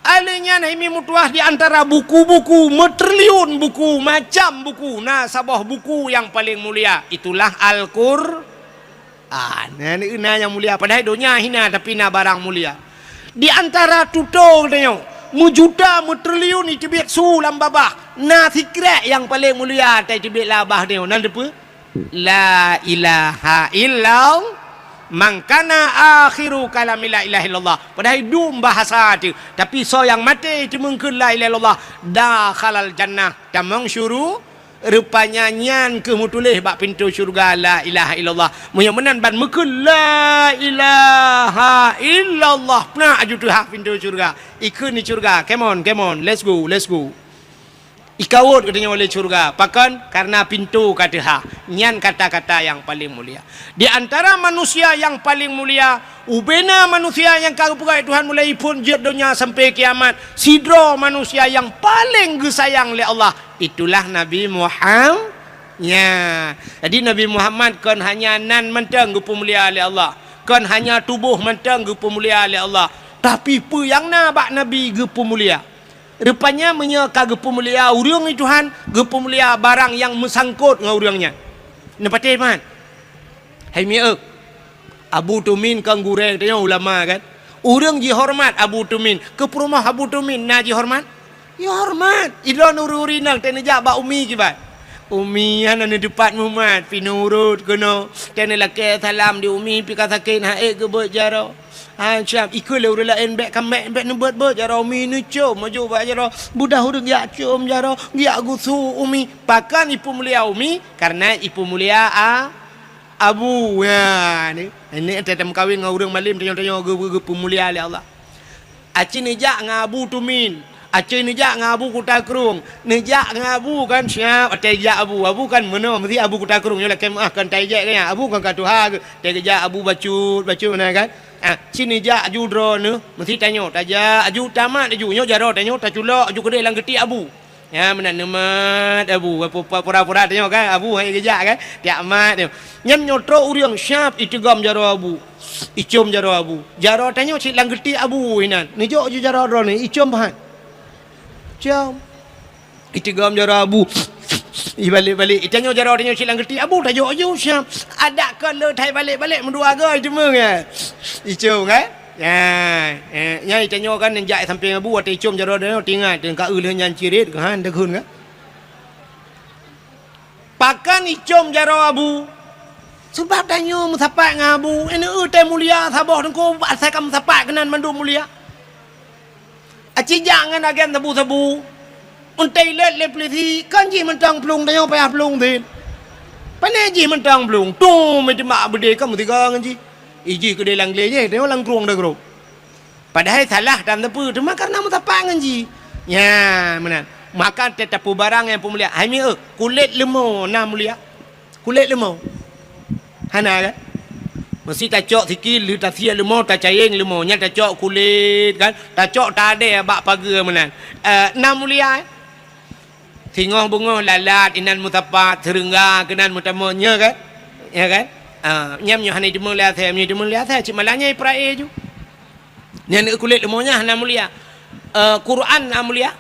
Alèh nyan hai mi meutuah di antara buku-buku, meutriliun buku, macam buku, na saboh buku nyang paleng mulia, itulah Al-Qur-, Ah, na, na, na nyang mulia, padahai donya hina tapi na barang mulia. Di antara tutoe geutanyoe, meujuta meutriliun iteubiet su lam babah, na sikrek nyang paleng mulia tai teubiet lam babah tanyoe, nan teupeue? La ilaha illallah. Man kana akhiru kalami la ilaha illallah. Padahai dum bahasa teuh, tapi soe nyang maté teumeung kheun la ilaha illallah, dakhalal jannah, tamong syuru-, Rupanya nyan keuh meutuléh bak pintoe syeuruga, "La ilaha illallah." Meunyoe meunan ban meukheun, "La ilaha illallah," peunak aju teuhah pintoe syeuruga. Ikheun di syeuruga, "Come on, come on, let's go, let's go." Ikawot geutanyoe lé syeuruga. Pakon? Kareuna pintoe ka teuhah. Nyan kata-kata nyang paleng mulia. Di antara manusia nyang paleng mulia, ubena manusia nyang ka geupeugah lé Tuhan mulai phon jeuet donya sampai kiamat, sidroe manusia nyang paleng geusayang lé Allah, itulah Nabi Muham-, nya. Jadi, Nabi Muhammad kon hanya nan mantong geupeumulia lé Allah, kon hanya tuboh mantong geupeumulia lé Allah, tapi peue nyang na bak Nabi geupeumulia. Rupanya meunyoe ka geupeumulia ureuëng lé Tuhan, geupeumulia barang nyang meusangkot ngon ureuëng nyan. Neupatéh mat? Hai mieu, Abu Tumin kan gurée tanyoe ulama kan? Ureuëng jihoreumat Abu Tumin, keu peurumoh Abu Tumin na jihoreumat? Jihoreumat. Idroe ureuëng inong teuneujak bak umi kiban. Umi hana neuteupat mumat, pi nurot keunoe. Teuneulakée salam di umi pi ka sakét, han ék geubeuet jaroe. Ha, siap. Ikeu lé ureuëng laén bék ka mék, bék neubeuet-beuet jaroe umi neucom aju bak jaroe. Budah ureuëng jak com jaroe, jak gusue umi. Pakon ipeumulia umi? Kareuna ipeumulia a-, abu. Ya, ni. Ini teuka meukawen ngon ureuëng malem tanyoe-tanyoe geu-, geu-, geupeumulia lé Allah. Aci neujak ngon Abu Tumin. Aci neujak ngon Abu Kuta Krueng. Neujak ngon Abu kan siap, até jak Abu. Abu kan meunoe, meusti Abu Kuta Krueng nyoe lakée meuah kan tai jek kan. Abu kan ka tuha geu. Teuka jak Abu bacut, bacut na kan. Ah, ci neujak aju droeneuh, meusti tanyoe, tajak aju tamat aju, nyoe jaroe tanyoe taculok aju keudeh lam geuti Abu. Ya, meunan neumat Abu, pura-pura tanyoe kan, Abu hai geujak kan, tiak mat nyoe. Nyan nyoe trok ureuëng siap iteugom jaroe Abu, icom jaroe Abu. Jaroe tanyoe cit lam geuti Abu inan, neujok aju jaroe droeneuh, icom pahat. Cam. Itigom jaroe Abu. Ibalek-balek. Itanyoe jaroe tanyoe cit lam geuti Abu, tajok aju siap. Adak kon le thai balek-balek meudua goe iteumeu ya. Icong kan? Ya, eh, nya itanyoe kan neujak sampéng Abu, watée icom jaroe tanyoe tingat, teungka eu lheueh nyan cirit, kan, deukheun kan? Pakon icom jaroe Abu? Sebab tanyoe meusapat ngon Abu, ini eu tée mulia saboh teungku, asai ka meusapat keunan mandum mulia. Aci jak ngon agen sabu-sabu. Untée ilét lé peulisi, kan jih mantong plueng, tanyoe payah plueng udeb. Pané jih mantong plueng, tum, meuteumé beudé ka meusigoe ngon jih. Ijih keudeh lam glé jih, tanyoe lam krueng dagro. Padahai salah tan sapeue, teuma kareuna meusapat ngon jih. Nya, meunan. Maka teuh tapeubarang nyang peumulia. Hai mieu, kulét leumo na mulia. Kulét leumo. Hana kan? Meusti tacok sikil, lheueh tasie leumo, tacayeng leumo. Nyan tacok kulét kan? Tacok tadée bak pageue meunan. Eh, na mulia, eh? Singoh beungoh lalat inan meusapat, seureungga keunan meutamong, nya kan? Ya kan? Ah, nyam nyoe hana jiteumong lé asée, nyoe jiteumong lé asée, cit malah nyan ipeurak éh ju. Nyan kulét leumo nyan hana mulia. Eh, Quran na mulia.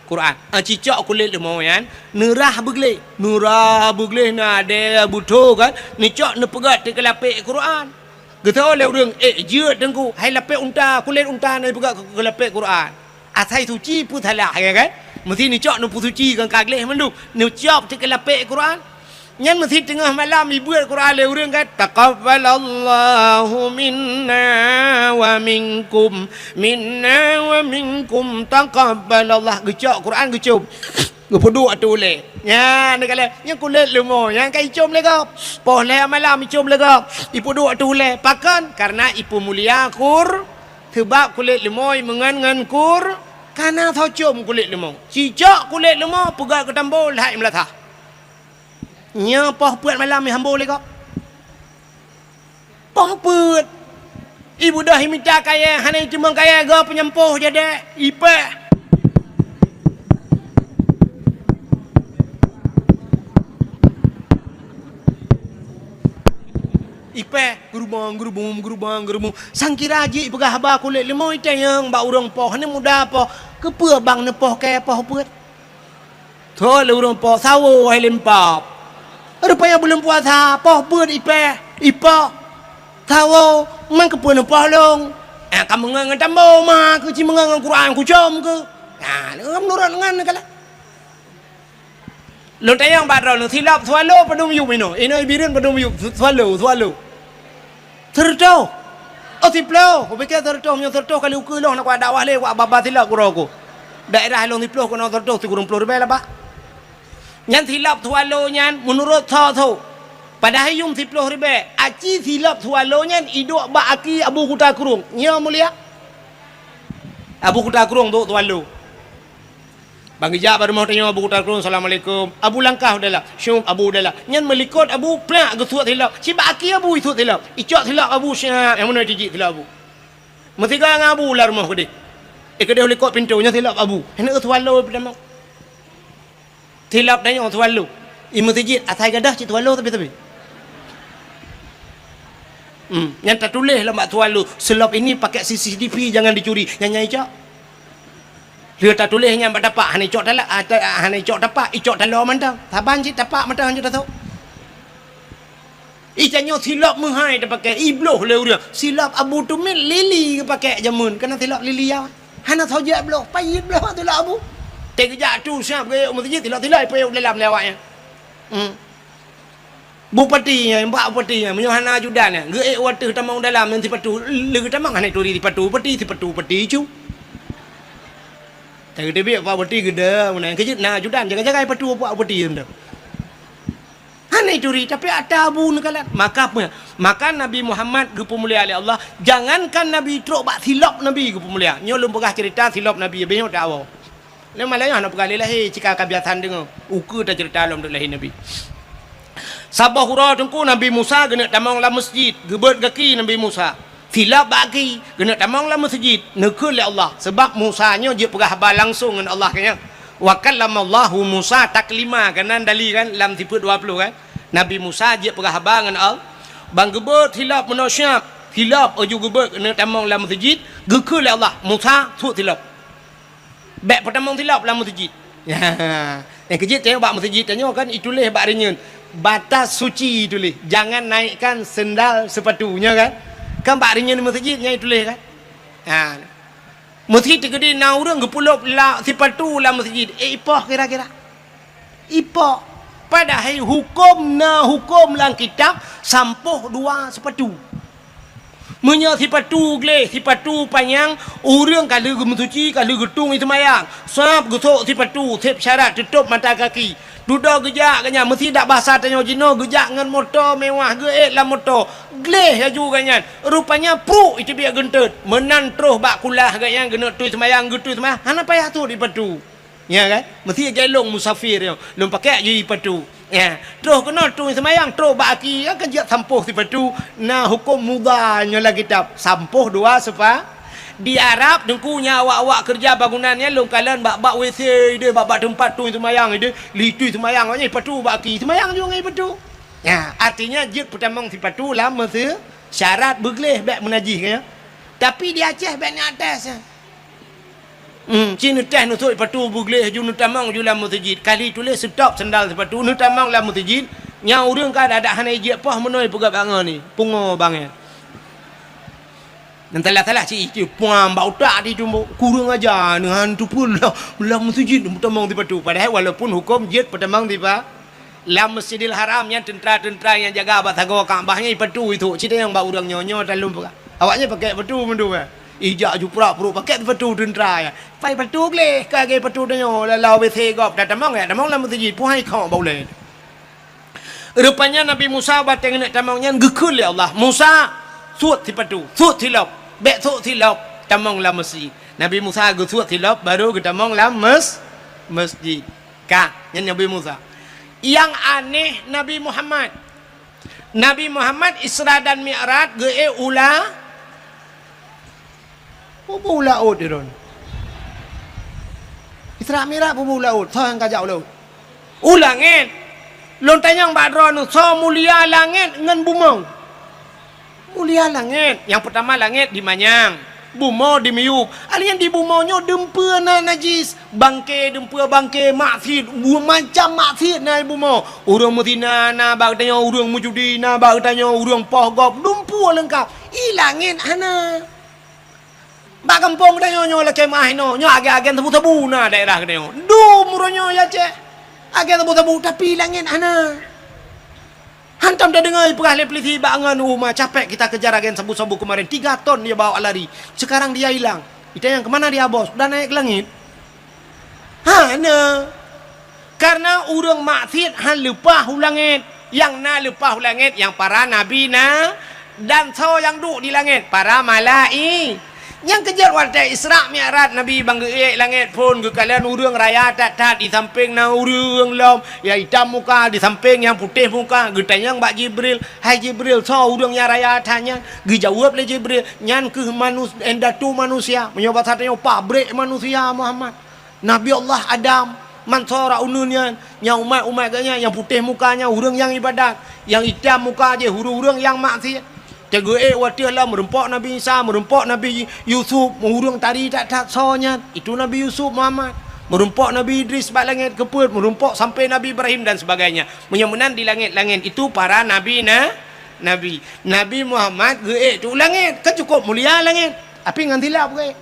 Quran. Eh, cicok kulét leumo nyan, neurah beugleh. Neurah beugleh na adée beutho kan. Neucok neupeugét teuh keu lapék Quran. Geuteupeue lé ureuëng, "Eh, jeuet teungku, hai lapék unta, kulét unta na ipeugét keu lapék Quran." Asai suci peue salah, ya kan? Meusti neucok neupeusuci kan ka gleh mandum. Neucok teuh keu lapék Quran. Nyan meusti teungoh malam ibeuet Quran lé ureuëng kan, "Taqabbalallahu minna wa minkum, minna wa minkum, taqabbalallah." Geucok Quran geucom. Geupeuduek ateueh ulèe. Nyan, neukalon, nyan kulét leumo, nyan ka icôm lé gob. Poh lhèe malam icôm lé gob. Ipeuduek ateueh ulèe. Pakon? Kareuna ipeumulia Qur-, seubab kulét leumo imeungon ngon Qur-, ka na soe com kulét leumo. Cicok kulét leumo, peugöt keu tambo, lhai meulasah. Nyoe poh peuet malam ihambo lé gob. Poh peuet. Ibeudôh imita kayèe, hana iteumèe kayèe, gob peunyampôh jadèe, ipèh. Ipèh, geurubong, geurubong, geurubong, geurubong. Sangkira jih ipeugah haba kulét leumo itanyong bak ureueng poh, hana muda poh. Keupeue bang neupoh kayèe poh peuet? Thôn lé ureueng po sawo hai lempap. Rupanya buleuen puasa, poh peuet ipèh, ipoh. Sawo, man keupeue neupoh lôn? Ah, ka meungon ngon tambo ma, keu ci meungon ngon Quran kucom keu. Ah, meunurot ngon kala. Lôn tanyong bak droeneuh, silop swallow padum yup inoe? Inoe Bireuen padum yup, swallow, swallow. Sireutôh. Oh, siplôh. Kupike sireutôh, meunyoe sireutôh kali ukeue lôn hana kuat dakwah lé, kuat babah silop kudroe ku. Daerah lôn siplôh keunoe sireutôh sikureueng plôh ribèe lah, Pak. Nyan silop swallow nyan meunurot soe-soe. Padahai yuem siplôh ribèe. Aci silop swallow nyan iduek bak aki Abu Kuta Krueng. Nyoe mulia. Abu Kuta Krueng duek swallow. Ban geujak bak rumoh tanyoe Abu Kuta Krueng, "Assalamualaikum." Abu langkah u dalam. Syup, Abu u dalam. Nyan meulikot Abu, plak geusuet silop. Cit bak aki Abu isuet silop. Icok silop Abu, siap. Nyang meunoe tijik silop Abu. Meusigoe ngon Abu lam rumoh keudeh. Eh, keudeh u likot pintoe, nyoe silop Abu. Hana swallow peutamong. Silop tanyoe swallow. I meuseujid, asai gadôh cit swallow tapi-tapi. Hmm, nyan tatuléh lam bak swallow, "Silop ini pakai C C T V, jangan dicuri." Nyan, nyan icok. Lheueh tatuléh nyan bak tapak, hana icok tala-, ah, ta-, ah, hana icok tapak, icok taloe mantong. Saban cit tapak mantong hanjeuet tasôk. Ih, tanyoe silop meuhai tapakèk, ibloh lé ureueng. Silop Abu Tumit lili geupakèk jameun, kana silop lili ya. Hana soe jak bloh, payet bloh silop Abu. Teugeujak tu siap geuék u meuseujid, silop-silop ipayet u dalam lé awaknyan. Hmm. Bupati nyan, bak bupati nyan, meunyoe hana ajudan nyan, geuék u ateueh tamong dalam ngon sipatu, lé geutamong hana turi sipatu bupati, sipatu bupati cu. Tapi teubiet bak bupati geude, meunan keujeuet na ajudan, jaga-jaga sipatu bak bupati nyan. Hana turi, tapi ata Abu neukalon. Maka peue? Maka Nabi Muhammad geupeumulia lé Allah, jangankan Nabi trok bak silop Nabi geupeumulia. Nyoe lôn peugah ceurita silop Nabi, habéh nyoe tawoe. Lé malam nyoe hana peugah lé lahé, cit ka kabiasaan deungoe. Ukeue taceurita lom duek lahé Nabi. Saboh uroe Teungku Nabi Musa geuneuk tamong lam meuseujid, geubeuet gaki Nabi Musa. Silop bak aki, geuneuk tamong lam meuseujid, neukheun lé Allah, sabab Musa nyoe jeuet peugah haba langsong ngon Allah keu nyan. "Wa kallamallahu Musa taklima," kan nan dali kan lam sifeuet dua ploh kan. Nabi Musa jeuet peugah haba ngon Allah. Ban geubeuet silop meunoe siap, silop laju geubeuet geuneuk tamong lam meuseujid, geukheun lé Allah, "Musa, suet silop." Bèk peutamong silop lam meuseujid. Nyang keujeuet tanyoe bak meuseujid tanyoe kan ituléh bak rinyun, "Batas suci" ituléh, "Jangan naikkan sendal sepatu", nyoe kan? Kan bak rinyun meuseujid nyan ituléh kan? Ha. Meuseujid teukeudi na ureueng geupeulop la-, sipatu lam meuseujid, eh, ipoh kira-kira. Ipoh. Padahai huköm na huköm lam kitab sampoh dua sipatu. Meunyoe sipatu gleh, sipatu panyang, ureueng ka lheueh geumeusuci, ka lheueh geutung i seumayang, sab geusok sipatu, sép syarat teutôp mata kaki. Dudoe geujak geuh nyan, meusi dak basa tanyoe jinoe, geujak ngon moto mewah, geuék lam moto. Gleh laju geuh nyan, rupanya pruek iteubiet geunteut. Meunan troh bak kulah geuh nyan, geuneuk tui seumayang, geutui seumayang, hana payah sot sipatu. Nya kan? Meusti lagèe lôn musafir nyoe, lôn pakèk jih sipatu. Ya, troh keunoe tui seumayang, troh bak aki, ya, kan jak sampoh sipatu. Na huköm mudha nyoe lam kitab, sampoh dua sepa-, di Arab, Teungku, nyan awak-awak keureuja bangunan nyan lôn kalon bak-bak W C ideh, bak-bak teumpat tui seumayang ideh, li tui seumayang awaknyan sipatu bak aki, seumayang juga ngon sipatu. Ya, artinya jeuet peutamong sipatu lam meuseujid, syarat beugleh bèk meunajih, ya. Tapi di Aceh bèk na atas, ya. Hmm, ci neuteh neusok sipatu beugleh ju neutamong ju lam meuseujid. Kali tuléh stop sendal sipatu neutamong lam meuseujid. Nyan ureueng ka adak hana ijak poh meunoe peugah bangon ni. Pungo bangai. Nan salah-salah ci itu puang bak utak di tu kurang aja neuhan tu pun lah lam meuseujid neutamong sipatu. Padahai walaupun huköm jeuet peutamong sipa-, lam Masjidil Haram nyan teuntra-teuntra nyang jaga bak sagoe Ka'bah nyan ipatu itu. Ci tanyong bak ureueng nyoe-nyoe talom peugah. Awaknyan pakèk patu meunduwa. Ijak juprak pruet pakai sipatu teuntra ya. Pai patu gleh ka lagèe patu tanyoe, lalau W C gob, tatamong ya, tamong lam meuseujid, puhai khok bak ulèe. Rupanya Nabi Musa watèe geuneuk tamong nyan geukheun lé Allah, "Musa, suet sipatu, suet silop, bèk suet silop, tamong lam meuseujid." Nabi Musa geusuet silop, baru geutamong lam mes-, meuseujid. Ka, nyan Nabi Musa. Nyang aneh Nabi Muhammad. Nabi Muhammad Isra dan Mi'raj geuék u la-, peue u laôt droeneuh. Isra Mi'raj peue u laôt, soe nyang ka jak u laôt? U langèt. Lôn tanyong bak droeneuh, soe mulia langèt ngon bumoe? Mulia langèt. Nyang peutama langèt dimanyang, bumoe dimiyueb. Alèh nyan di bumoe nyoe dumpeue na najis. Bangke, dumpeue bangke, maksiet, bu-, macam maksiet na di bumoe. Ureueng meuzina na bak geutanyoe, ureueng meujudi na bak geutanyoe, ureueng poh gob, dumpeue leungkap. I langèt hana. Bak gampông geutanyoe nyoe lakèe meu'ah inoe, nyoe agen-agen sabu-sabu na daerah geutanyoe. Dum uroe nyoe ya cek. Agen sabu-sabu, tapi langèt hana. Hantom tadeungoe ipeugah lé polisi bak ngon uma, "Capek kita kejar agen sabu-sabu kemarin, tiga ton dia bawa lari. Sekarang dia hilang." Itanyong, "Kemana dia, Bos? Udah naik ke langit?" Hana. Karena ureueng maksiet han leupah u langèt. Nyang na leupah u langèt nyang para nabi na, dan soe nyang duek di langèt? Para malai-, Nyang keujeuet watèe Isra Mi'raj Nabi ban geuék langèt phon geukalon ureueng raya that-that, di sampéng na ureueng lom, nyang itam muka, di sampéng nyang putéh muka, geutanyong bak Jibril, "Hai Jibril, soe ureueng nyang raya that nyan?" Geujaweueb lé Jibril, "Nyan kheueh manus-, indatu manusia, meunyoe basa tanyoe pabrék manusia, Muhammad." Nabi Allah Adam, man soe rot uneun nyan, nyang umat-umat geuh nyan, nyang putéh muka nyan ureueng nyang ibadat, nyang itam muka jih ureueng-ureueng nyang maksiet. Teugeuék watèe lom meurumpok Nabi Isa, meurumpok Nabi Yusuf, ureueng tari that-that soe nyan, itu Nabi Yusuf Muhammad. Meurumpok Nabi Idris bak langèt keupeuet, meurumpok sampai Nabi Ibrahim dan sebagainya. Meunyoe meunan di langèt-langèt itu para nabi na, nabi. Nabi Muhammad geuék tu langèt, kan cukup mulia langèt. Tapi ngon silop geuék.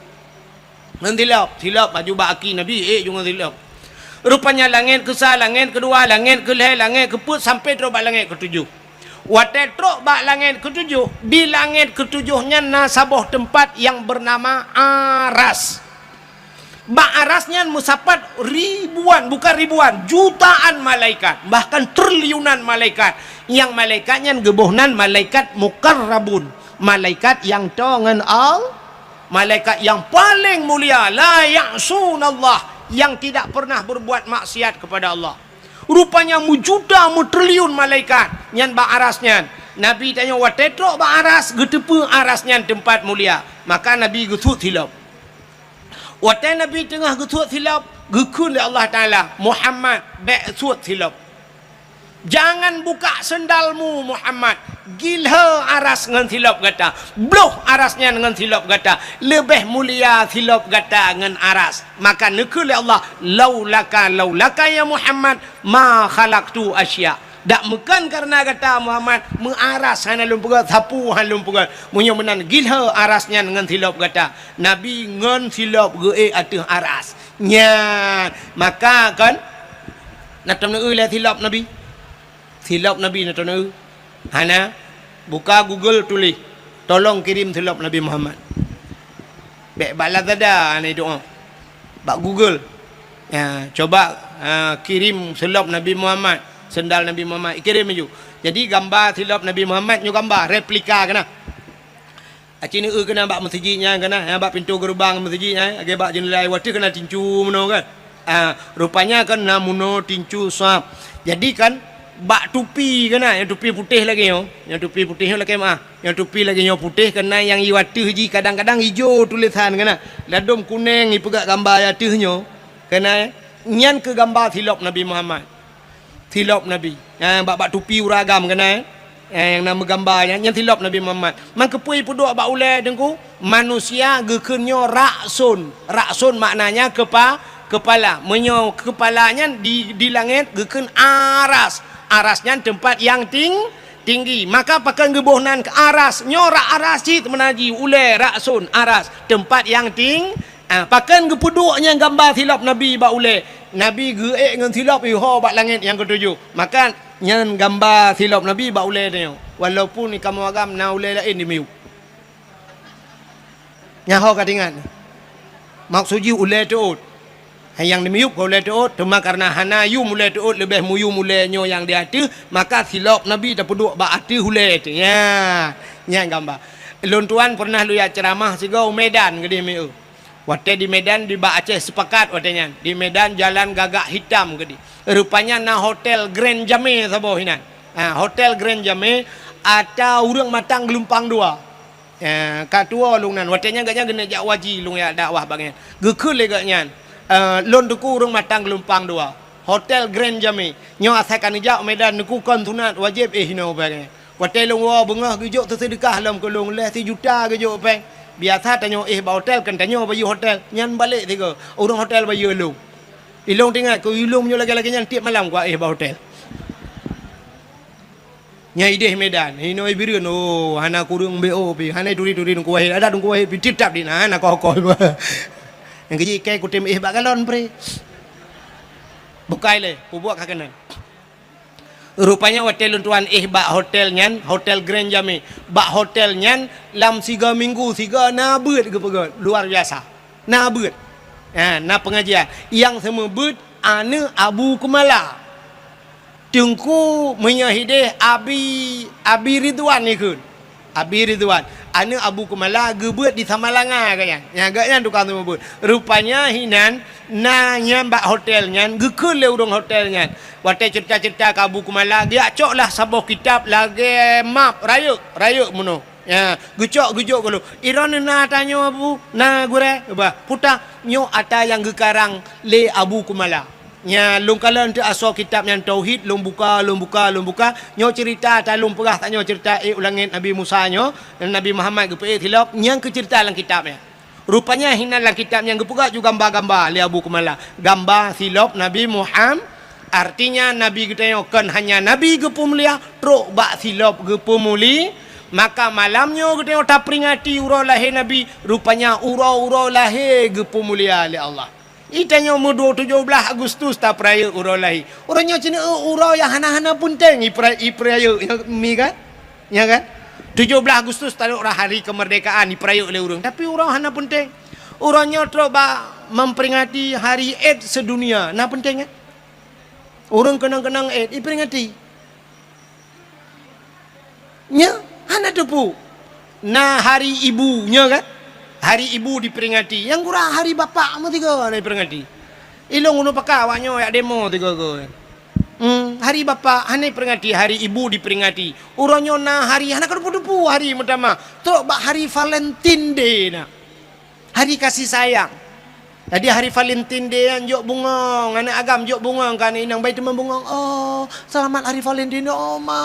Ngon silop, silop baju bak aki Nabi, ék ju ngon silop. Rupanya langèt keusa, langèt keudua, langèt keulhèe, langèt keupeuet sampai trok bak langèt keutujoh. Watèe trok bak langèt keutujoh, di langèt keutujoh nyan na saboh teumpat nyang beunama Aras. Bak Aras nyan meusapat ribuan, bukan ribuan, jutaan malaikat, bahkan triliunan malaikat. Nyang malaikat nyan geuboh nan malaikat muqarrabun, malaikat nyang toe ngon Al-, Malaikat nyang paleng mulia, la ya'sunallah, nyang tidak pernah berbuat maksiat kepada Allah. Rupanya meujuta, meutriliun malaikat nyan bak Aras nyan. Nabi tanyoe watèe trok bak Aras, geuteupeue Aras nyan teumpat mulia. Maka Nabi geusuet silop. Watèe Nabi teungoh geusuet silop, geukheun lé Allah Taala, "Muhammad, bèk suet silop." Jangan buka sendalmu, Muhammad. Gilhô Aras ngon silop gata. Bloh Aras nyan ngon silop gata. Leubeh mulia silop gata ngon Aras. Maka neukheun lé Allah, "Laulaka, laulaka ya Muhammad, ma khalaqtu asya." Dak meukan kareuna gata, Muhammad, meu Aras hana lôn peugöt, sapeue hana lôn peugöt. Meunyoe meunan, gilhô Aras nyan ngon silop gata. Nabi ngon silop geuék ateueh Aras. Nyan, maka kon, na taneuk eu lé silop Nabi. Silop Nabi na taneuk eu. Hana, buka Google tuléh, "Tolong kirim silop Nabi Muhammad." Bèk bak Lazada hana doa. Bak Google. Ya, coba, ah, kirim silop Nabi Muhammad, sendal Nabi Muhammad, kirim laju. Jadi gamba silop Nabi Muhammad nyoe gamba replika keunan. Aci neu-eu keunan bak meuseujid nyan keunan, ya, bak pintoe geureubang meuseujid nyan, lagèe bak jeundela watèe keunan tincu meunoe kan. Ah, rupanya kan na meunoe tincu sab. Jadi kan bak tupi keunan, nyang tupi putéh lagèe nyoe, nyang tupi putéh nyoe lakèe meu'ah. Nyang tupi lagèe nyoe putéh keunan nyang i ateueh jih kadang-kadang ijo tulésan keunan. Ladôm kunèng ipeugöt gamba i ateueh nyoe. Keunan nyan keu gamba silop Nabi Muhammad. Silop Nabi. Ha, bak, bak tupi ureueng agam keunan, eh? Eh, nyang na meugamba nyan, nyan silop Nabi Muhammad. Man keupeue ipeuduek bak ulèe Teungku? Manusia geukheun nyoe ra'sun. Ra'sun maknanya kepa-, kepala. Meunyoe kepala nyan di, di langèt geukheun aras. Aras nyan teumpat nyang ting-, tinggi. Maka pakon geuboh nan keu aras. Nyoe rak aras cit meunan jih ulèe ra'sun, aras. Teumpat nyang ting-, Ah, pakon geupeuduek nyan gamba silop Nabi bak ulèe? Nabi geuék ngon silop iho bak langèt nyang keutujoh. Maka nyan gamba silop Nabi bak ulèe tanyoe. Walaupun di kamoe agam na ulèe laén di miyueb. Nyan ho ka teuingat. Maksud jih ulée teuôt. Hai nyang dimiyueb ka ulée teuôt, teuma kareuna hana yum ulée teuôt, leubeh muyum ulée nyoe nyang di ateueh, maka silop Nabi tapeuduek bak ateueh ulée teuh. Nyan, nyan gamba. Lôn tuan peureunah lôn jak ceuramah sigoe u Medan keudeh mieu. Watée di Medan, di bak Aceh Sepakat watée nyan. Di Medan jalan Gagak Hitam keudeh. Rupanya na Hotel Grand Jamé saboh inan. Ha, Hotel Grand Jamé ata ureuëng matang geulumpang dua. Eh, ka tuwoe lôn nan. Watée nyan gobnyan geuneuk jak haji, lôn jak dakwah bak gobnyan. Geukheun lé gobnyan, eh, lôn teungku ureuëng matang geulumpang dua. Hotel Grand Jamé. Nyoe asai ka neujak u Medan, teungku kon sunat, wajéb éh inoe bak gobnyan. Watée lôn woe beungoh geujok teuseudeukah lom keu lôn, lheueh sijuta geujok péng. Biasa tanyoe éh bak hotel, kon tanyoe bayeue hotel. Nyan balek sigoe, ureuëng hotel bayeue lôn. Ilôn teuingat keu ilôn meunyoe lagée-lagée nyan tieb malam kuéh bak hotel. Nyang ideh Medan, inoe Bireuen, oh, hana kureueng B O pih, hana turi-turi Teungku Wahid, adak Teungku Wahid pih titap di na, hana koh-koh. Nyang keujih ikai kutem éh bak galon pre. Bukai lé, kubuat ka keunan. Rupanya watée lôn tuan éh bak hotel nyan, Hotel Grand Jamé. Bak hotel nyan lam siga minggu siga na beuet geupeugét, luar biasa. Na beuet. Ha, na pengajian. Nyang seumeubeuet aneuëk Abu Keumala. Teungku meunyoe hideh Abi, Abi Ridwan ikheun. Abi Ridwan, aneuëk Abu Keumala geubeuet di Samalanga gobnyan. Nyan gobnyan tukang seumeubeuet. Rupanya hinan na nyan bak hotel nyan, geukheun lé ureuëng hotel nyan. Watée ceurita-ceurita keu Abu Keumala, geujak cok lah saboh kitab lagée map rayeuk, rayeuk meunoe. Ya, geucok geujok geulo. Iron na tanyoe Abu, na gurée, bah, puta nyoe ata nyang geukarang lé Abu Keumala. Nya, lôn kalon teuh asoe kitab nyan tauhid, lôn buka, lôn buka, lôn buka. Nyoe ceurita ata lôn peugah tanyoe ceurita ék u langét Nabi Musa nyoe, Nabi Muhammad geupeuék silop, nyang keu ceurita lam kitab nyan. Rupanya hinan lam kitab nyan geupeugah ju gamba-gamba lé Abu Keumala. Gamba silop Nabi Muham-, artinya Nabi geutanyoe kon hanya Nabi geupeumulia, trok bak silop geupeumuli, maka malam nyoe geutanyoe taperingati uroe lahé Nabi, rupanya uroe-uroe lahé geupeumulia lé Allah. Itanyoe meuduek tujoh blaih Agustus tapeurayeuk uroe lahé. Uroe nyoe ceuneuk uroe nyang hana-hana peunteng ipera-, ipeurayeuk, ya, mi kan? Ya kan? Tujoh blaih Agustus talok rah hari kemerdekaan ipeurayeuk lé ureuëng, tapi uroe hana peunteng. Uroe nyoe trok bak memperingati hari AIDS sedunia, na peunteng kan? Ureuëng keunong-keunong AIDS iperingati. Nya, hana teupeu. Na hari ibu, nya kan? Hari ibu diperingati. Nyang kurang hari bapak meusigoe hana diperingati. Ilôn gunong paka awak nyoe jak demo sigoe-goe. Hmm, hari bapak hana diperingati, hari ibu diperingati. Uroe nyoe na hari hana ka teupeu-teupeu hari meutamah. Trok bak hari Valentine Day na. Hari kasih sayang. Jadi hari Valentine Day nyan jok bungong, aneuëk agam jok bungong keu aneuëk inong, bai teuma bungong, "Oh, selamat hari Valentine, oh ma,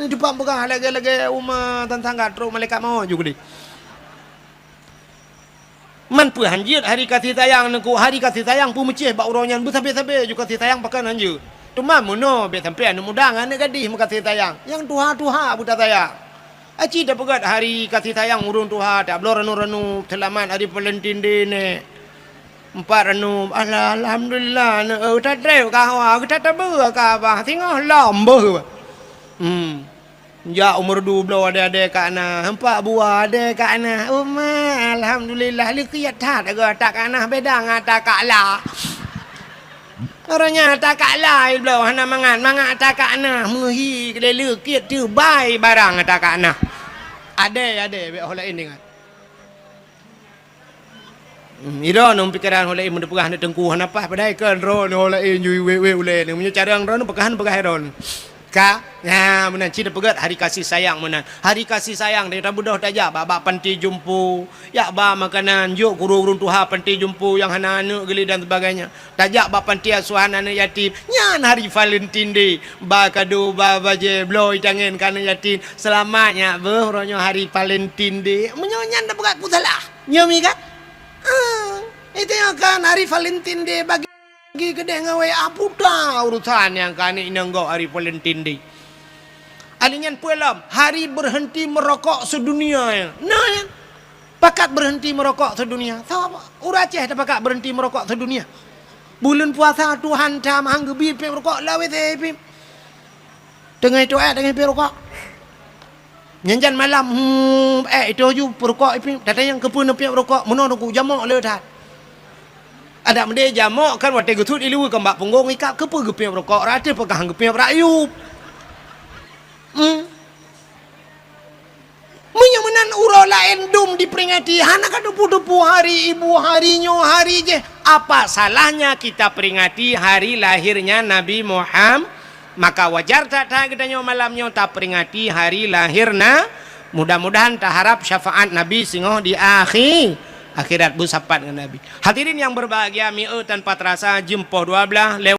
teupang peugah lagée-lagée uma tantangga trok malaikat mawöt ju keudeh." Man peue han jeuet hari kasih sayang nyoe, hari kasih sayang peumeucéh bak uroe nyan beusabe-sabe ju kasih sayang pakon han jeuet. Teuma meunoe bék sampoe aneuëk muda ngon aneuëk gadih meukasih sayang, nyang tuha-tuha beuta sayang. Aci tapeugét hari kasih sayang ureuëng tuha, tabloe ranup-ranup, seulamat hari Valentine Day nyoe. Empat ranup, alah, alhamdulillah, neu-, eh, tatreb ka hawa, geuta tabeue ka bah, singoh lom beuh. Hmm. Jak umur dua belas ade-ade ka na, empat buah ade ka na. Uma, alhamdulillah, leukiet that, ata ka na, beda ngon ata ka la. Uroe nyan ata ka la, bloe hana mangat, mangat ata ka na, meuhi keudeh leukiet teubai barang ata ka na. Ade, ade, bék ho laén ingat. Hmm, idroeneuh pikeran ho laén meupeugah aneuëk teungku hana paih, padahai kan droeneuh ho laén ju wék-wék ulée nyoe. Meunyoe carông droeneuh peugah, peugah droeneuh. Ka, nah, meunan cit tapeugét hari kasih sayang meunan. Hari kasih sayang, tabeudôh tajak bak, bak panti jompo, jak ba makanan, jok keu ureuëng tuha panti jompo nyang hana aneuëk geuh dan sebagainya. Tajak bak panti asuhan aneuëk yatim, nyan hari Valentine Day. Ba kado, ba bajée, bloe itangen keu aneuëk yatim. Seulamat nyak beuh, uroe nyoe hari Valentine Day. Meunyoe nyan tapeugét peue salah. Nyoe mi kan? Ah, itu nyan kan hari Valentine Day bagi Lagi keudeh ngon W A puta urusan nyang ka aneuëk inong gob hari Valentine Day. Ahli nyan peue lom, hari berhenti merokok sedunia nyan. Nah, nyan. Pakat berhenti merokok sedunia. Soe ureuëng Aceh tapakat berhenti merokok sedunia? Buleuen puasa Tuhan that meuhang geubi pih rokok lawét pih. Teungoh itu ayat teungoh pih rokok. Nyan jan malam, hmm, eh, itu ju peurukok ipih, tatanyong keupeue neupiep rukok, meunoe teungku jamok le that. Adak meudeh jamok kan watée geuthut ileue kan bak punggong ikab, keupeue geupiep rukok, rata peugah geupiep rakyup. Hmm. Meunyoe meunan uroe laén dum diperingati, hana ka tupu-tupu hari ibu, hari nyoe, hari jih. Apa salahnya kita peringati hari lahirnya Nabi Muhammad? Maka wajar that-that geutanyoe malam nyoe taperingati hari lahirna. Mudah-mudahan taharap syafaat Nabi singoh di akhi-, akhirat beusapat ngon Nabi. Hadirin yang berbahagia, mieu tanpa terasa jeuem poh dua belas lewat